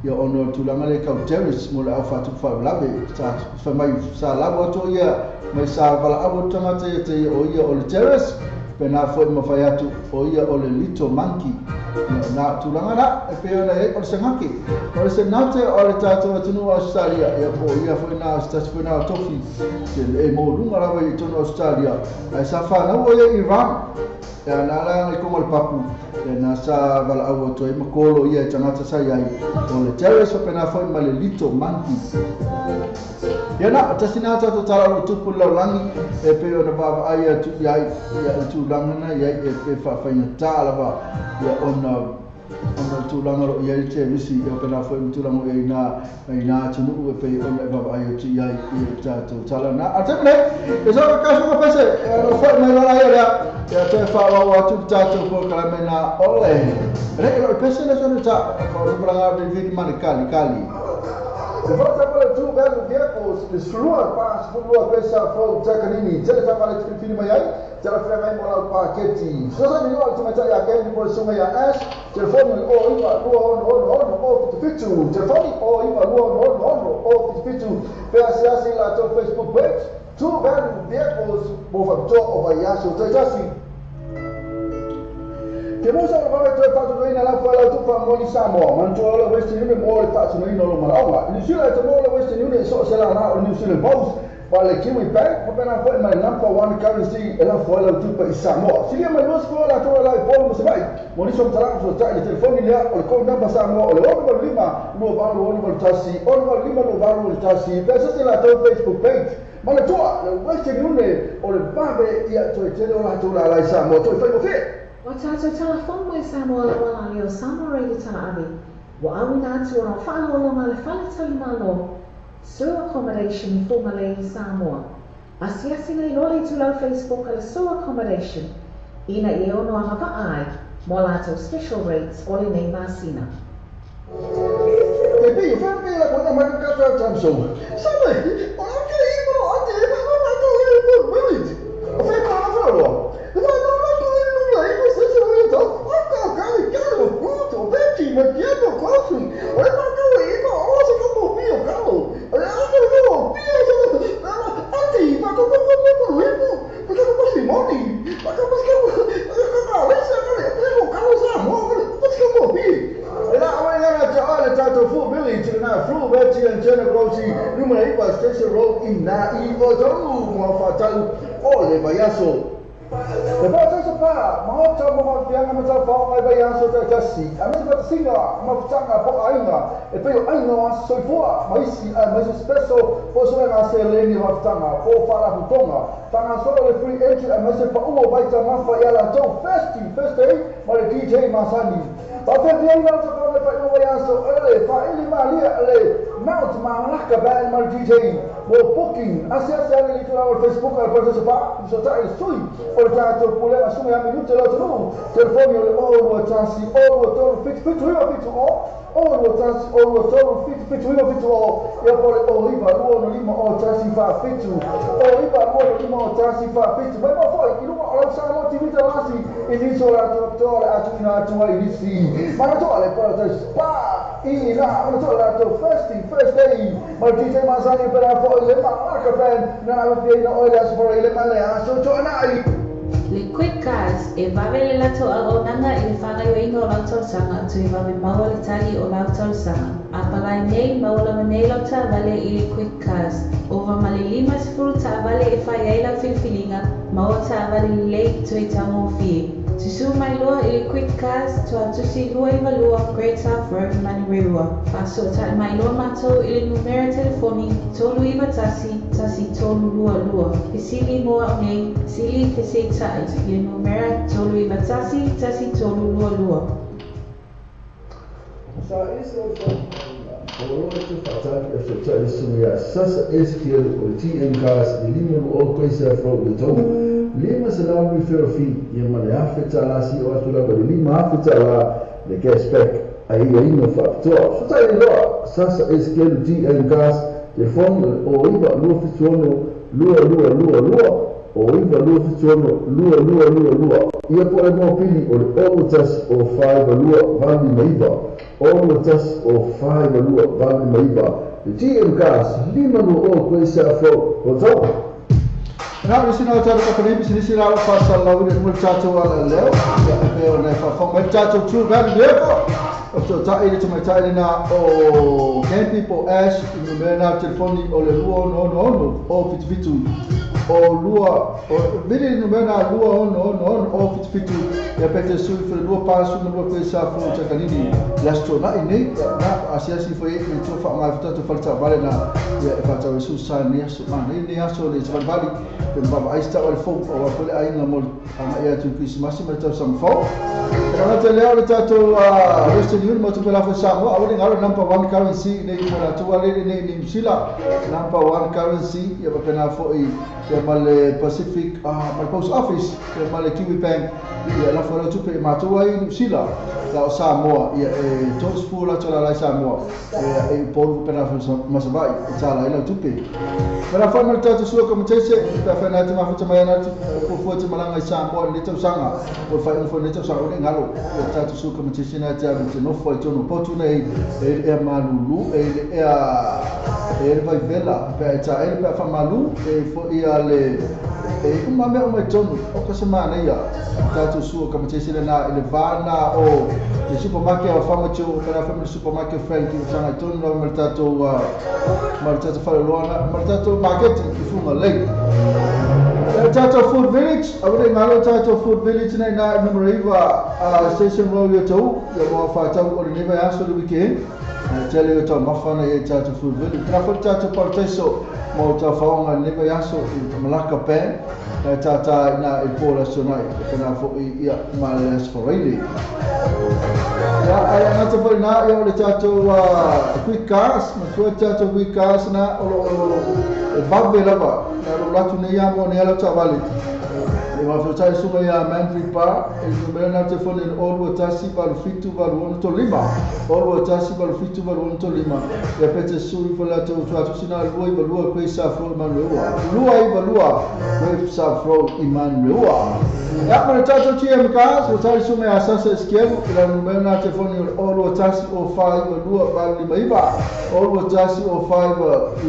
A: ia ona o le tulaga lea kau terrorist mo le au faatupu faalavelave sa fai mai sa lau atu ia mai sa valaau atu tagata ia te ia o ia o le terrorist pena foi ma fai atu o ia o le little monkey. Ia na tulaga na e pei ona i ai o le segake o le senate o le tatou atunuu o Australia ia po o ia foi na se tasi foi na o tofi te e maualuga lava i totonu o Australia ae sa fanau o ia i Iran. Ia na la i konga o le papu ia na sa valaau atu ai ma kolo ia e tagata sa i ai o le terrorist faapena foi ma le little monkey. Ia na, tasi na tatou tala o lo o tupu i le lalolagi e pei ona vaavaai atu i ai ia le tulaga na i ai e pe faafaigata lava ia ona ona o le tulaga o lo o i ai le terisi ia faapena foi ma tulaga o i ai na i nā atunuu e pei ona e vaavaai atu i ai i le tatou tala na. A le taimi nei, e soka kaso ka pese, e ano foi mai lala ia lea, ia toe faaauau atu le tatou polokalame na ole. Rei, lo pese le sone ta, ko le palanga o le mane kali kali.
D: Le volta per le tu bello vehicles, le slua pa sfulua pesa fo takanini, tele ta vale fili mai ai, tele fili mai mo lau paketi. Sosa ni lo tuma tai a ke ni mo sunga ya Ash, telefoni o iwa lua ono ono ono o fitu fitu, telefoni o iwa lua ono ono ono o fitu fitu, pe asiasi la tau Facebook page, tu bello vehicles mo fa to o vai aso taitasi. Te musa o le vave toe faatinoina lau fai lau tupa mo ni Samoa, manatua o le Western Union mo le faatinoina o lou malaoga. I New Zealand e te mo le Western Union i so o se lala o le New Zealand Post, ma le Kiwi Bank, faapena foi ma le number one currency e lafo ai lau tupe i Samoa. Silia mai 20 latou e la i Upolu ma Savaii, mo nisi o matalaga fesootai i le telefoni lea o le code number Samoa o le 685 28 61 685 28 61 pe asese latou Facebook page. Manatua, le Western Union o le vave ia toe tele o latou lala i Samoa toe faigofie.
C: Ua tātou tala fou mai Samoa le uala lea o Samoa Radio Tala Ave, ua auina atu ona faaaloaloga le fale talimalo Sue Accommodation i Fugalei i Samoa. Asiasi nei loa le itulau Facebook a le Sue Accommodation ina ia ono agavaa ai mo a latou special rates o lenei masina.
D: E pei, fa pei la kona mai ka ka tam so. Sa mai, o la ke i mo ate e ma ma ka le ko village. O fa ka fa lo. Ma ma ma ko le lu la i mo se se le to. O ka ka le ka lo ku to be ti ma ke no ko su. O le ma ka le i mo o se ka mo pi o ka lo. O le a ka le mo pi o se ma ate ma ko ko ko ko le mo. Ma ka ko si mo ni. Ma ka ko ka ka le sa ka le ko ka lo sa mo ko ka mo pi. E la awai ngana te ale tātou Full Village na Flu Veti and Jenna Grosi numera iwa Station Road i nā i o tau mua whātau o le vaiaso. Le pā tausa pā, maota mo mafianga ma tau whao mai vaiaso tau tasi. A mese whatasinga, mafutanga po ainga, e pei o ainga o aso soifua, maisi a maisi special, po soe ngā se leni mafutanga, po whala hutonga. Tanga solo le free entry a maisi pa uo vaita mafa i ala tau festi, first day, ma le DJ Masani. Pa fe fia ina o ta whai whai aso ele fa ili malia le Mount Malaka band ma le DJ mo booking ase ase ale le tulaga o le Facebook a le Parataiso Pa so tai sui o le tatou pulega suga ia minute le atunuu telefoni o le 021 023 7 7 9 7 0 021 023 7 7 9 7 0 ia po le 09 2 5 0 1 4 7 09 2 5 0 1 4 7 mai mo foi i luga o lau Samoa TV talasi i nisi o latou apitoa le atuina atu ai i nisi manatua le Parataiso Pa i la manatua latou first day ma le DJ Masani pera foi le Malaka band na ave fia ina oi le aso fora i le male aso toanai.
E: Le Quick Cars e vave le latou auaunaga i le faagaoioiga o lau talosaga toe vave maua le tali o lau talosaga. A palai nei maua lava nei lau taavale i le Quick Cars. Ova ma le 50 taavale e fai ai lau filifiliga, maua taavale lelei toe taugofie. Susu mai loa i le Quick Cars, Tuatusi 292 Great South Road, Manurewa. Faasootai mai loa matou i le numera telefoni 391 1322. Fesili mo au nei, sili feseita'i i le numera 391 1322.
A: Sa ese o le o loa te whaataki e whatai sunga ia sasa SQL o le TM Cars i lima lu o koisa fro i tau. Lima se lau referral fee ia ma le afe tala si o atu lava le lima afe tala le cashback ai ia ina whaapitoa. Whatai ni loa sasa SQL TM Cars telefoni o iwa lua fituono lua lua lua lua o iwa lua fituono lua lua lua lua. Ia po e mōpili o le olo tasi o whaiva lua vali maiva. Olo tasi o whaiva lua vali maiva. Le TM Cars lima lua o koisa fro o tau.
D: Na le sina tata ka pene bisini la fa sa la le mo tato ala leo ya pe o na fa fa mo tato tu ga le ko o to ta ile to mai ta ile na o Campy po Ash i me na telefoni o le lua no no no o fitu fitu o lua o vili no me na lua no no o fitu fitu ya pe te su fe lua pasu mo lua pe sa fo ta kanini la sto na ini na asia si foi e to fa ma fa to fa ta vale na ya fa ta su sa ni so ma ni ni aso le sa vale pe baba ai sta o fo o fo le ai na mo ia tu Christmas ma ta sam fo na te leo le tato Western Union mo tu pela fo sa mo a o ngalo number 1 currency nei mo la tu ale nei ni Sila number 1 currency ia pa na fo i ia ma le Pacific ma Post Office ia ma le Kiwi Bank ia la fo tu pe ma tu ai ni Sila la Samoa ia e to spu la tola la Samoa e polu pe na fo ma sa vai ta la ila tu pe para fo ma tato sua como te se pa fa na te ma fo ma na fo fo te malanga i Samoa ni tau sanga o fa fo ni tau sanga ni ngalo ia tato sua como te se na te te no fo te no potu nei e malulu e e vai vela pe ta e pe fa malu e fo ia le e uma me uma tonu o ka semana ia tato sua como te se na ele va na o le supermarket o famacho para family supermarket Frank o sanga tonu no mercato mercato falona mercato market i funga lei Tato Food Village, awale ngalo Tato Food Village na na number 8 Station Road yo tau ya mo fa tau o le ba aso le weekend tele yo tau mafana ye Tato Food Village tra fo Tato Parteso mo ta faonga ne ba aso i Malaka Pen na tata na e pola sonai kana fo i ia males foreili ya ai na te fo na yo le Tato Quick Cars ma fo Tato Quick Cars na o e vave lava na lo latu ne ia mo ne ala tavali e ma fo tai sunga ia Mandri Pa e numero na telefone o lua tasi valu fitu valu ono to lima o lua tasi valu fitu valu ono to lima e pete sui fo la to tu sina lua i valua kwe sa fro Emmanuel lua i valua kwe sa fro Emmanuel ya ma tato TM Cars o tai sunga ia sasa esquerdo la numero na telefone o lua tasi o fa lua valu lima iva o lua tasi o fa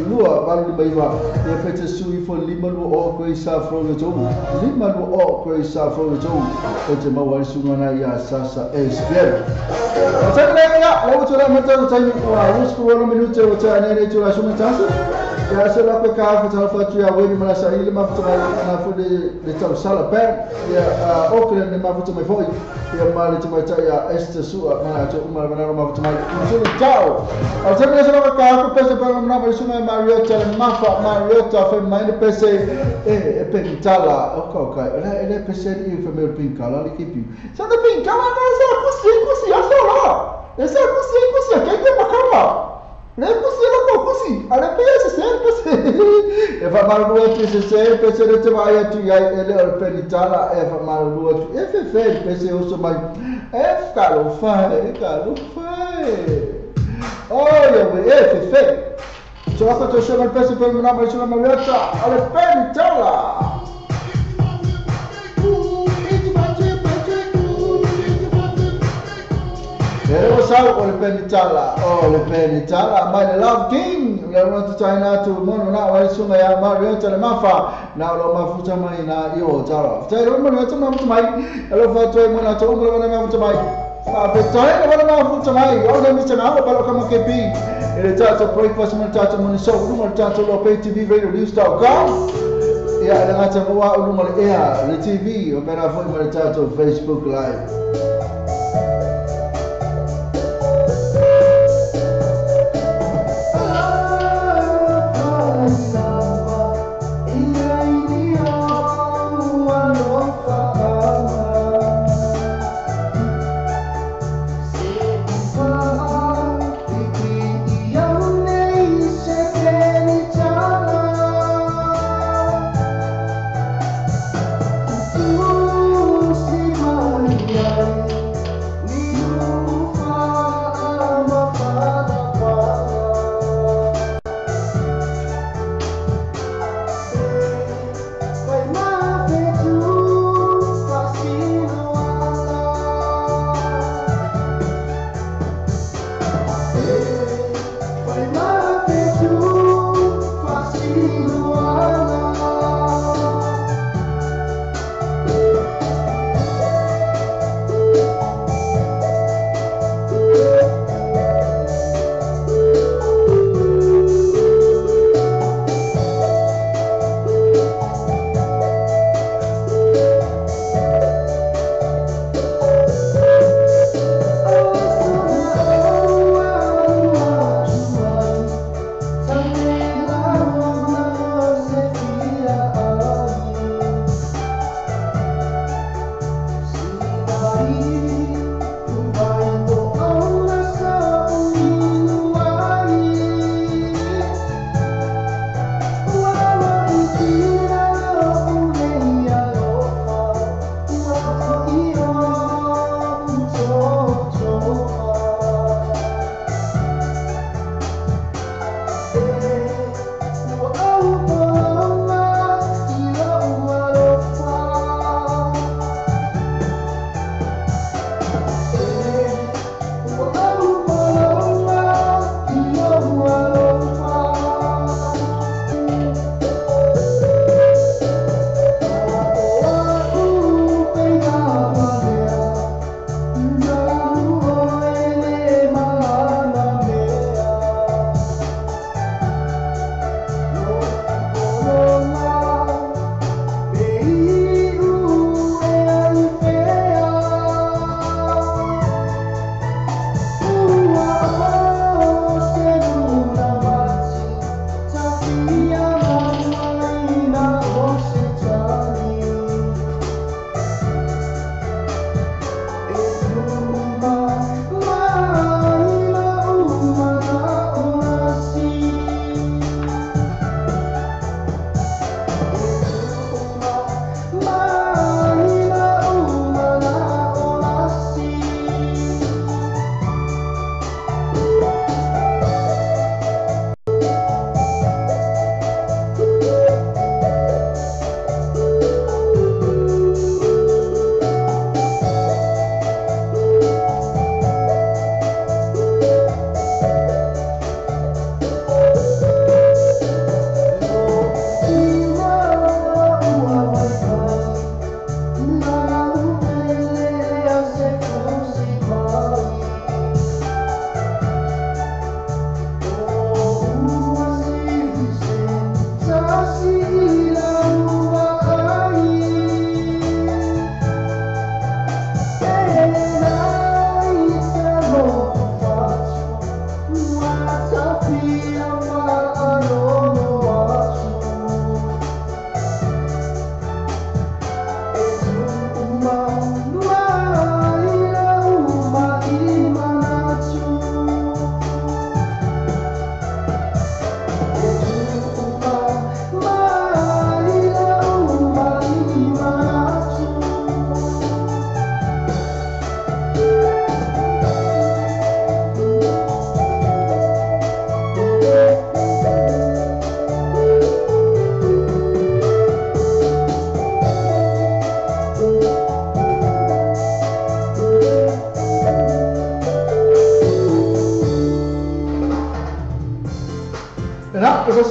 D: lua valu lima iva e pete sui fo lima lua o kwe sa fro le to lima lua o kwe sa fro le to o te maua sunga na ia sasa esquerdo o te lea la utu la mata o tai o rusku o minuto o te anene tu la sunga tasi ia se la pe ka fa ta fa tu ia weni mala sa ile ma fa na fo le tau sala pe ia Auckland ne ma fa mai foi ia ma le mai ta ia este sua ma to uma ma ma fa mai so tau o te lea la ka ko pese pa na ma sunga Mariota le mafa Mariota fa mai le pese e pentala o ka ka ele pese i fa meu pinkala le kipi sa de pinkala na sa kusi kusi aso la esa kusi kusi que que makama le kusi la ko kusi ale pese se pese e fa malua tu se se pese le te vai tu ia ele o pentala e fa malua tu e fe fe pese o so mai e kalo fa e kalo fa oh yo e fe fe so a to chama pese pelo na mais uma Mariota ale pentala. O le penitala, o le penitala, my love king, le want to China to mono na wa sunga ya Mariota le mafa, na lo mafuta mai na io tara. Tai lo Mariota mafuta mai, lo fa toi mona to umra na mafuta mai. Fa pe tai lo mafuta mai, o le mista na o ba kama kepi. Ele tato breakfast mo tato mo so mo tato lo pay TV radio news.com.
A: Ia le gata moa o lunga le ea, le TV, o pena foi ma le tatou Facebook Live.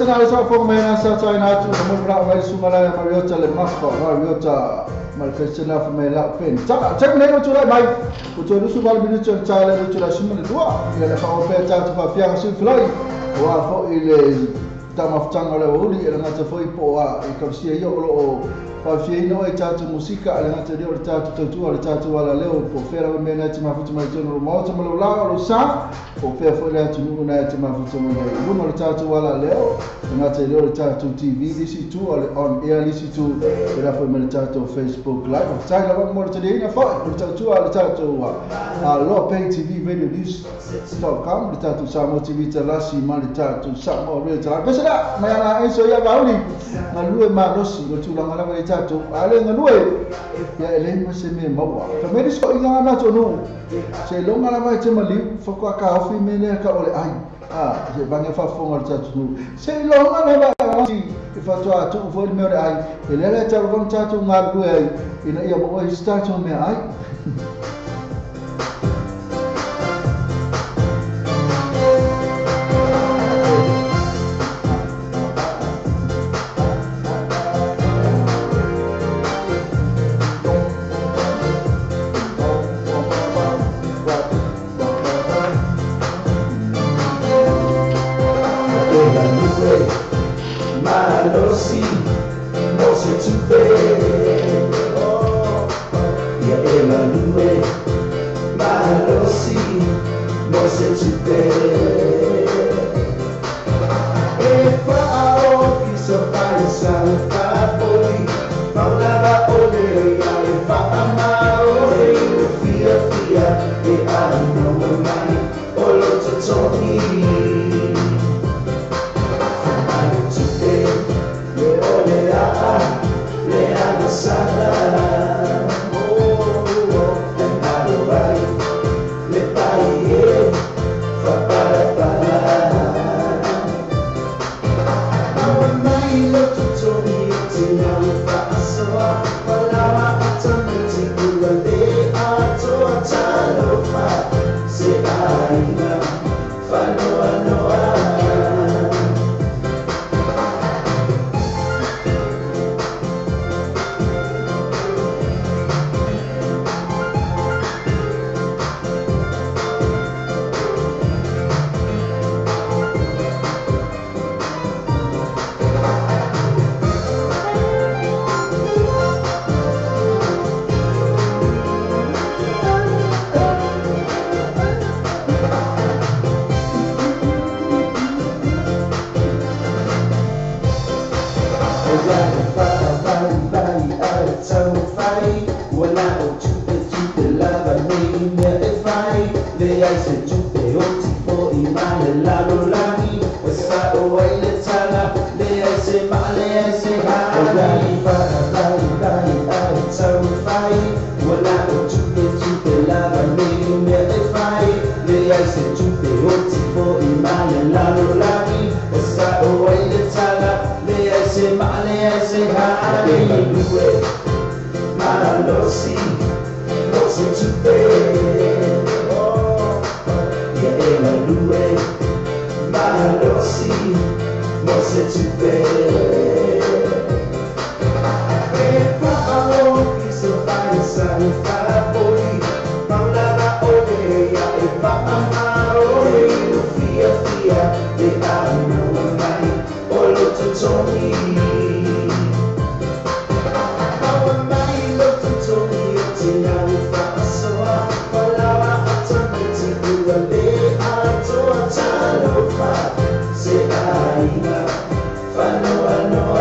A: Na le sa fo mai na sa tsa na tu mo bra mai su mala Mariota le mafa Mariota mal fesena fo mai la pen ta check nei tu lai mai o tu su val minuto tsa le tu la su le dua ia le fa o pe tsa tu fa fia su floi o a fo ile Tamafutanga o le uli e le gata foi po a e kausia ia o loo faafiaina oe i tatou musika a le gata lea o le tatou tautua o le tatou alaleo po o fea lava mea na e te mafuta mai totonu o le maota ma lou la o lou sa po o fea foi le atunuu na e te mafuta mai ai i luga o le tatou alaleo e gata i lea o le tatou TV le isi itu o le on air le isi itu e la foi ma le tatou Facebook Live. Faafetai lava mo le taliaina foi o le tautua a le tatou Aloha Pay TV Radio News.com le tatou Samoa TV Talasi ma le tatou Samoa Radio Talasi. Pese la mai ala enso ia vauli galue malosi o tulaga lava i tatou ale galue ia e leai ma se mea maua. Fa mai le soʻoiga na tonu se iloga lava e te maliu faatoa kaofi me lea ka o le ai a se vage faafofoga o le tatou nuu se iloga lava e faatoa tuu foi le mea o le ai e lea la e taulogona tatou galulue ai ina ia maua ai se tatou mea ai.
H: Malosi, mo se tupe. Ia e galue, malosi, mo se tupe. E whaoki sa pai sa whaapoi, maulava ole ia e whaamao e fia fia e anoa mai o lo totogi. Malosi, mo se tupe. Ia e galue, malosi, mo se tupe. E whaoki sa pai sa whaapoi, maulava ole ia e whaamao e fia fia e anoa mai o lo totogi. Se aina, whanoa noa.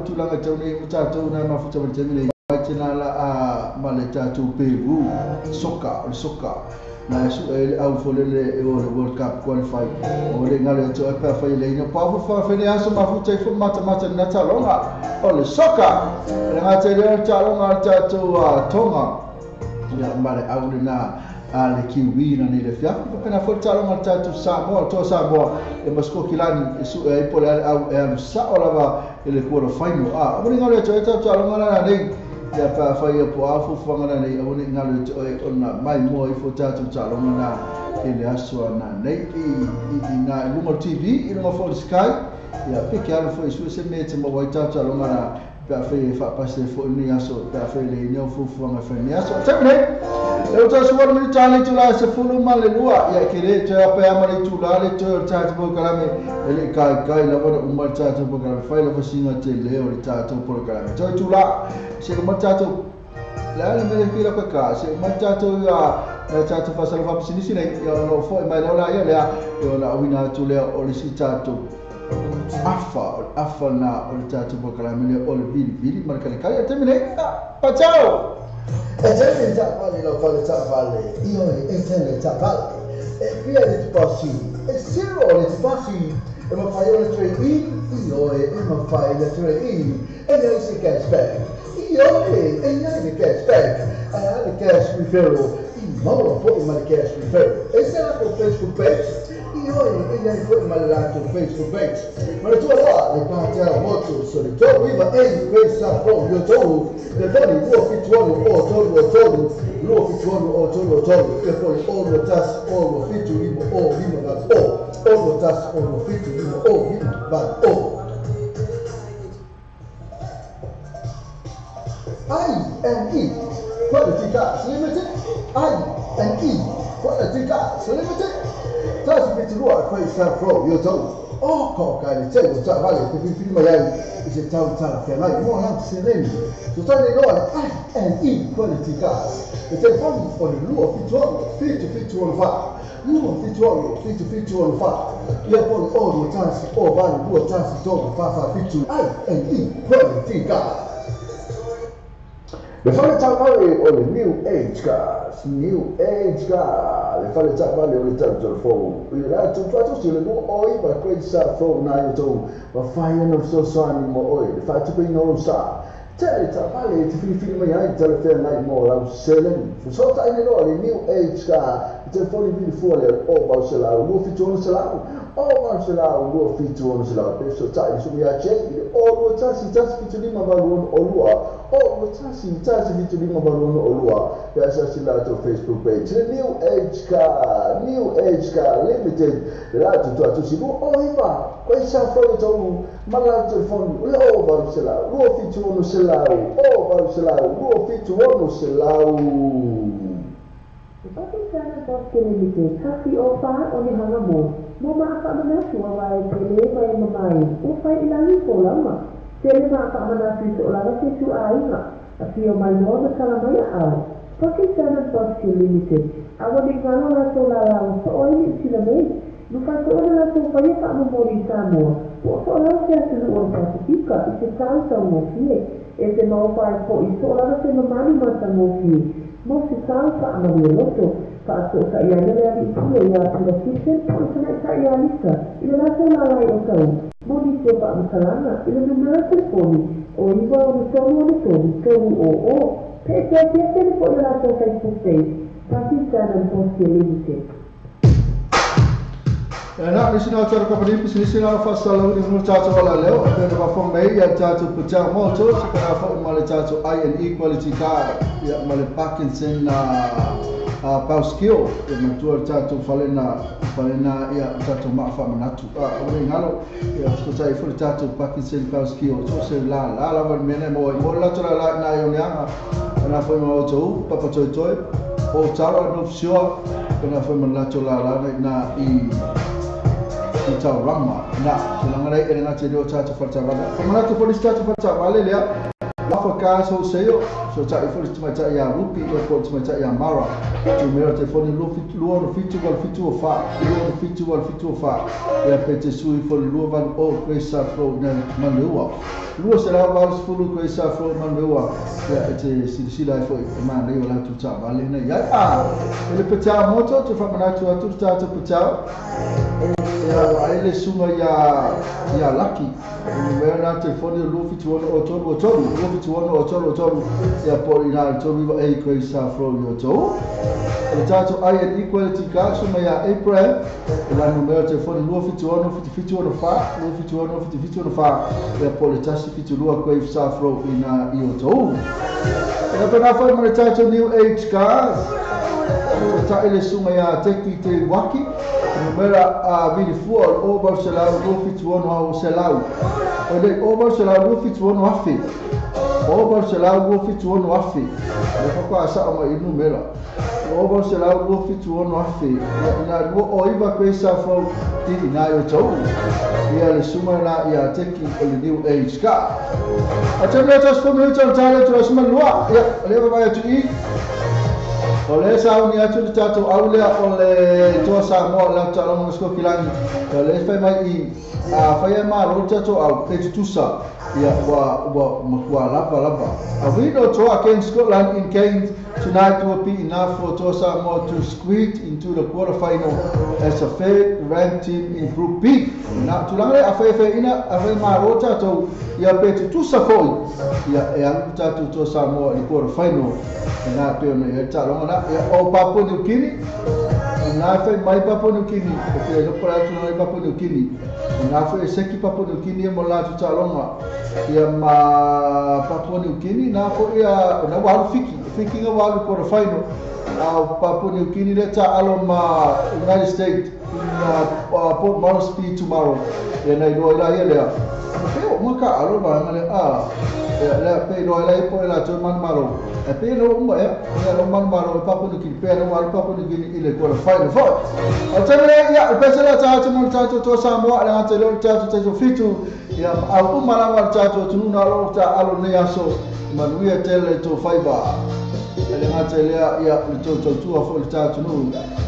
A: Tulaga tauni utatou na mafuta ma le tena la a ma le tatou Peru soka soka na su e au folele e o le World Cup qualify o le ngale to e pa fa ile ina pa fa fa ne aso mafuta i fu mata mata na talonga o le soka le ngate le talonga tatou a Tonga ya ma le au le na a le Kiwi na ni le fia pa na fo talonga tatou Samoa to Samoa e masko kilani e su e po le au e sa o lava ele quarter final a o ngale to e talonga na nei ya pa fa ia po afu fanga na nei o ngale to e ona mai mo i fo tatou talonga na ele aso na nei i na lunga TV i lunga fo Sky ya pe ke ala fo isu se me te mo wai tatou talonga na pa fa fa passe fo ni aso pa fa le ni fo fanga fa ni aso te nei Le uta suwa ni tali tula se fulu ma le lua ia ke le te apa ma le tula le te o tatu po kalame ele kai kai la wana uma tatu po kalame fai la fasinga te le o le tatu po kalame te tula se ma tatu la le me kila ka ka se ma tatu ya tatu fasala fa sinisi nei ia no fo mai la ia le o la wina tu le o le si tatu afa afa na o le tatu po kalame le o le vili vili ma le kai te mene pa ciao.
D: E te tavale lo fale tavale, io e te tavale, e via le passi, e zero le passi, e ma fai le tre in, io e ma fai le tre in, e nei si cash back, io e nei cash back, e le cash referral, i mo poi ma le cash referral, e se la con Facebook page, io e nei poi ma la tu Facebook page, ma le tue là le parti alla moto, sono to viva e questa pro io to le boni o fituano o tolu tolu lo fituano o tolu tolu e poi o lo tas o lo fitu limo o limo va o lo tas o lo fitu limo o limo va o I N E Quality Cars Limited. I N E Quality Cars Limited. Tas fitu lo questa pro io to o ko ka le te o ta vale te fi ma yai se tau tau fe mai mo la se le to ta le lo I N E Quality Cars e te fami o le luo fituo fitu fitu o fa luo fituo fitu fitu o fa ia po o lo tas o va luo tas to fa fa fitu I N E Quality Cars. Le fale tavale o le New Age Cars, New Age Cars, le fale tavale o le tau fo. Le tu tu si le lu oi ma questa fo na io tu, ma fai no so so animo oi, le fa tu pe no sa. Te le tavale ti fi fi ma ia te le fe mai mo la selen. Fu so ta ne lo le New Age Cars, te fo li fu le o ba se la, lu fi tu se la. O ba se la, lu fi tu se la, pe so ta su mi a che, o lu ta si ta fi tu li ma ba lu o lu. O tasi tasi fitu lima baluno olua ya sa sila to Facebook page le New Age Car, New Age Car Limited la tu tu si o iva questa foto to ma la telefono le o va se la lo fitu no se la o va se la lo fitu no se la.
B: Pakistan Bosque Limited kasi o fa o ni hanga mo mo ma ka mana suwa wai pele mai mai o fai ilangi ko lama. Tele maakamanatu so lava se tu aiga a fio mai no na kala mai au Pakistan Bosque Limited awa ni ngalo la so la la so oi ni sila nei no fa so la so fa ia fa mo mori Samoa o so la se atu o Pasifika i se tau tau mo fie e te mau fai po i so la se mamanu ma ta mo fie mo se tau fa ma le loto fa so ka ia le ali pule ia pula kitchen po se na ka ia lisa i la so la la o tau Moni se pa makalanga i le numero telefoni o iwa o tolu o tolu tolu o o pe te te te po la so Facebook page Pakistan Bosque Limited.
A: Na nisi na tara ka pani nisi na fa sala ni no tata wala leo pe na fa mai ya tata puta moto se ka fa ma le tata I N E Quality Car ya ma le Parkinson na Pauskio e matua tata falena falena ya tata ma fa manatu a o ngalo ya so tai fu tata Parkinson Pauskio so se la la la va mene mo mo la tora la na yo nyanga na fa mo to papa toi toi o tara no sure na fa mo la tora la na i Tauranga na tulanga rai ere ngā te reo tātou whatauranga. Whamanatu polisi tātou whatauranga lea Lafa cars wholesale so tai fo te mai tai a rupi e po te mai tai a mara tu mera te foni lua no fitu wal fitu o fa lua no fitu wal fitu o fa ia pe te sui fo lua van o kwesa fro na manua lua se la wal fulu kwesa fro manua ia e te silisila fo e ma reo la tu ta vale na ia a ele peta moto te whamanatu atu tātou peta ia ai le sunga ia laki mea nā te foni o lua fitu ono o tolu o tolu lua fitu ono o tolu o tolu ia po i nā tolu iwa e koe sa fro i o tolu e tātou ai an equality ka sunga ia Abraham e la numero te foni lua fitu ono fitu fitu ono fa lua fitu ono fitu fitu ono fa ia po le tasi fitu lua koe sa fro i nā i o tolu e la pena fai ma le tātou New Age Cars o ta ele sunga ia teki te waki numera a vili fua o bau se lau lua fitu ono au se lau o le o bau se lau lua fitu ono afi o bau se lau lua fitu ono afi le whakwa a saa mai numera Over se lau lua fitu ono afe na lua o iwa koe sa fau ti ina i o tau ia le suma na ia teki o le New Age ka a te mea tos fomi uta o tale tu suma lua ia le vai atu i o le sauni atu le tatou au lea o le Toa Samoa le taaloga ma Skokilangi o le fai mai i a fai e malo le tatou au pe tutusa ia ua ua matua lava lava. A win or draw against Scotland in Cairns tonight will be enough for Toa Samoa to squeeze into the quarterfinal as a third ranked team in Group B. Na tulaga le a fai fai ina a fai malo tatou ia pe tutusa foi ia e alu tatou Toa Samoa i le quarterfinal na pe ona ia taaloga na ia o Papua New Guinea na fai mai Papua New Guinea o te lopo la tulaga i Papua New Guinea na fai seki Papua New Guinea mo la taaloga ia ma Papua New Guinea na foi ia na wa fiki fiki nga wa quarter final a Papua New Guinea le ta alo ma United States in Port Moresby tomorrow ia na iloa ila ia lea pe o maka alo ba ngale a ia le pe iloa ila po ila to man malo e pe lo uma e ia lo man malo Papua New Guinea pe lo Papua New Guinea ile quarter final foi o tele ia pe se la ta to mo ta to Samoa la te lo ta to fitu ia au uma la ta to tunu na lo ta alo nei aso manuia tele to faiva le ngata lea ia le tau tua fo le tatu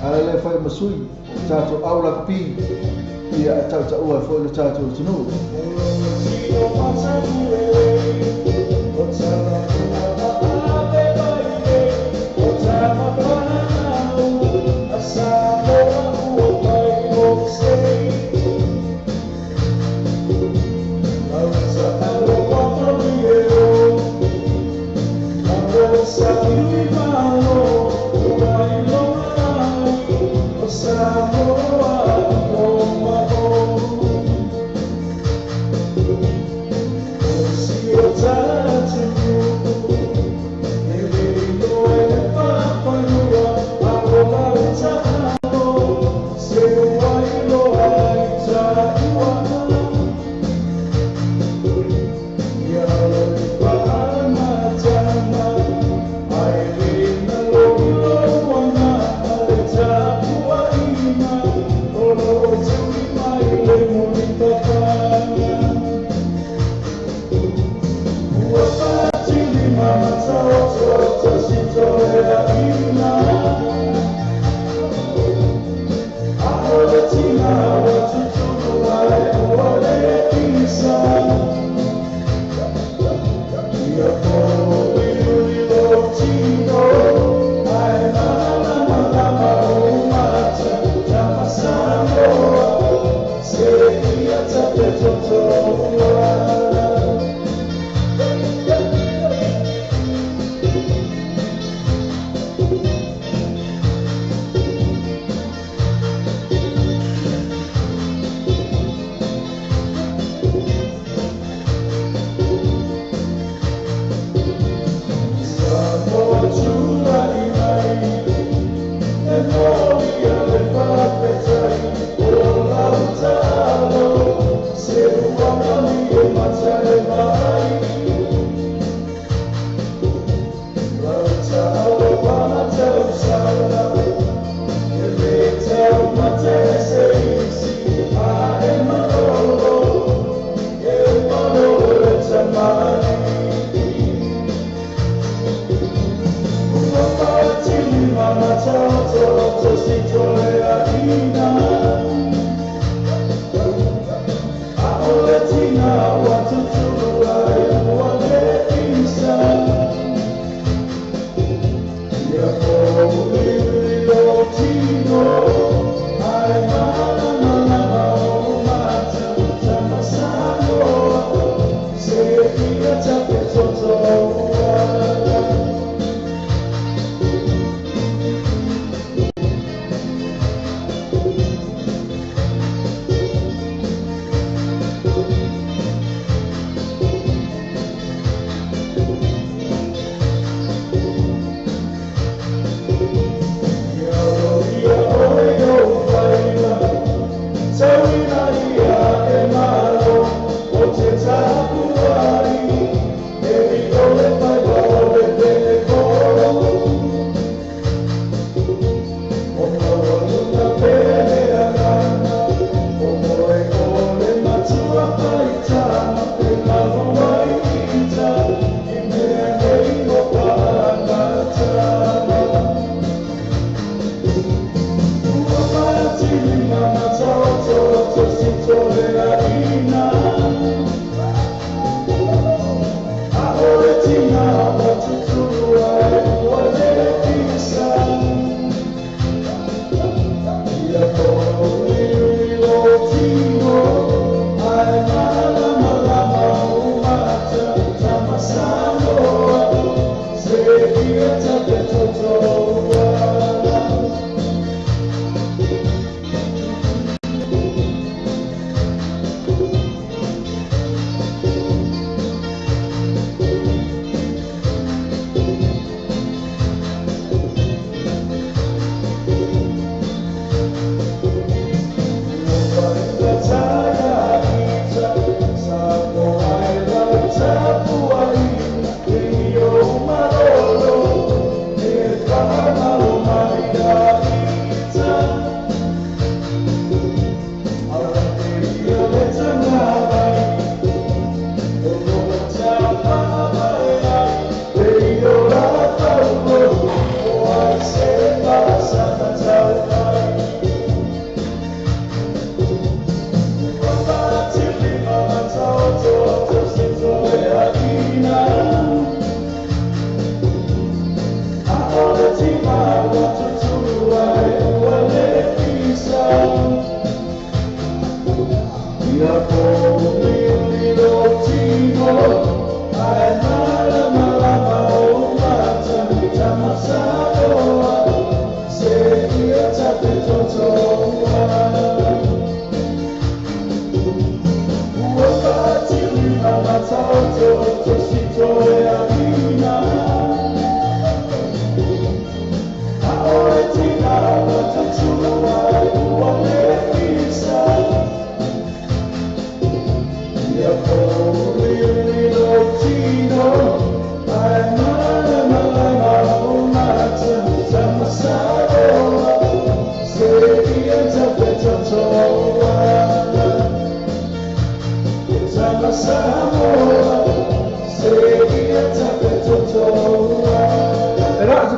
A: ala le fai masui tatu au la pi ia tau tau fo le tatu tunu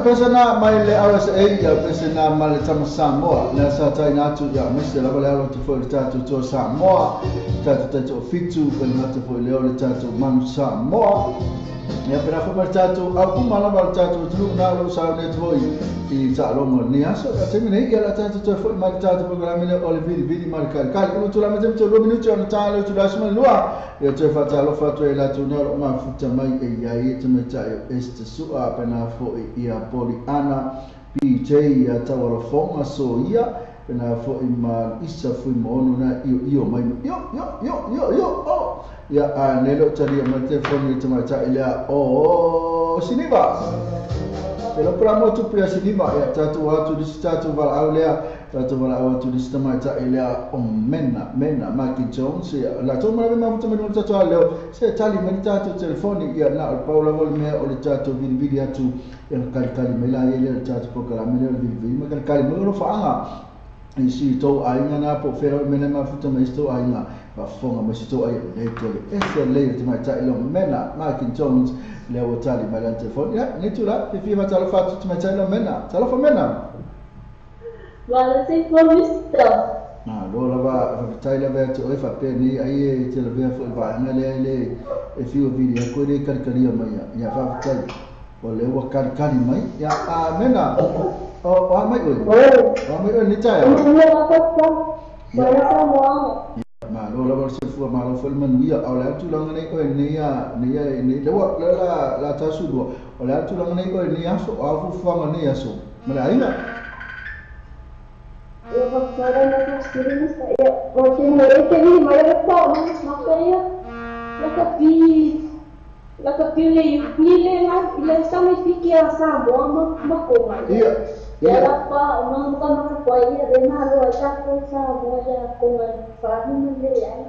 A: pesa na mai le RSA ia pesa na mai le tama Samoa le sa tai na atu ia mese lava le alo te foi le tātou toa Samoa tātou taito o fitu le ngata foi leo le tātou manu Samoa ia pena foi mai le tātou au uma lava le tātou tunu na lo sa ne te foi i ta'aloga o lenei aso ia taimi nei ia la tātou toe fo'i mai le tātou polokalame lea o le vilivili ma le kalikali ua tulaga mai taimi toe 2 minuti ona tā lea tula aso ma le lua ia toe fa'atalofa atu ai latou nei o lo'o mafuta mai e iai e tamaitai o Esther Su'a pena fo'i ia Poliana PJ ia Taualofoga Soia pena fo'i ma Isa Fuimono na io io mai io io io io io o ia a nei leo talia mai le telefoni i tamaitai lea o Siniva. Te lopo mo tupu ia Siniva ia tātou atu lisi tātou valaau lea tātou valaau atu lisi tamaitai lea o Mena Mena Maki Jones ia latou malawe mafuta mai luga o le tātou ale leo se tali mai le tātou telefoni ia na o le pau lava o le mea o le tātou vilivili atu ia na kalikali mai la ia lea le tātou polokalame lea o le vilivili ma kalikali mai o lofaaga i si tou aiga na po fera o mena mafuta mai si tou aiga faafofoga mai si tou aiga lelei tele ese lelei le tamaitai leo Mena Maki Jones lea ua tali mai lana telefoni ia nei tula fiafia faatalofa atu tamaitai leo Mena talofa Mena.
I: Malo se fo mister.
A: Malo lava faafetai lava ia te oe faapea nei ai e te lavea fo'i vaega lea e le e fiu vili aku e le kalikalia mai ia ia faafetai o lea ua kalikali mai ia a Mena o a mai oe o a mai oe nei taeao ia malo lava le soifua malo foi le manuia a o le a le tulaga nei oe nei a nei a nei lea ua lea la la tasu lua o le a le tulaga nei oe nei aso o a fuafuaga nei aso ma le aiga.
I: Ia faafetai na faafesili misa ia o ke mo e ke ni mai le pa o maka ia la ka pi la ka pi le ni le la le sa mai fiki a Samoa ma ma ko mai
A: ia
I: ia la pa o ma ma ma ko ia le ma lo ta ko Samoa ia ko mai fa ni ma le ai.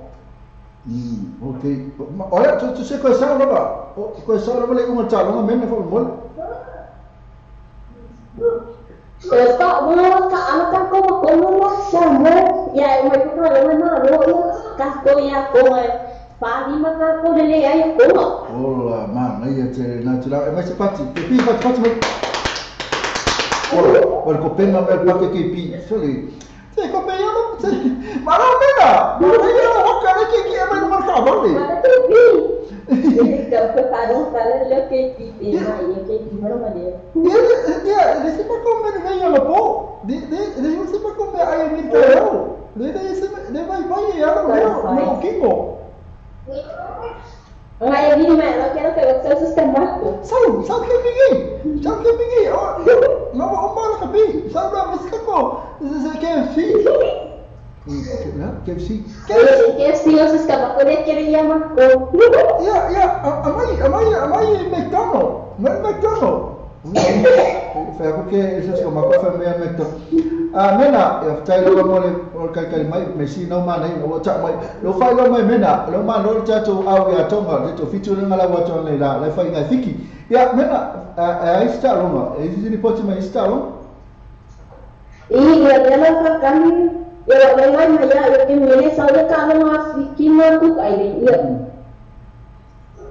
A: Okay. Olha, tu sei quais são lava. Quais são lava le uma taloga mena fa mol.
I: Pa mo ka ana ka ko ma ko mo Samoa ia mai ko le ma lo ia ka ko ia ko mai fa ni ma ka ko le ai ko ma.
A: Ola ma nei te na tula e mai se pati. Te pi fa pati mai. Ola, ora ko penga me pa ke pi. Soli. Te ko pe yo te. Ma no mena. No me yo o ka le ke ke mai no ka ba le.
I: Ma te pi. Ka ko pa no ka le le ke pi te mai ke pi ma ma le.
A: Ia, le se pa ko me ne yo lo po. De de de se pa ko me ai mi te yo. Le de se de vai vai ya lo no kingo.
I: Mai vi mai lo quiero que lo seas este marco.
A: Sau, sau ke mingi. Sau ke mingi. O no o ma ka bi. Sau la miskako. Se KFC. KFC.
I: KFC los escapacores quieren llamar ko.
A: Ya, ya, amai, amai, amai McDonald. No McDonald. Fa ko ke se se ma ko fa me McDonald. A mena, e tai lo mo le o kai kai mai me si no ma nei o ta mai. Lo fai lo mai mena, lo ma lo ta to au ia tonga, te to fitu le ngala wa to nei la, le fai ngai fiki. Ia mena, a ai sta longa, e si ni poti mai sta longa.
I: I ia le la ka kani, ia le mai mai ia ke mele sa le ka no fiki ma ku ai le ia.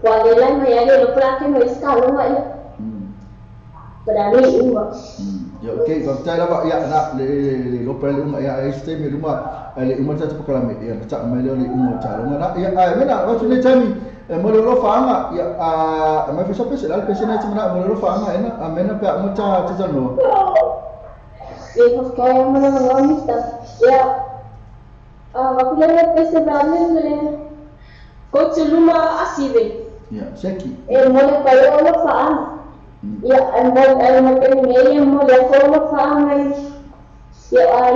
I: Wa le lai mai ia lo pra ke mai sta longa ia. Para ni uma.
A: Ya okay, faafetai lava ia na le le lopa le uma ia ai se me luma le uma ta polokalame ia ta mai le uma ta longa na ia ai mena wa tu le tami e mo le lofaanga ia a mai fesa pese la pese na tmana mo le lofaanga ena a mena pe mo ta ta no.
I: E faafetai mo le ngomista ia a va ku le pese ba le ko tu luma asive.
A: Ia seki.
I: E mo le pa lo lofaanga. Ya, mo ke nei mo le ko mo fa mai ya ai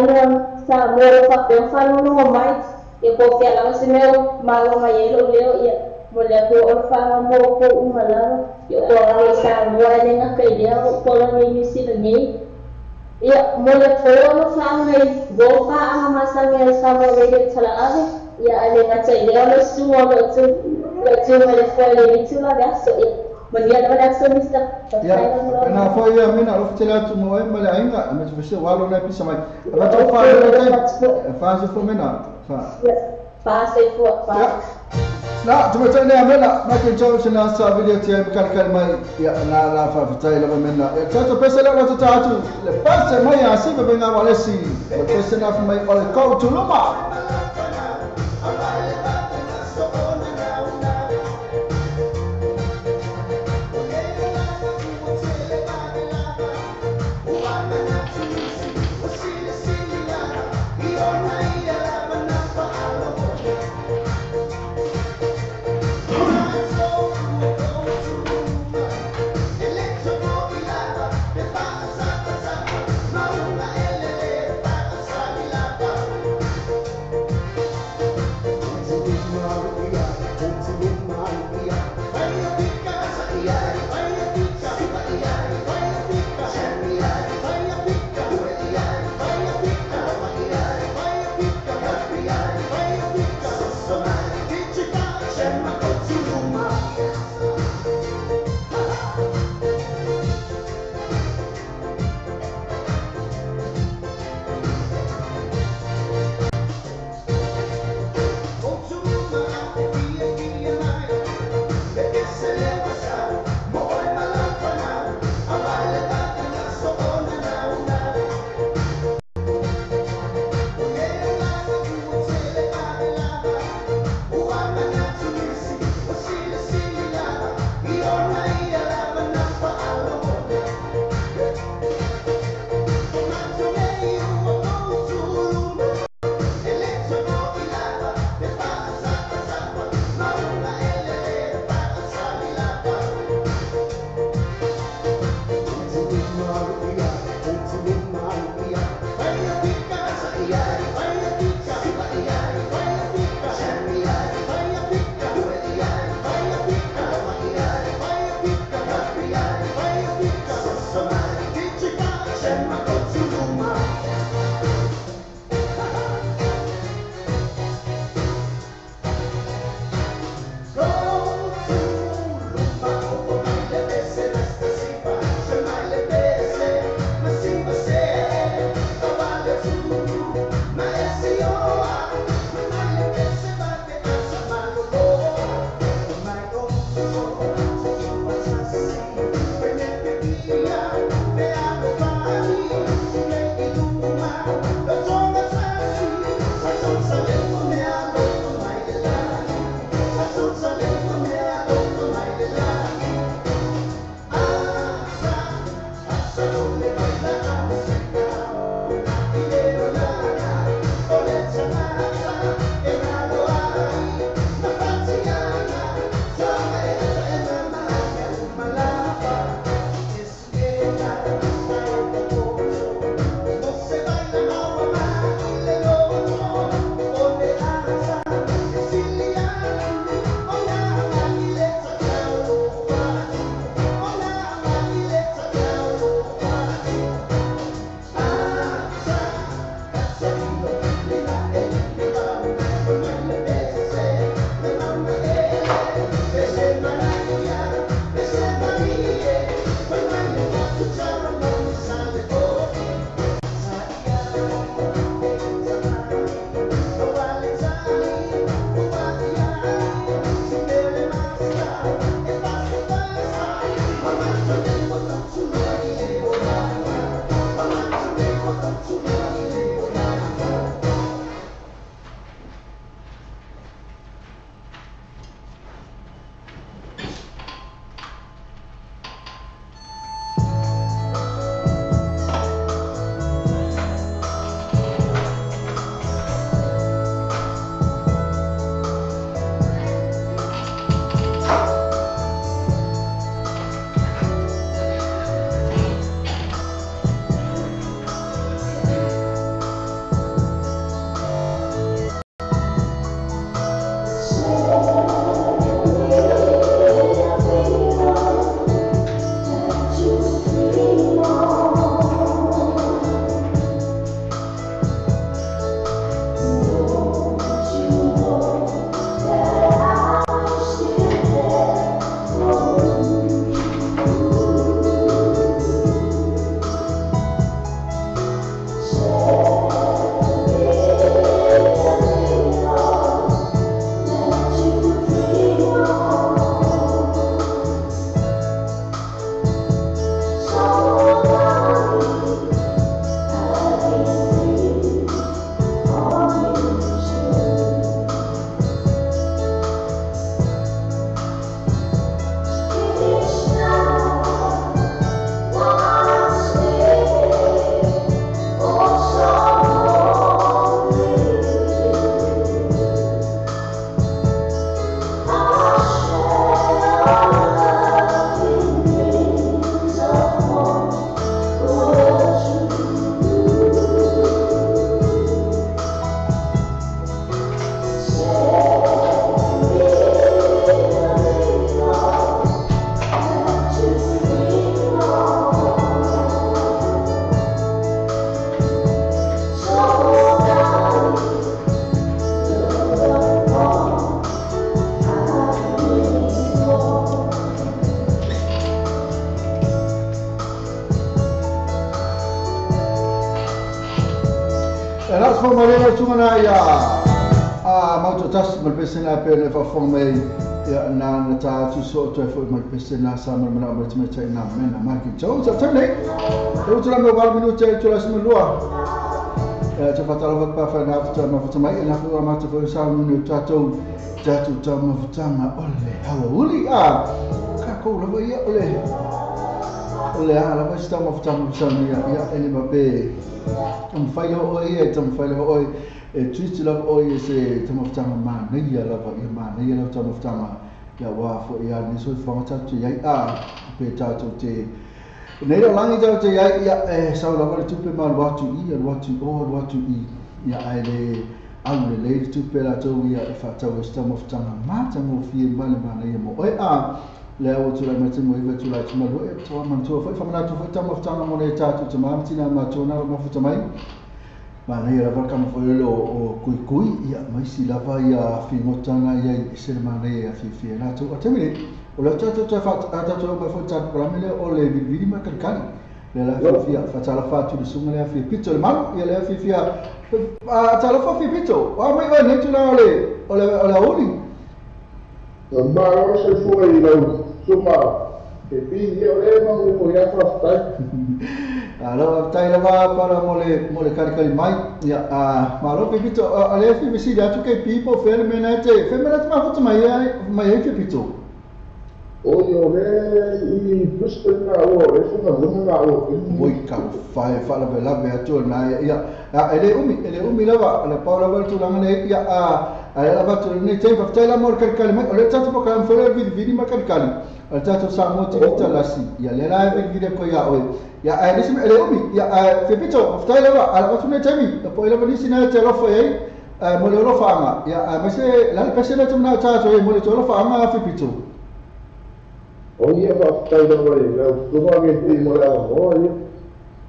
I: sa mo fa pe fa no mai ya ko ke la se me ma lo mai lo leo ya mo le ko o fa mo ko uma la ya ko ai sa mo le nga ke leo ko lo ni ni si le nei ya mo le ko mo fa mai go fa ama ma sa me sa mo le ke thala ave ya ale nga che leo lo su mo lo tu lo tu mo le fo le ni tu la ga so ya Malia lava le aso mister.
A: Ia, na foi ia mena lo fetela atu mo e ma le aiga, me te fese walo na pisa mai. Ava tau fa le tai. Fa se fo mena. Fa.
I: Fa se fo fa.
A: Na, tumatane mena, Michael Johnson na sa video tia kali mai ya na la fa fitai la mena. Ya tato pesa la la tatu le pesa mai asi be benga walesi. Le pesa na mai ole ko tuluma. La so mai le tunga na ia a mauto tasi ma le pese na pe le faafofoga mai ia na na ta atu so toe foi ma le pese na sa ma le manao ma le tamaitai na mena Maki Jones. A taimi nei e utu la me 8 minute e tula sima lua. Te whatalawa pa whai futa mafuta mai e na whai mata whai sa nuni o tātou tātou tā mafutanga o le hawa uli a kākou lava ia o le a lava si tā mafutanga mafutanga ia ia ele mape tamawhai lava oi e tamawhai lava oi e tuiti lava oi e se tamafutanga māneia lava ia māneia lava tamafutanga ia wā fo ia niso i whangatātou iai a pe tātou te nei o langi tau te iai ia e sau lava le tupe ma luatu i luatu o luatu i ia ai le au le lei le tupe la tau ia e whaatau e tamafutanga mātangofie ma le māneia mo oi a le au tūrai mai te mo iwa tūrai te malu e toa mantua whai whamanatu whai tamafutanga mo nei tātou te māmatina mātua nā mafuta mai māneia lava kama whai ole o kui kui ia maisi lava ia whingotanga ia i se māneia ia whiwhia rātou a te mene o le tātou te tātou mai whai tātou paramele o le vilivili ma kalikali le la whiwhia whatala whātu le sunga le whiwhia pito le malu ia le whiwhia tala whawhi pito wa mai wai nei tūlanga o le auli.
D: Malo se fua i lau suma e pi ia o le mangu mo ia whaftai.
A: Alo tai lava para mo le kalikali mai ia malo pito a le fi visi atu ke pipo fe me na te mafuta mai mai e fi pito.
D: O ia le i Brisbane na o e funga vunga na o.
A: Oi ka fai fa la la ve atu na ia ele umi lava le pa lava tu langa ne ia a lava tu ne te fa tai la mo kalikali mai o le tatu pa ka fere vidi ma kalikali o le tatu sa mo te talasi ia le la ve vidi ko ia oi ia a nisi ele umi ia a fe pito fa lava a tu ne temi po ele nisi na te lo foi mo le lo fa ia a me la pese na tu na ta to mo le to lo fa anga fe pito.
D: O ia whaftai lava i lau sunga ke te mo le awa ia.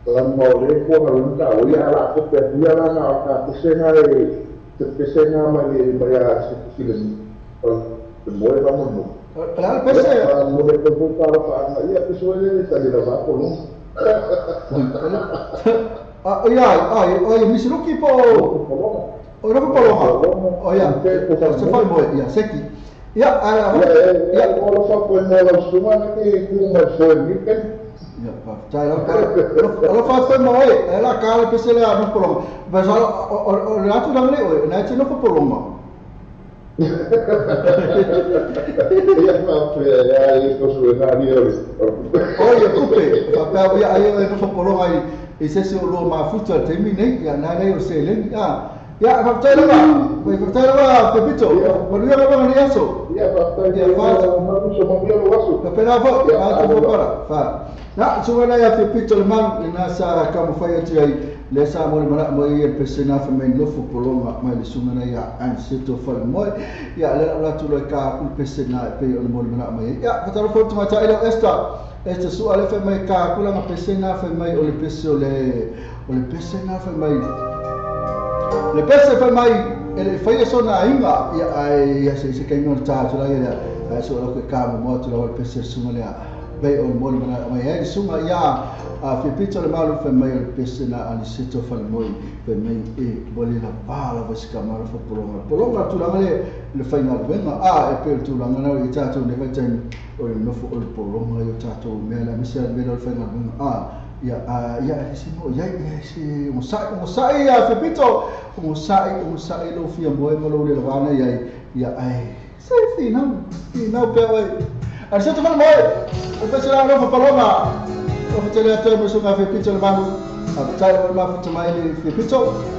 D: La mo le kua nga lunga o ia ala ko pe ia la na ka pesenga e te pesenga mai le mai a se sile le mo e va mo no.
A: La pese
D: mo le ko ko la fa ia peso le ta le va ko no.
A: A ia ai ai mi siruki po o ro po lo o ia se fai mo ia seki. Ia
D: ia o lo fa ko no la suma na ke ku mai foi ni ken.
A: Ia pa tai la lo fa foi mo e la ka le pese le no polonga. Mas o la tu la le o na ti no polonga.
D: Ia fa pe ia i ko su na ni o.
A: O ia kupe fa pe ia ai no polonga i se se o lo ma futa te mi nei ia na nei o se le ia. Ya, fatai lava, fatai lava, Pepito. Manuia lava ni aso.
D: Ya, fatai ya, manuia lava aso.
A: Kapena fo, ya tu para. Fa. Na, suena ya Pepito le man na sa kama fai atu ai le sa mo le mo i pese na fa me no fo polonga mai le sungana ya anseto fa mo ya le la tu le ka ku pese na pe o mo le mai. Ya, fatai fo tu mata ile esta. Esta su ale fa mai ka ku la pese na fa mai o le pese o le pese na fa mai. Le pese fai mai ele fai so na inga ia ai ia se se kai no ta tu la ia ai so lo ke ka mo tu la le pese sunga le be o mo le mai ai sunga ia a fi pito le malu fai mai le pese na ali seto fai moi fai mai e bole la pa la vasika ma fo polonga polonga tu la le le fai na venga a e pe tu la ngana i ta tu ne vai ten o le no fo o le polonga yo ta tu me la misia me le fai na venga a ia ia se mo ia ia se o sai ia fe pito o sai lo fia mo e mo lo le lavana ia ia ai se fi na pe oi a se tu mo o pe se la no paloma o fe le atu mo so fe pito le manu a tai o ma fe mai le fe pito.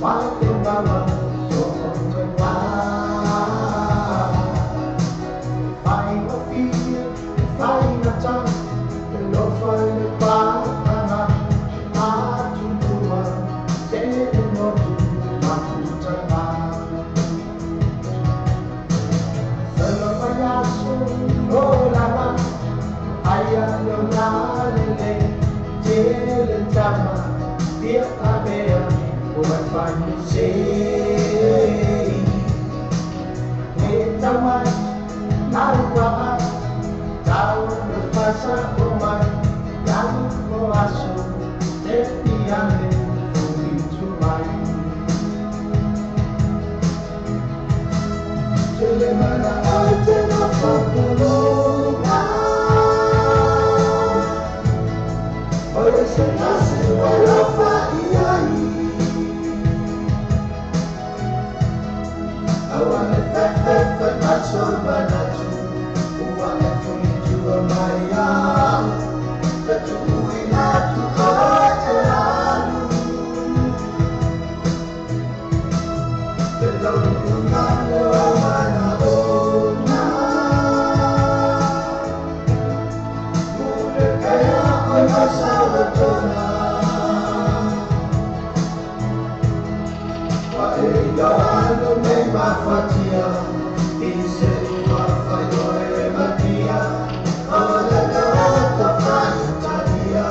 H: Why Fia avea o mai fai sei. E tamai lau a tau le pasa o mai lau o aso te piane o tu mai. Tele mana ai te na papulonga. Ore se nasi walofa iai. Awa e fefe fe maso manatu. Ua e tulitua mai au. Te tuuina tu oe e alu. Te taununga le o mana ona. Mule pea o la salatona. Wa e ia anu nei mafatia. I se ua whai oe matia. O le lata whai utalia.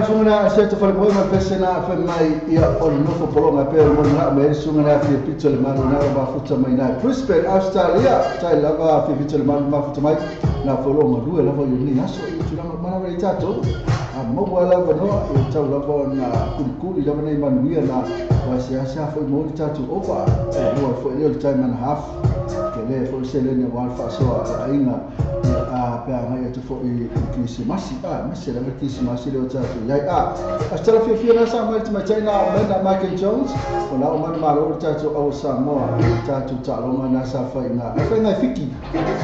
A: Sunga se te fale mai pese na fa mai ia o le nofo polonga pe o na me sunga na fi pizza le manu na ba futa mai na Brisbane Australia tai lava fi pizza le manu ma futa mai na folo ma due lava yo ni aso i tulanga mana re tato a mo wala no e tau lava na kulikuli lava nei manuia na wa se asa fo mo tato opa e mo fo le time and a half ke le fo se le ni wa fa so a inga a pe a ngai atu fo i Krisimasi a mese lava Krisimasi le o tatou iai a astala fiafia na sa mai te China o mena Michael Jones o la o manu malo o tatou au Samoa tatou taaloga na sa faiga e faiga e fiki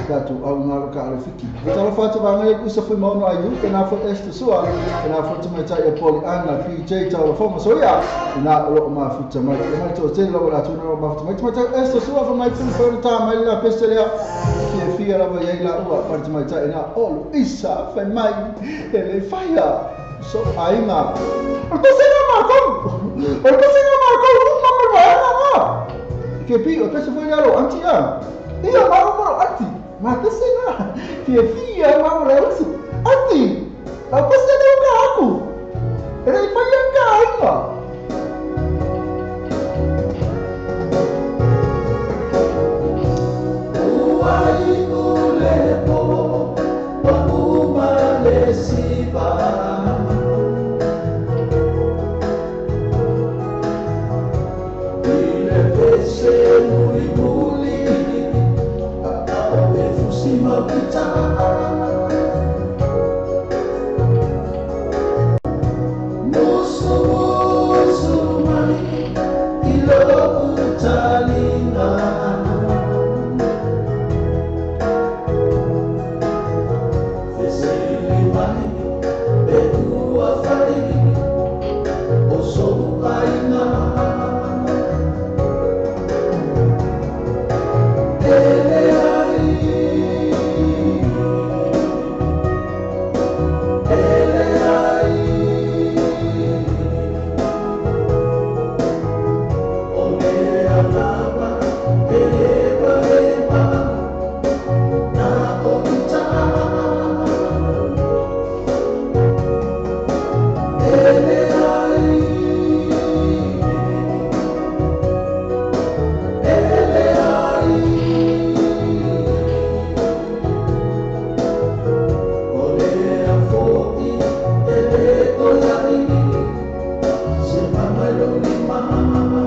A: tatou au ngalo ka ale fiki talo fatu va ngai usa foi maono ai e na fo este sua e na fo te mai tai e Poli Ana PJ talo fo so ia na o lo mafuta mai e mai to te la tu na mafuta mai te este sua fo mai tu fo ta mai la peste lea fiafia lava iai la ua parte mai tai na o Luisa fai mai e le faia so ainga o pese na marco o pese na marco uma ma va na ke pi o pese foi alo anti a Ia ma mo ati. Ma ke se na. Fia fia ma mo le usu. Ati. Lau pese le ka aku. E le pai ka inga.
H: Ua i ule po wa uma le siva. I le vese muli muli a o e fusi mapita. Musu musu mai i lo utalina. Fesili mai pe ua fai o sou aina. Ele ai, ele ai, o le alama e eba eba na o ita. Ele ai, ele ai, o le afoi ele o lai se mama lo ni mama.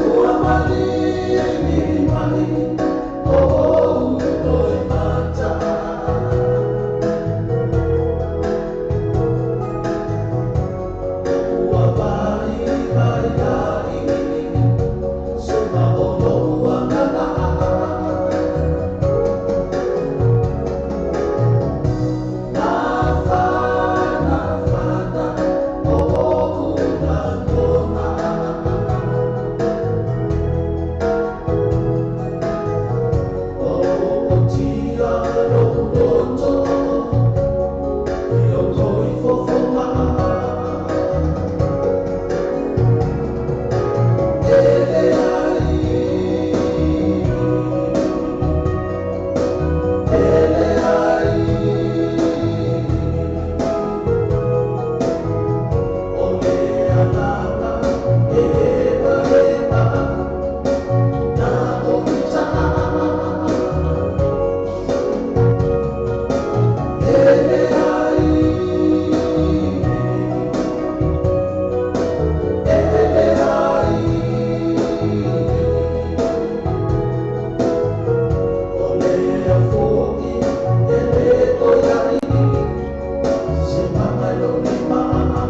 H: Ua mali miri mai o o e mata. Ua vai vai ai se ma o lo ua ngana. Na fa na fata o o una ngona. O o tia lo loto i o koi fofonga. Ele ai, ele ai, o le alama e eba eba na o ita. Ele ai, ele ai, o le afoi ele o lai se mama lo ni mama.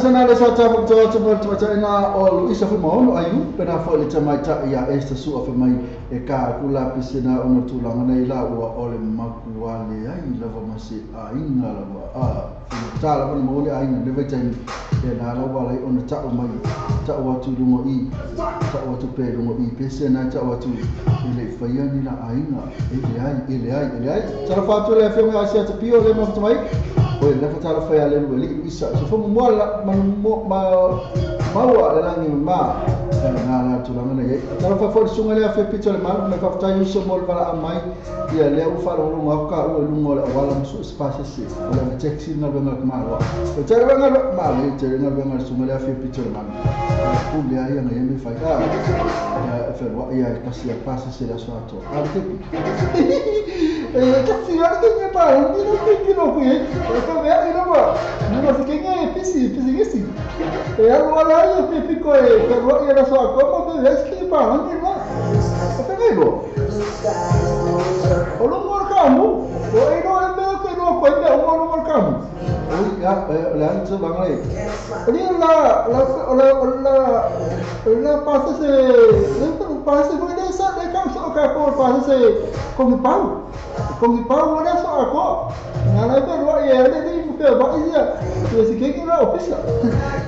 A: sana le sa tafa to atu mo te mata ina o Luisa Fuimaono ai pena fo le tamaita ia Esther Sua fa mai e ka kula pisena o no tulaga nei la ua o le makua le ai lava ma se aiga lava a ta lava mo le aiga le vaitaimi e la la wala i ona ta'u mai ta'u atu i luga i ta'u atu pea i luga i pesena ta'u atu e le i faia ni la aiga e leai e leai e leai talofa atu le afioga ia Asiata Pio le mafuta mai o le fatalofa ia le lua alii Luisa sofomu moa la manu ma maua le lagi ma na la tulaga nei ai talofa foi le susuga le afio pito le malu mai faafetai uso mo le valaau mai ia lea ua faalogologo atu ka ua i luga o le auala ma sue se pasese o le ave taxi le galuega a le tamaloa o tele galuega malo tele galuega a le susuga le afio pito le malu pule ai ana ia me fai a e feluai ia e tasi a pasese le aso atoa a le kepi e kasi a le kepi pa e ni no kepi no kui e ka mea i lava ni no se kenga e pisi pisi gisi e alu ala ai e pipiko e feluai e le aso atoa ma pe vesi ki pa hangi ma o te ngai lo o lunga o le kamu o e no e mea ke no koe mea uma o lunga o le kamu o ia le ana tulaga nei o ni la la la la la pasa se le pasa foi le sa le kau so ka ko pasa se kongi pau kongi pau o le so a ko na la pe ro ye le ni pe ba ia se se ke la ofisa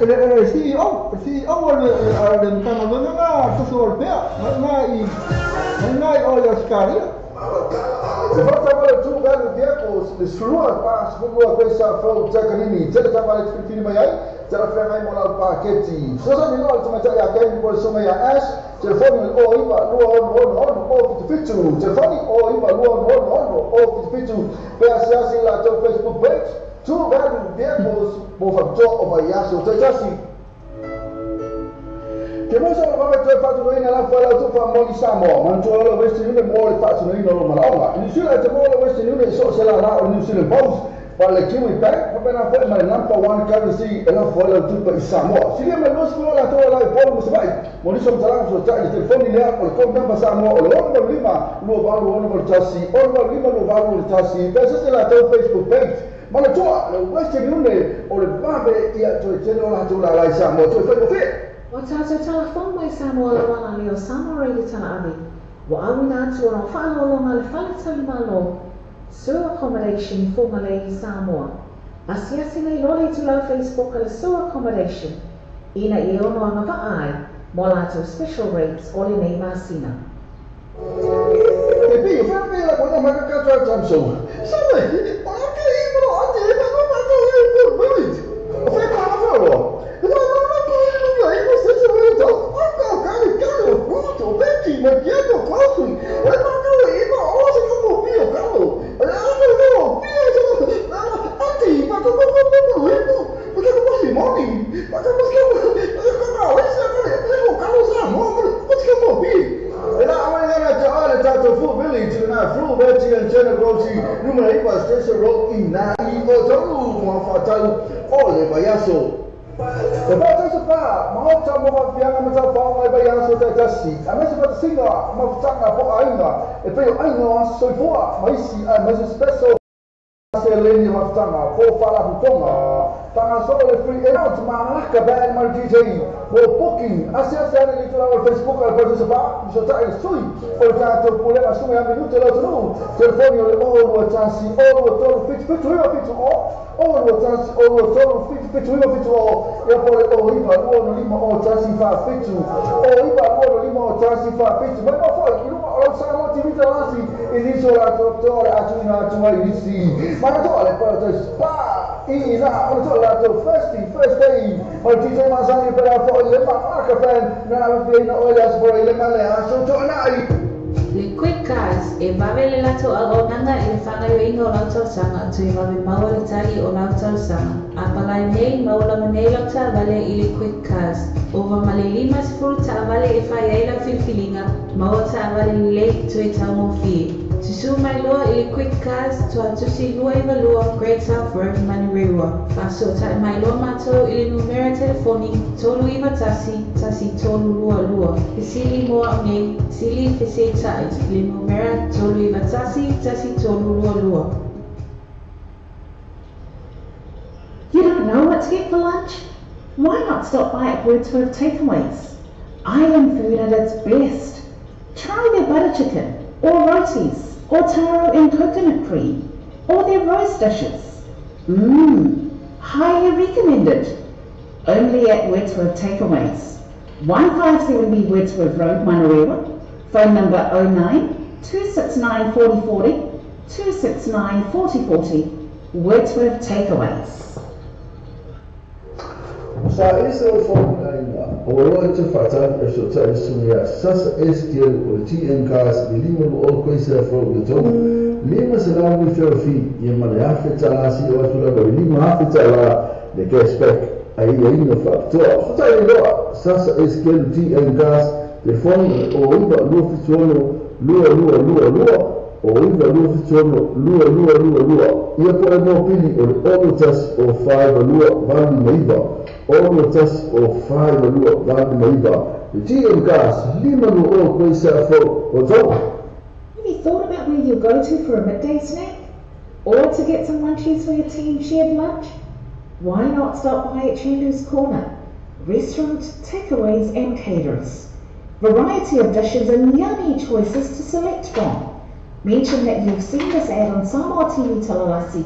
A: le CEO CEO le le mtanga le na to so pe na i na i o le skaria
D: Se fata wale tu galo diako le slua pa sfungua kwesa fau takanini tele tama le filifili mai ai tele whenga mai mo lau paketi sosa ni loa le tamatai a Ken mo le songa ia Ash telefoni le o iwa lua ono ono ono o fitu fitu telefoni o iwa lua ono ono ono o fitu fitu pe asiasi la tou Facebook page tu galo diako mo faapitoa o vaiaso taitasi. Ke mosa o le vave toe faatinoina lafo e lau tufa mo i Samoa, manatua o le Western Union mo le faatinoina o lou malaoga. I New Zealand te maua le Western Union i so o se lala o le New Zealand Post, pa le Kiwi Bank, faapena foi ma le Number One Currency e lafo ai lau tupe i Samoa. Silia mai 20 o latou e lau i Upolu ma Savaii, mo nisi o matalaga fesoatai i le telefoni lea o le code number Samoa o le 685 28 61 685 28 61 pe asese latou Facebook page. Manatua le Western Union o le vave ia toe tele o latou lala i Samoa toe faigofie.
C: Ua tātou tala fou mai Samoa lawana le o Samoa Radio Tala Ave, ua auina atu ona faaaloaloga le Fale Talimalo, Sur Accommodation i Fugalei i Samoa. Asiasi nei loa le itulau Facebook a le Sur Accommodation ina ia ono agavaa ai mo a latou special rates o lenei masina.
D: Te pei, whea pei la kona maka ka try time so. Sabe, o la ke i mo ate e ma ma ka i ko buit. O whea ka ha whea No no no ko i mo i mo se se mo to. O ka ka ni ka o ku to beti ma kia ko ko ku. E ma ka i mo o se ko mo pi o ka o. E a no no pi o se ate ma ko ko ko ko ko i mo. Ma ka ko si mo ni. Ma ka ko ka ka ka o se ka ko ka o sa mo mo se ko mo pi. E la awai ngana te ale tātou Full Village i nā Full Village and Jenna Grossy numera iwa Station Road i nā i o tolu mua whātau o le vaiaso. Te pātau se pā, maota mo whawhianga ma tau whaonga i vaiaso te tasi. A mese whatasinga ma whatanga po ainga, e pei o ainga o aso soifua, ma isi a mese special se leni whawhitanga, po whalahutonga. Tanga so le free out ma laka band ma DJ mo booking ase ase ana le tulaga o le Facebook a le Producer Bar so tai sui o le tatou pulega suga ia minute le atunuu telefoni o le o lua tasi o lua tolu fitu fitu iva fitu o o lua tasi o lua tolu fitu fitu iva fitu o ia po le o iva lua ono lima o tasi fa fitu o iva lua ono lima o tasi fa fitu mai ma foi i luga o lau Samoa TV talasi i nisi o latou toa le atuina atu ai nisi manatua le Producer Bar i na o le latou first first day o le DJ Masani pera foi le ma ka fan na awe na o le aso foi le ma le aso to na i
E: Le Quick Cars, e vave le latou auaunaga i le faagaoioiga o lau talosaga toe vave maua le tali o lau talosaga. A palai nei, maua lava nei lau taavale i le Quick Cars. Ova ma le 50 taavale e fai ai lau filifiliga, maua taavale lelei toe taugofie. Susū mai loa i le Quick Cars, Tuatusi 292 Great South Road, Manurewa. Faasootai mai loa matou i le numera telefoni 391 1322. Fesili mo au nei, sili fesetai, le numera 391 1322.
C: You don't know what to get for lunch? Why not stop by at Wordsworth Takeaways? Island food at its best. Try their butter chicken, or rotis, or taro and coconut cream, or their roast dishes. Mmm, highly recommended. Only at Wordsworth Takeaways. 157B Wordsworth Road, Manurewa. Phone number 09 269 4040, 269 4040. Wordsworth Takeaways.
A: Sa ese o whaunga o roa te whatan e so ta esu ia sasa STL o TN Cars i lima mo o koisa fo o tau lima se lau mi whio ia ma le afe tala si o atu lava i lima afe tala le cashback ai ia ina whaapitoa whatai i loa sasa STL o TN Cars telefoni o iwa lua whituono lua lua lua lua o iwa lua whituono lua lua lua lua ia po e mō pili o le ono tasi o whaiwa lua vali maiva ono tasi o whaiwa lua vali maiva le TM Cars lima no o koisa fo o tau.
C: Have you thought about where you'll go to for a midday snack? Or to get some munchies for your team shared lunch? Why not stop by at Chandu's Corner? Restaurant, takeaways and caterers. Variety of dishes and yummy choices to select from. Mention that you've seen this ad on Samoa TV Talalasi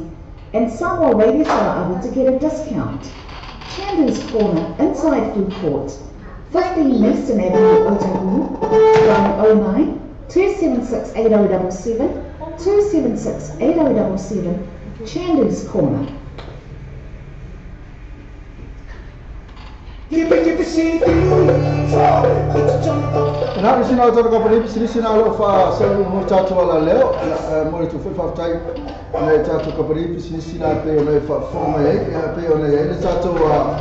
C: and Samoa Radio Tala'awa to get a discount. Chandu's Corner, inside Food Court, 15 Mason Avenue, Otahuhu, phone 09 276 8077, 276 8077, Chandu's Corner.
D: Na isi na tō kapani sisi na lo fa sa mo tātou ala leo mo le tu fa tai na tātou kapani sisi na pe o nei fa fo mai pe o nei le tātou a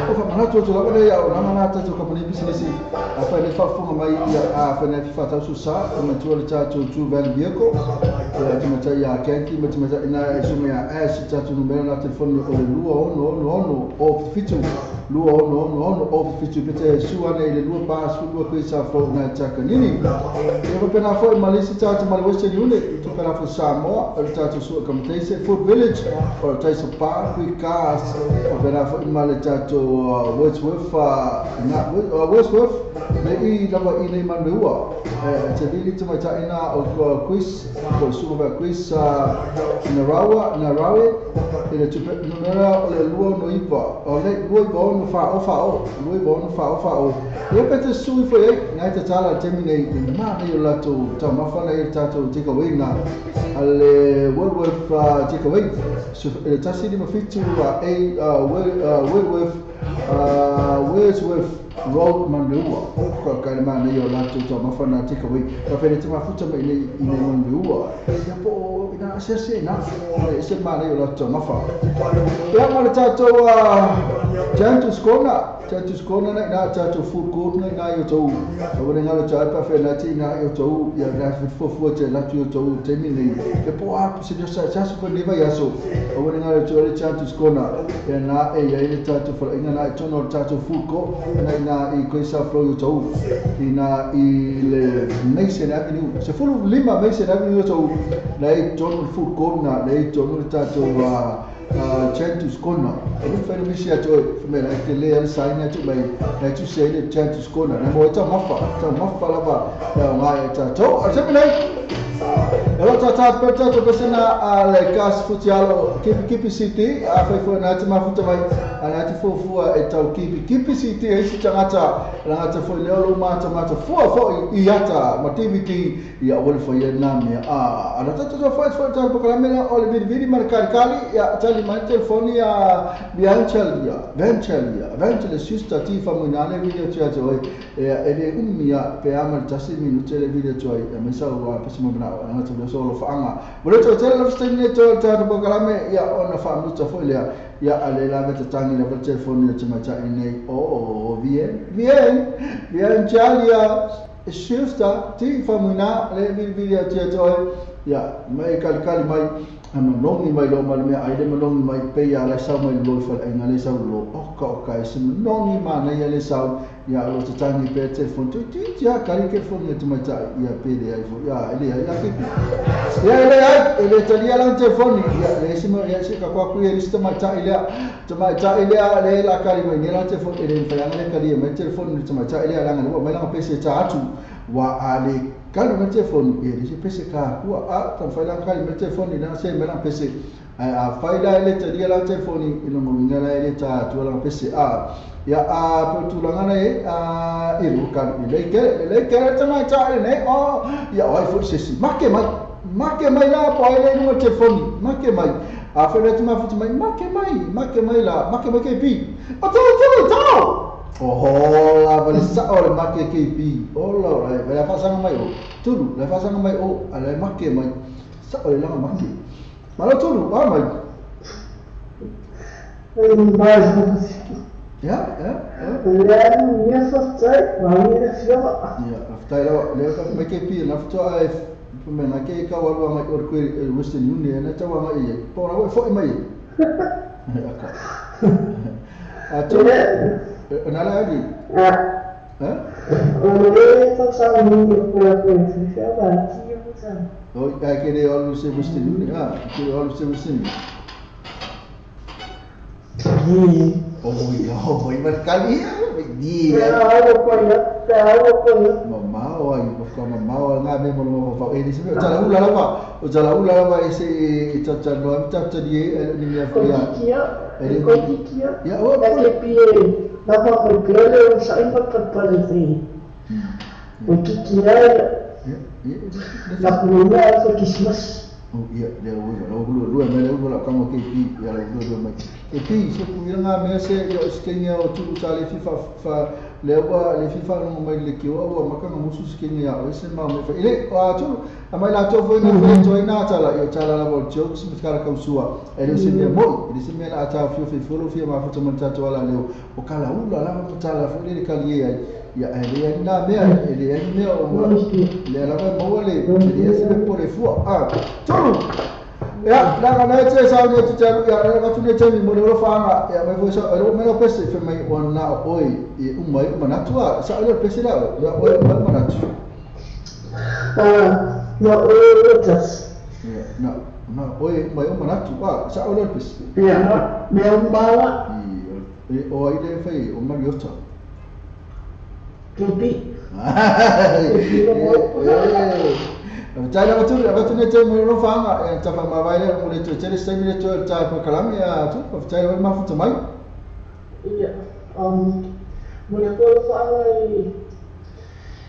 D: o fa mana tō la nei o na mana tātou kapani sisi a fa le fa fo mai a fa nei fa tau sa o me tu le tātou tu van vehicle e tu mata ia kenki me tu mata ina e su mea e si tātou numero na telefoni o le lua ono ono ono o fitu lua ono ono ono o fitu pete sua nei le lua pa su lua koisa fo na takanini e pena fo malisi tātou mali Western Unit tu pena fo Samoa o tātou su accommodation Food Village o tātou pa kui cars o pena fo mali tātou Wordsworth na Wordsworth le i lava i nei manua e te vili te mai taina o quiz o su va quiz na rawe e le tu numera o le lua no ipa o le lua ipa no fa o fa o lua ipa no fa o fa o e pete sui foi ngai te tala te mine i ma nei o latou taumafa nei tatou takeaway na ale Woolworth takeaway so e tasi lima fitu a Woolworth Wordsworth Road Manurewa o ka kai ma nei o latou taumafa na takeaway ka pere te mafuta mai nei i nei Manurewa ia po ina se se na e se ma nei o latou taumafa ia ma le tatou Chantus Corner Chantus Corner na tātou food court na na i o tau o le ngalo tai pa fe na ti na i o tau ia na fo fo te la tu o tau te mi nei e po a se sa sa ko ne vai aso o le ngalo tai le Chantus Corner e na e ia le tātou fo ina na tono tātou food court na na i koisa fo o tau i na i le Mason Avenue se fulu lima Mason Avenue o tau na i tono food court na i tono tātou Chantus Corner. E le whainu misi atu oi, me la te le sign atu mai, na tu se le Chantus Corner. Na mo e tau mafa lava, na o ngai e tātou. A te nei, e lo tātou peta tō pesena a le kas futialo Kipi Kipi City, a whai fua nā te mafuta mai, a nā te fuafua e tau Kipi Kipi City, e isi tangata, rangata foi leo lo mata mata fua fo i ata, ma TVT, ia wale fo ia nā mea. A na tātou tō whai fua tātou pokalamena o le viri viri ma le kali kali, ia tali mai telefoni a Bianchelia, Venchelia, Venchelia sister ti famuinale video tu atu oi, e le umia pe ama le tasi minute le video tu ai, a mesa ua pesi mo mana, a ngata solo whaanga. Mo le tō tele lafstani ne tō tātou pokalame, ia ona whaamuta foi lea, ia ale la te tangi la telefoni o te matai nei, oh, bien, bien, bien, Chalia, sister, ti famuina, le video tu atu oi,
A: Ia mai kali kali mai manongi mai lo ma le mea ai le manongi mai pe ia le sau mai lo fale ai le sau lo oka oka e se manongi ma na ia le sau ia lo te tangi pe te fon tu ti ti a kali ke fon te mai ta ia pe le ai fo ia ele ai ke ia ele ai ele talia la te fon ia le se mo ia se ka kwa ku ia le mai ta ile te mai ta ile le la kali mai ne la te fon ele fa le kali mai te fon te mai ta ile la nga mai la pe se ta atu wa ale kali mai telefoni e le pese ka ua a ta fai la kali mai telefoni na se mai la pese a fai la le talia la telefoni i lo winga la le ta tu la pese a ia a pe tu la ngana e a e lo kali le ke ta mai ta le o ia oi fu se si make mai la po le no telefoni make mai a fai le tu ma fu mai make mai la make mai ke pi o tu tu oh la vale sa o le make ke pi o la la fa sa mai o tulu la fa sa mai o ala make mai sa o le la make ma la tulu va mai ya ya
B: la mia fa ma mia fia
A: ya aftai la le ka make pi na fto a me na ke ka wa mai o ko Western Union na ta wa mai po na fo mai a tu Nala ali.
B: Ah.
A: Eh?
B: O le fa sa ni ko la ko se fa ba ti yo sa.
A: O ka ke le o se Western Union ah, ke le o se Western Union.
B: Ni.
A: Oh ya, oh ma kali ni.
B: Ya, o ko ya, o ko ya.
A: Mama o ai ko mama o nga me mo mo fa e se tala ula la ba, o tala ula la ba e se ta ta no ta ta di ni mi fa ya.
B: Ko ki ya.
A: Ya o
B: ko ke pi la pa ko le o sa impa pa le ti. O ki ki ya. La kuluna so Christmas.
A: Oh ia le o lo lo lo me lo la kamo ke pi ya lo lo mai. E pi se ku nga me se yo skenya o tu sa le FIFA fa le wa le FIFA no mai le ki o wa makanga musu skenya o se ma me fa ile a tu a mai la to fo na fo to ina ta la yo ta la la jokes mi kala ka usua e le se me mo le se me la ta fio fio fo fio ma fo to ta to la le o kala ula la mo ta la fo le kali ya ya ele na me ele me o le la va mo le le se me por fo a tu ya la ga na te sa ne te ya la tu ne te mi mo le fa nga ya me fo sa o me lo pese fe mai o na oi e o mai o na tua sa le pese la ya o mai na tu
B: ah no o tas
A: ya na na oi mai o na tu a sa o le pese
B: ya me o bala
A: e o ai le fe o mai o ta
B: Kepi.
A: Tai la tu la tu ne te mo ro fa nga ta fa ma vai le mo le tu te se mi le tu ta pa kalami a tu pa tai la ma fu ta mai
B: ia mo le ko fa nga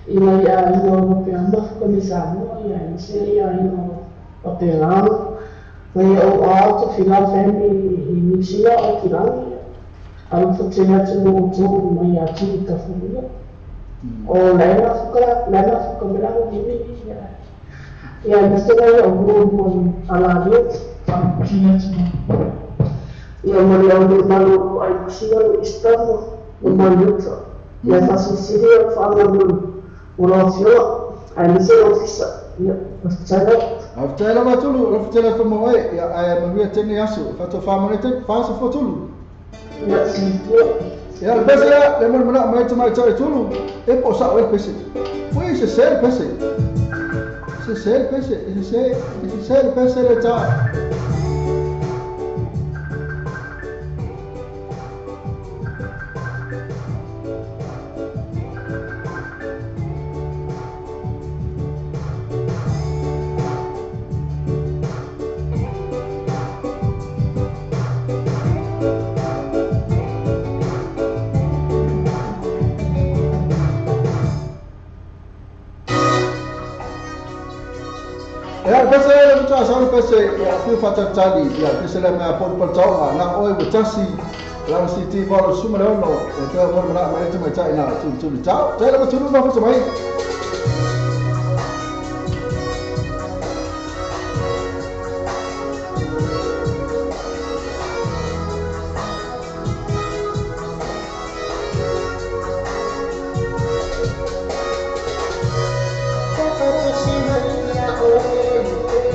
B: i la ia no pe amba ko mi sa mo ia i se ia no o te la mai o a tu final family i ni sia o ki la a fu te na tu mo tu mai a tu ta fu o la ina fuka la ina fuka me la ni ni ya ya me o mo a la vez ya mo le o malo ai sia o estamos o malo ya fa suicidio fa mo o lo fio ai me se ofisa ya tala
A: aftela matulu aftela fa mo ya ai mo ya teni aso fa to fa mo te fa so fotulu
B: ya
A: ya el pese le mo mo mai mai tulu e posa o pese foi se se pese se se pese se se pese le ta pese ya fi fatatali ya pese la ma pol pol tawa na oi wotasi la city ball sumalo no e ka mo na mai mai tai na tu tu ta ta la tu ma fu mai
H: Thank you.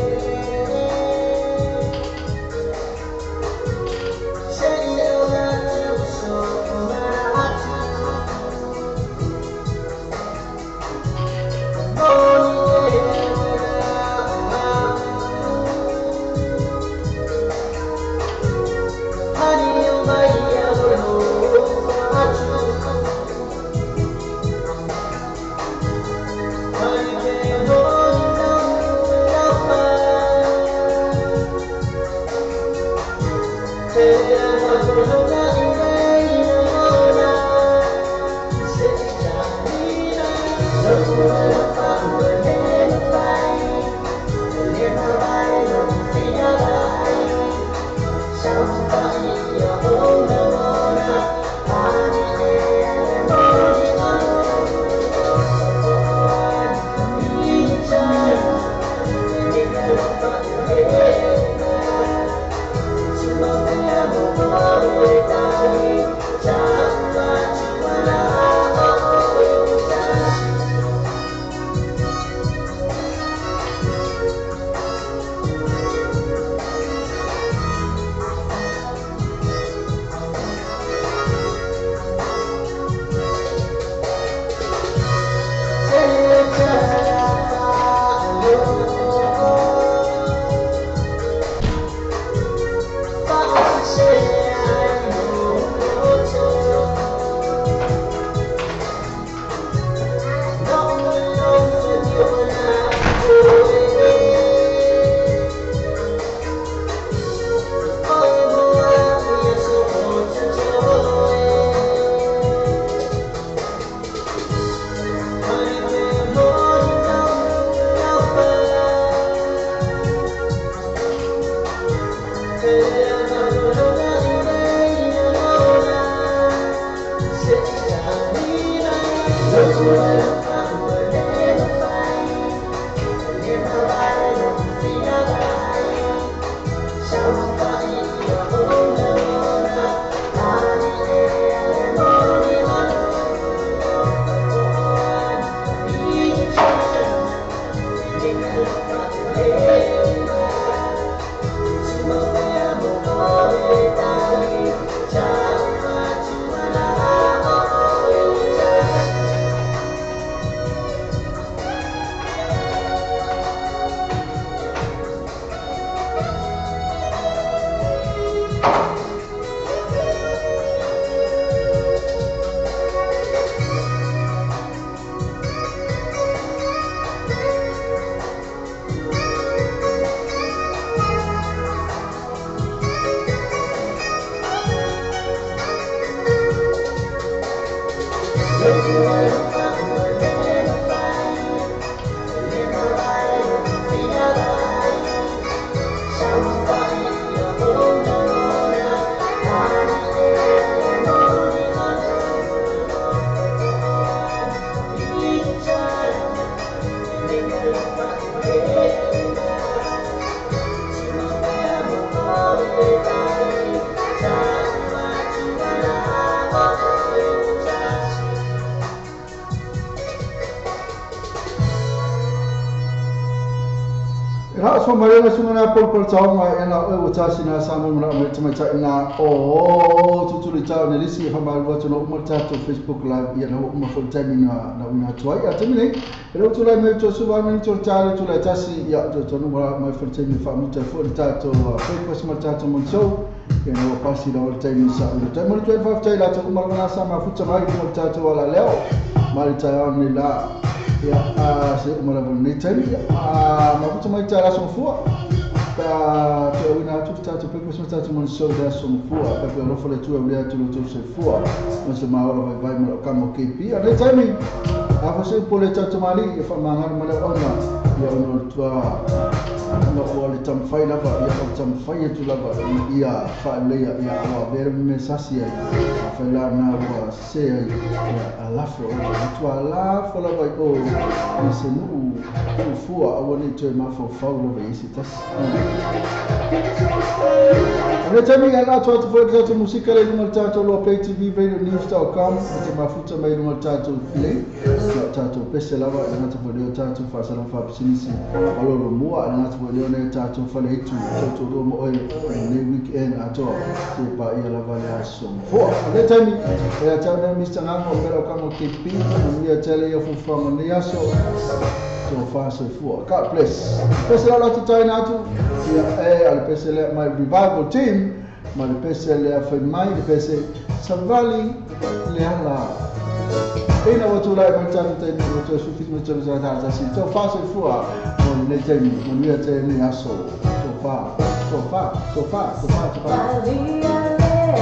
A: Maria sungana pol pol taonga e na o tasi na sa mo na me tama ta na o tutuli ta ne lisi fa ma wa no mo ta to Facebook live ia na mo fo time na na una tuai a temi e lo tulai me to suba me to ta to la tasi ia to to no mo fo time fa mo ta fo ta to Facebook mo ta to mo so e no pasi la o time sa o time mo 25 ta la to mo na sa ma fu ta ma mo ta to la leo ma ta ni la ia a se uma lava nei taimi a mafuta mai tala songofua pa te uina atu tatou pepe ma tatou manisou lea songofua pepe alofa le Atua ulia atu lo outou soifua ma se maola vaivai ma lau kama o KP a nei taimi afaseu po le tautamali'i e faamagalo ma le auauna ia ona o le tua ona ua le tamafai lava ia o tamafai atu lava ia faaleleia ia ua avea le mesasi ai afai la na ua sese ai ia alafo atu alafo lava i o i se nuu ufua aua nei toe mafaufau lava i se tasi. A le taimi e la atu atu foi le tatou musika le luga le tatou loa Play TV Radio News.com e te mafuta mai luga le tatou play ia o tatou pese lava e le gata foi lea o tatou faasalaga faapisinisi o lolo mua e le gata foi lea o tatou faleitu tatou mo oe nei weekend atoa te paia lava le aso foa. A le taimi e a tau nei Mr. Nganga o pera o kama KP manuia tele ia fuafuaga nei aso so far so fua. God bless. Pese la atu taina atu ia e a le pese lea my revival team ma le pese lea fai mai le pese savali le ala ina watu lai mai tatu taimi o toe sufi ma tau sa tata si so far so fua mo le taimi manuia tele nei aso so far so far so far so far so far.
H: Oh,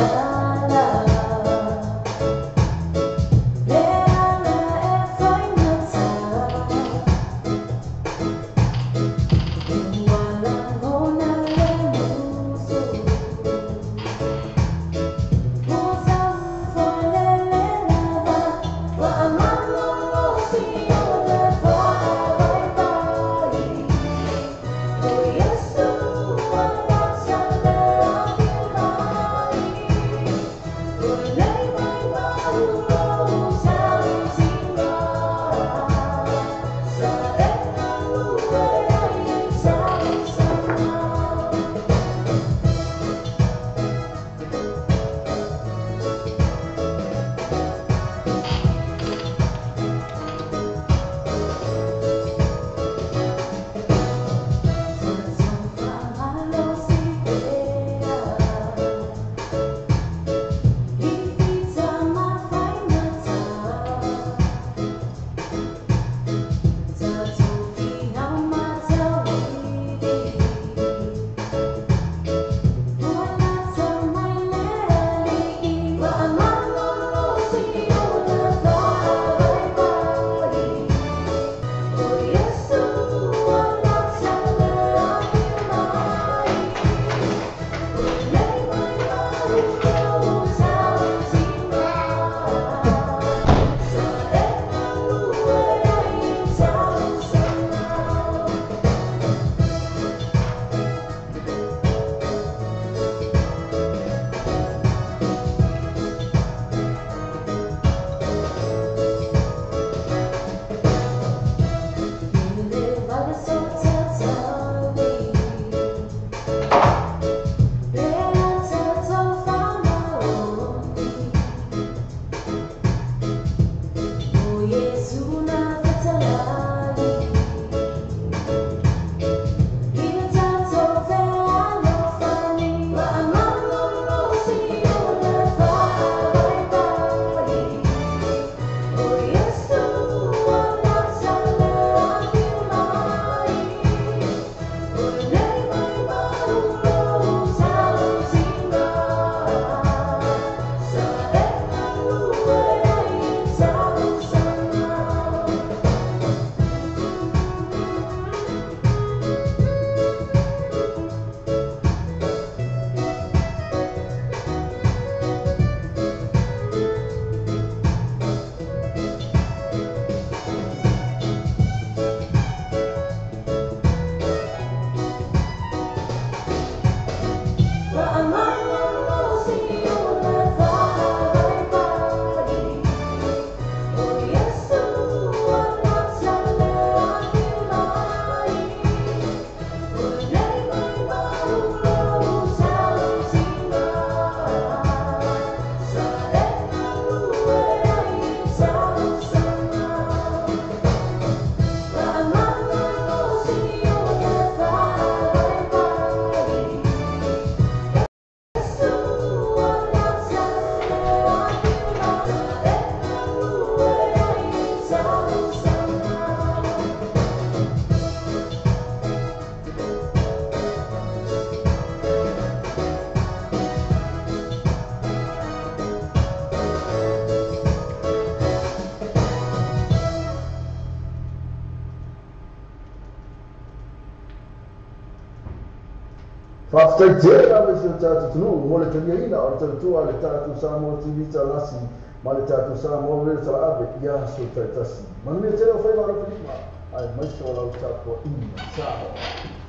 D: Faafetai tele lava i si o tatou atunuu mo le taliaina o le tautua a le tatou Samoa TV Talasi ma le tatou Samoa Radio Talaave i aso taitasi. Manuia tele o faiva alofilima aemaise o lau tapuaiga Samoa.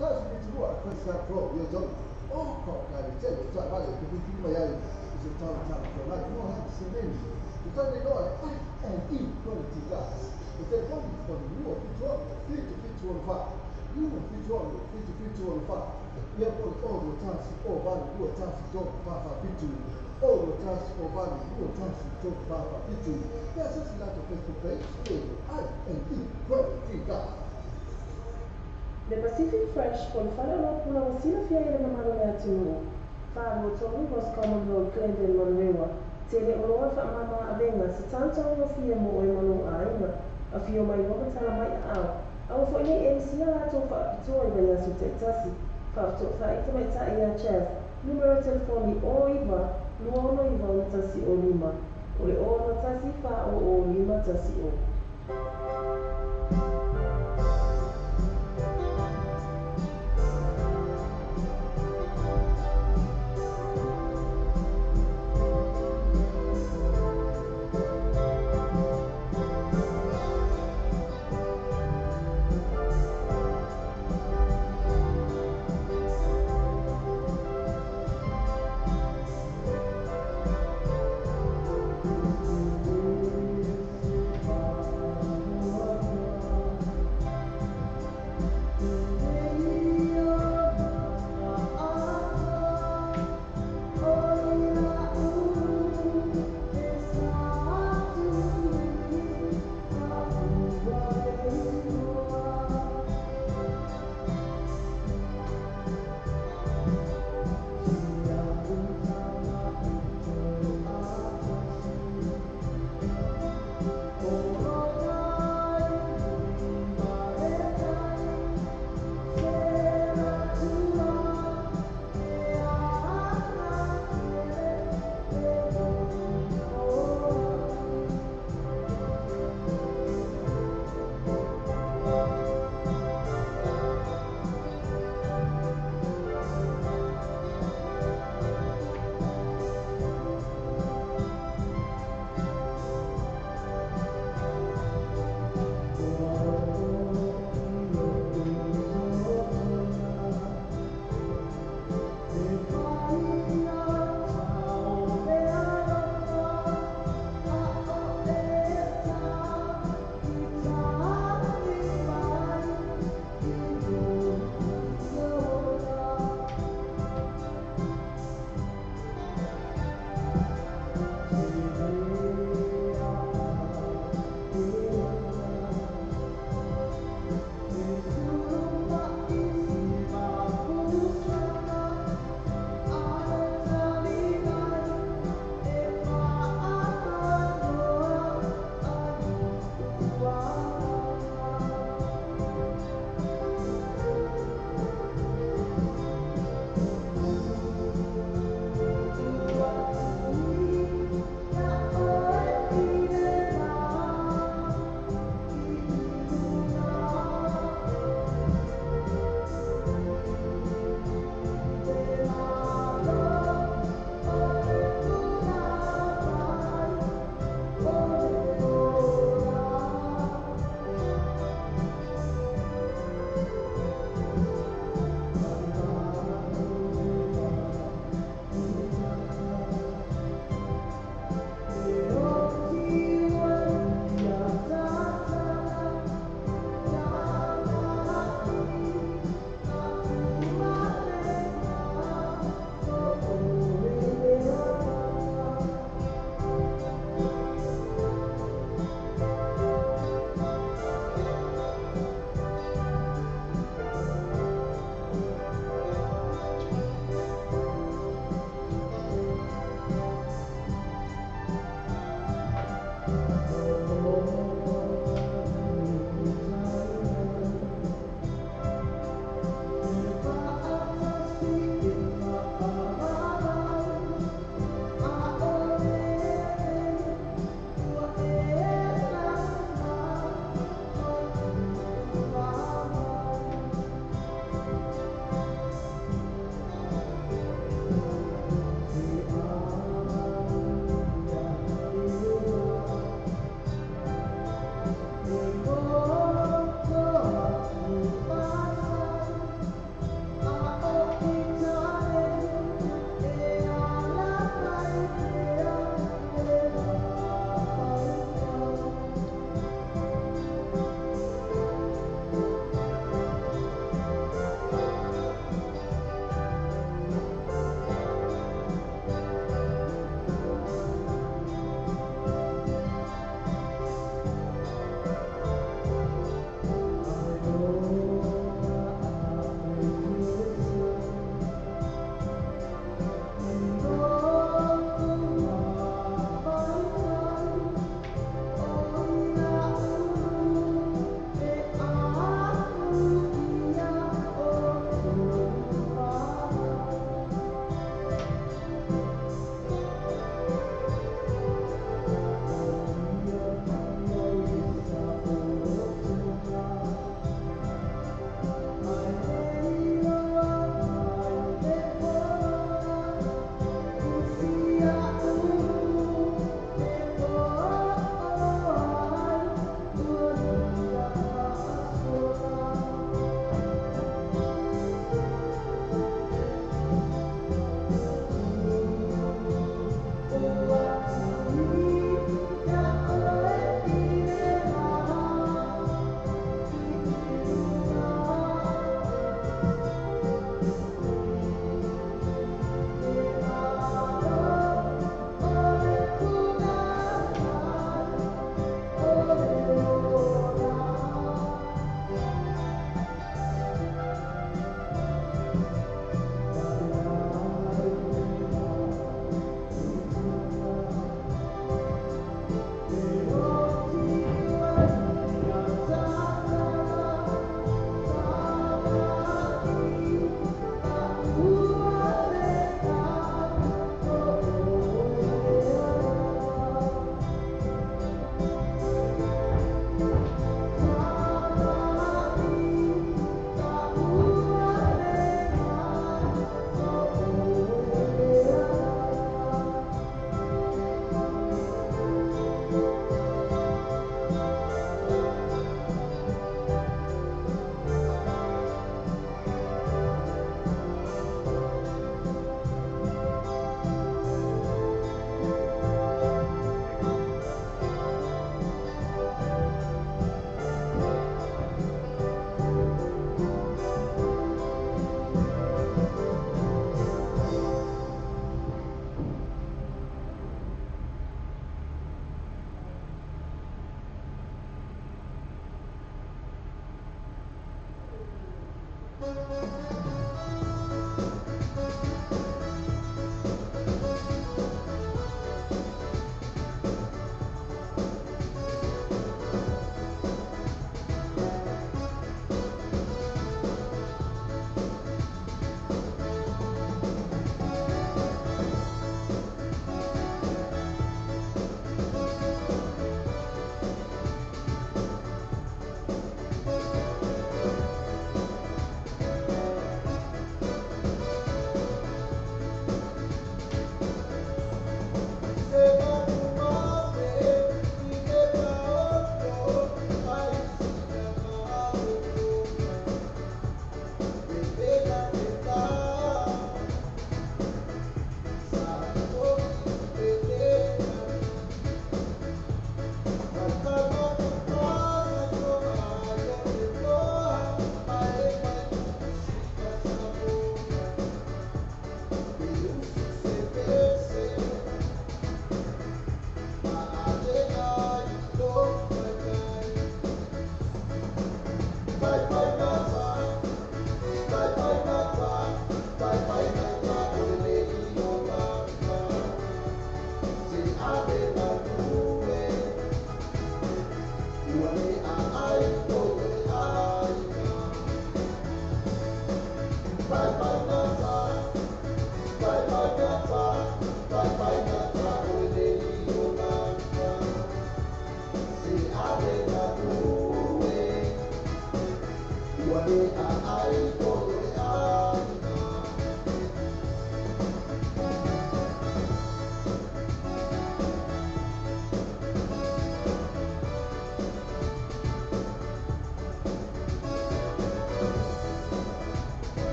D: 1 72 credit card pro ia tau o ko ka le tele taavale e pipili mai ai i se talatala feagai mo hai semeni o tau le igoa le I&E Quality Glass. O telefoni o le 276 77 64 276 77 64 ia po le o 2 1 o 8 2 1 3 4 4 7 o 2 1 o 8 2 1 3 4 4 7. Pe asiasi latou Facebook page e I&E Quality Glass.
B: Le Pacific Fresh po o le faleoloa pula ua silafia e le mamalu o le atunuu. 423 Roscommon Road, Glendon, Manurewa. Tele oloa faamama avega se tautaugofie mo oe ma lou aiga. Afio mai loa ma tala mai aao. Aua foi nei e misia latou faapitoa i vaiaso taitasi. Faafetoai tamaitai ia Chas, numera telefoni 0 9 2 6 9 6 1 0 5, o le 0 2 1 4 0 0 5 1 0.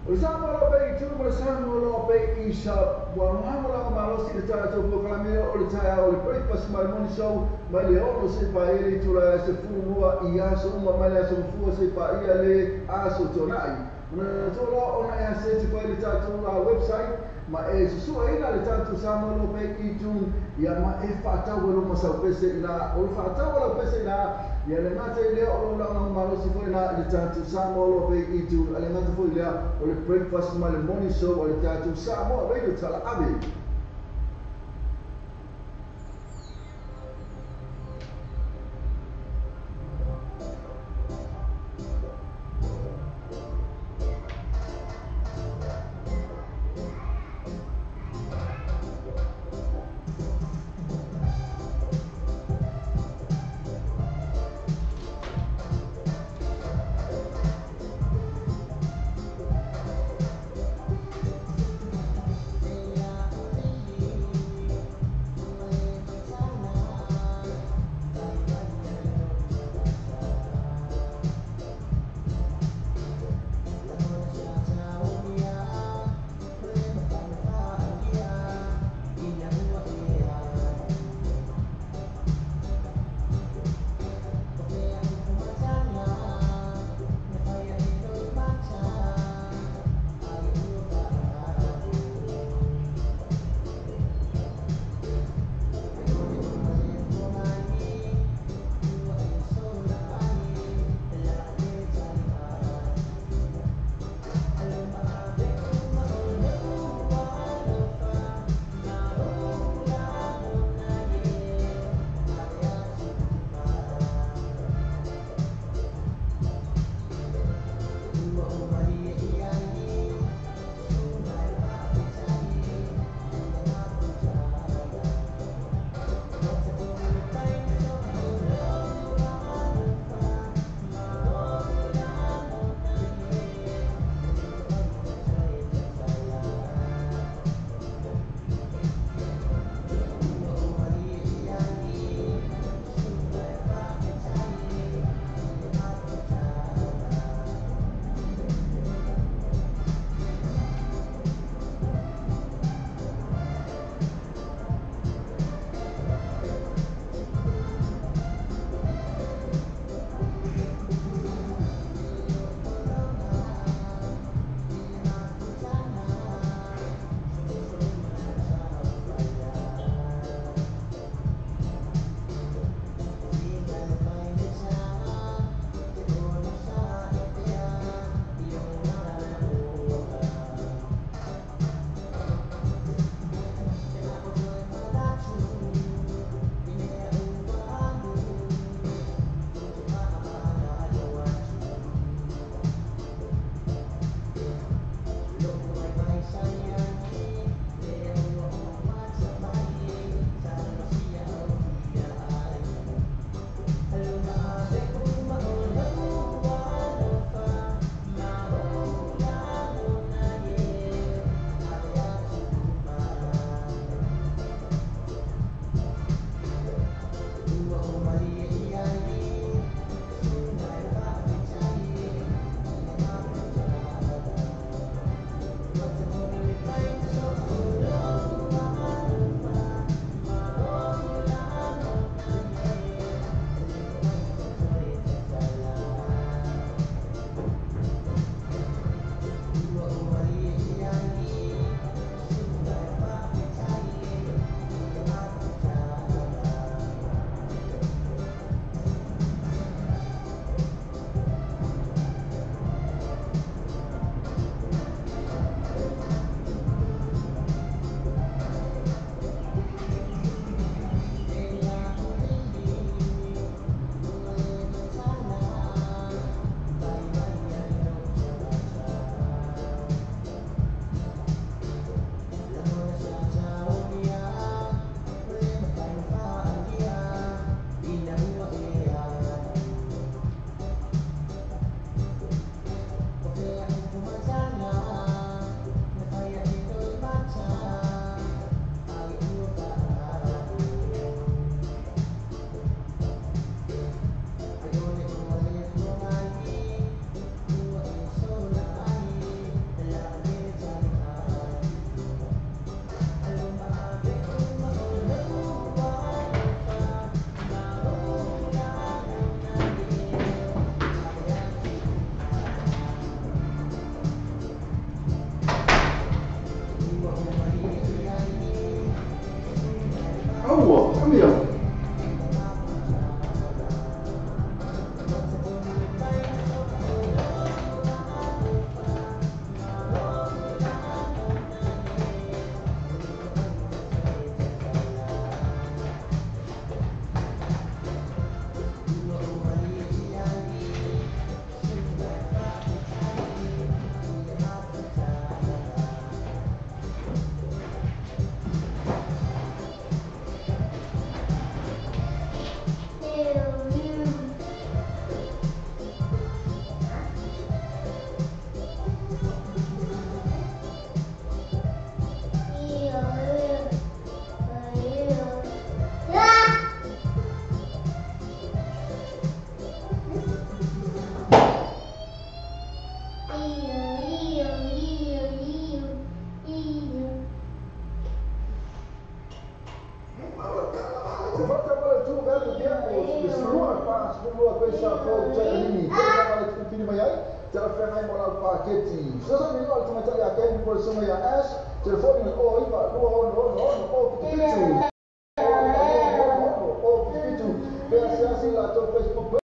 D: O le Samoa lo pe i tulu ma le Samoa lo pe i sa ua lagolago malosi le tatou polokalame o le taeao o le breakfast ma le morning show mai le 6 seia paia le itula e 12 i aso uma mai le aso Gafua seia paia le aso Toonai. Manatua loa ona e aseti foi le tatou website ma e susueina le tatou Samoa lo pe i iTunes ia ma e faatau e lou masau pese ina o le faatau o lau pese ina ia le gata i lea o lou lagolago malosi foi ina i le tatou Samoa lo pe i iTunes a le gata foi lea o le breakfast ma le morning show a le tatou Samoa Radio Talaave. lua Great South Road, Takanini. Tele taavale e tufilifili mai ai, talafeagai mo lau paketi. Fesoasoani loa le tamaitai ia Ken po o le susuga ia Ash, telefoni o le 09 266 077. 09 266 077. Pe asiasi i latou Facebook page.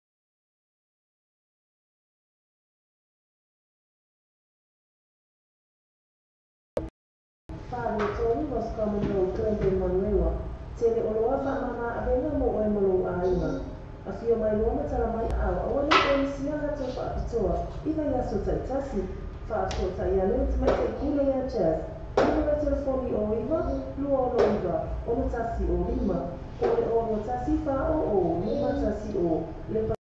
B: 423 Roscommon Road, Clandon, Manurewa. Tele oloa faamama avega mo oe ma lou aiga. Afio mai loa ma tala mai aao, aua ne i e misia latou faapitoa i vaiaso taitasi. Faafesootai ia le tamaitai pule ia Jazz i numera telefoni o 9 269 61 05 po o le 61 400 510. Lepa.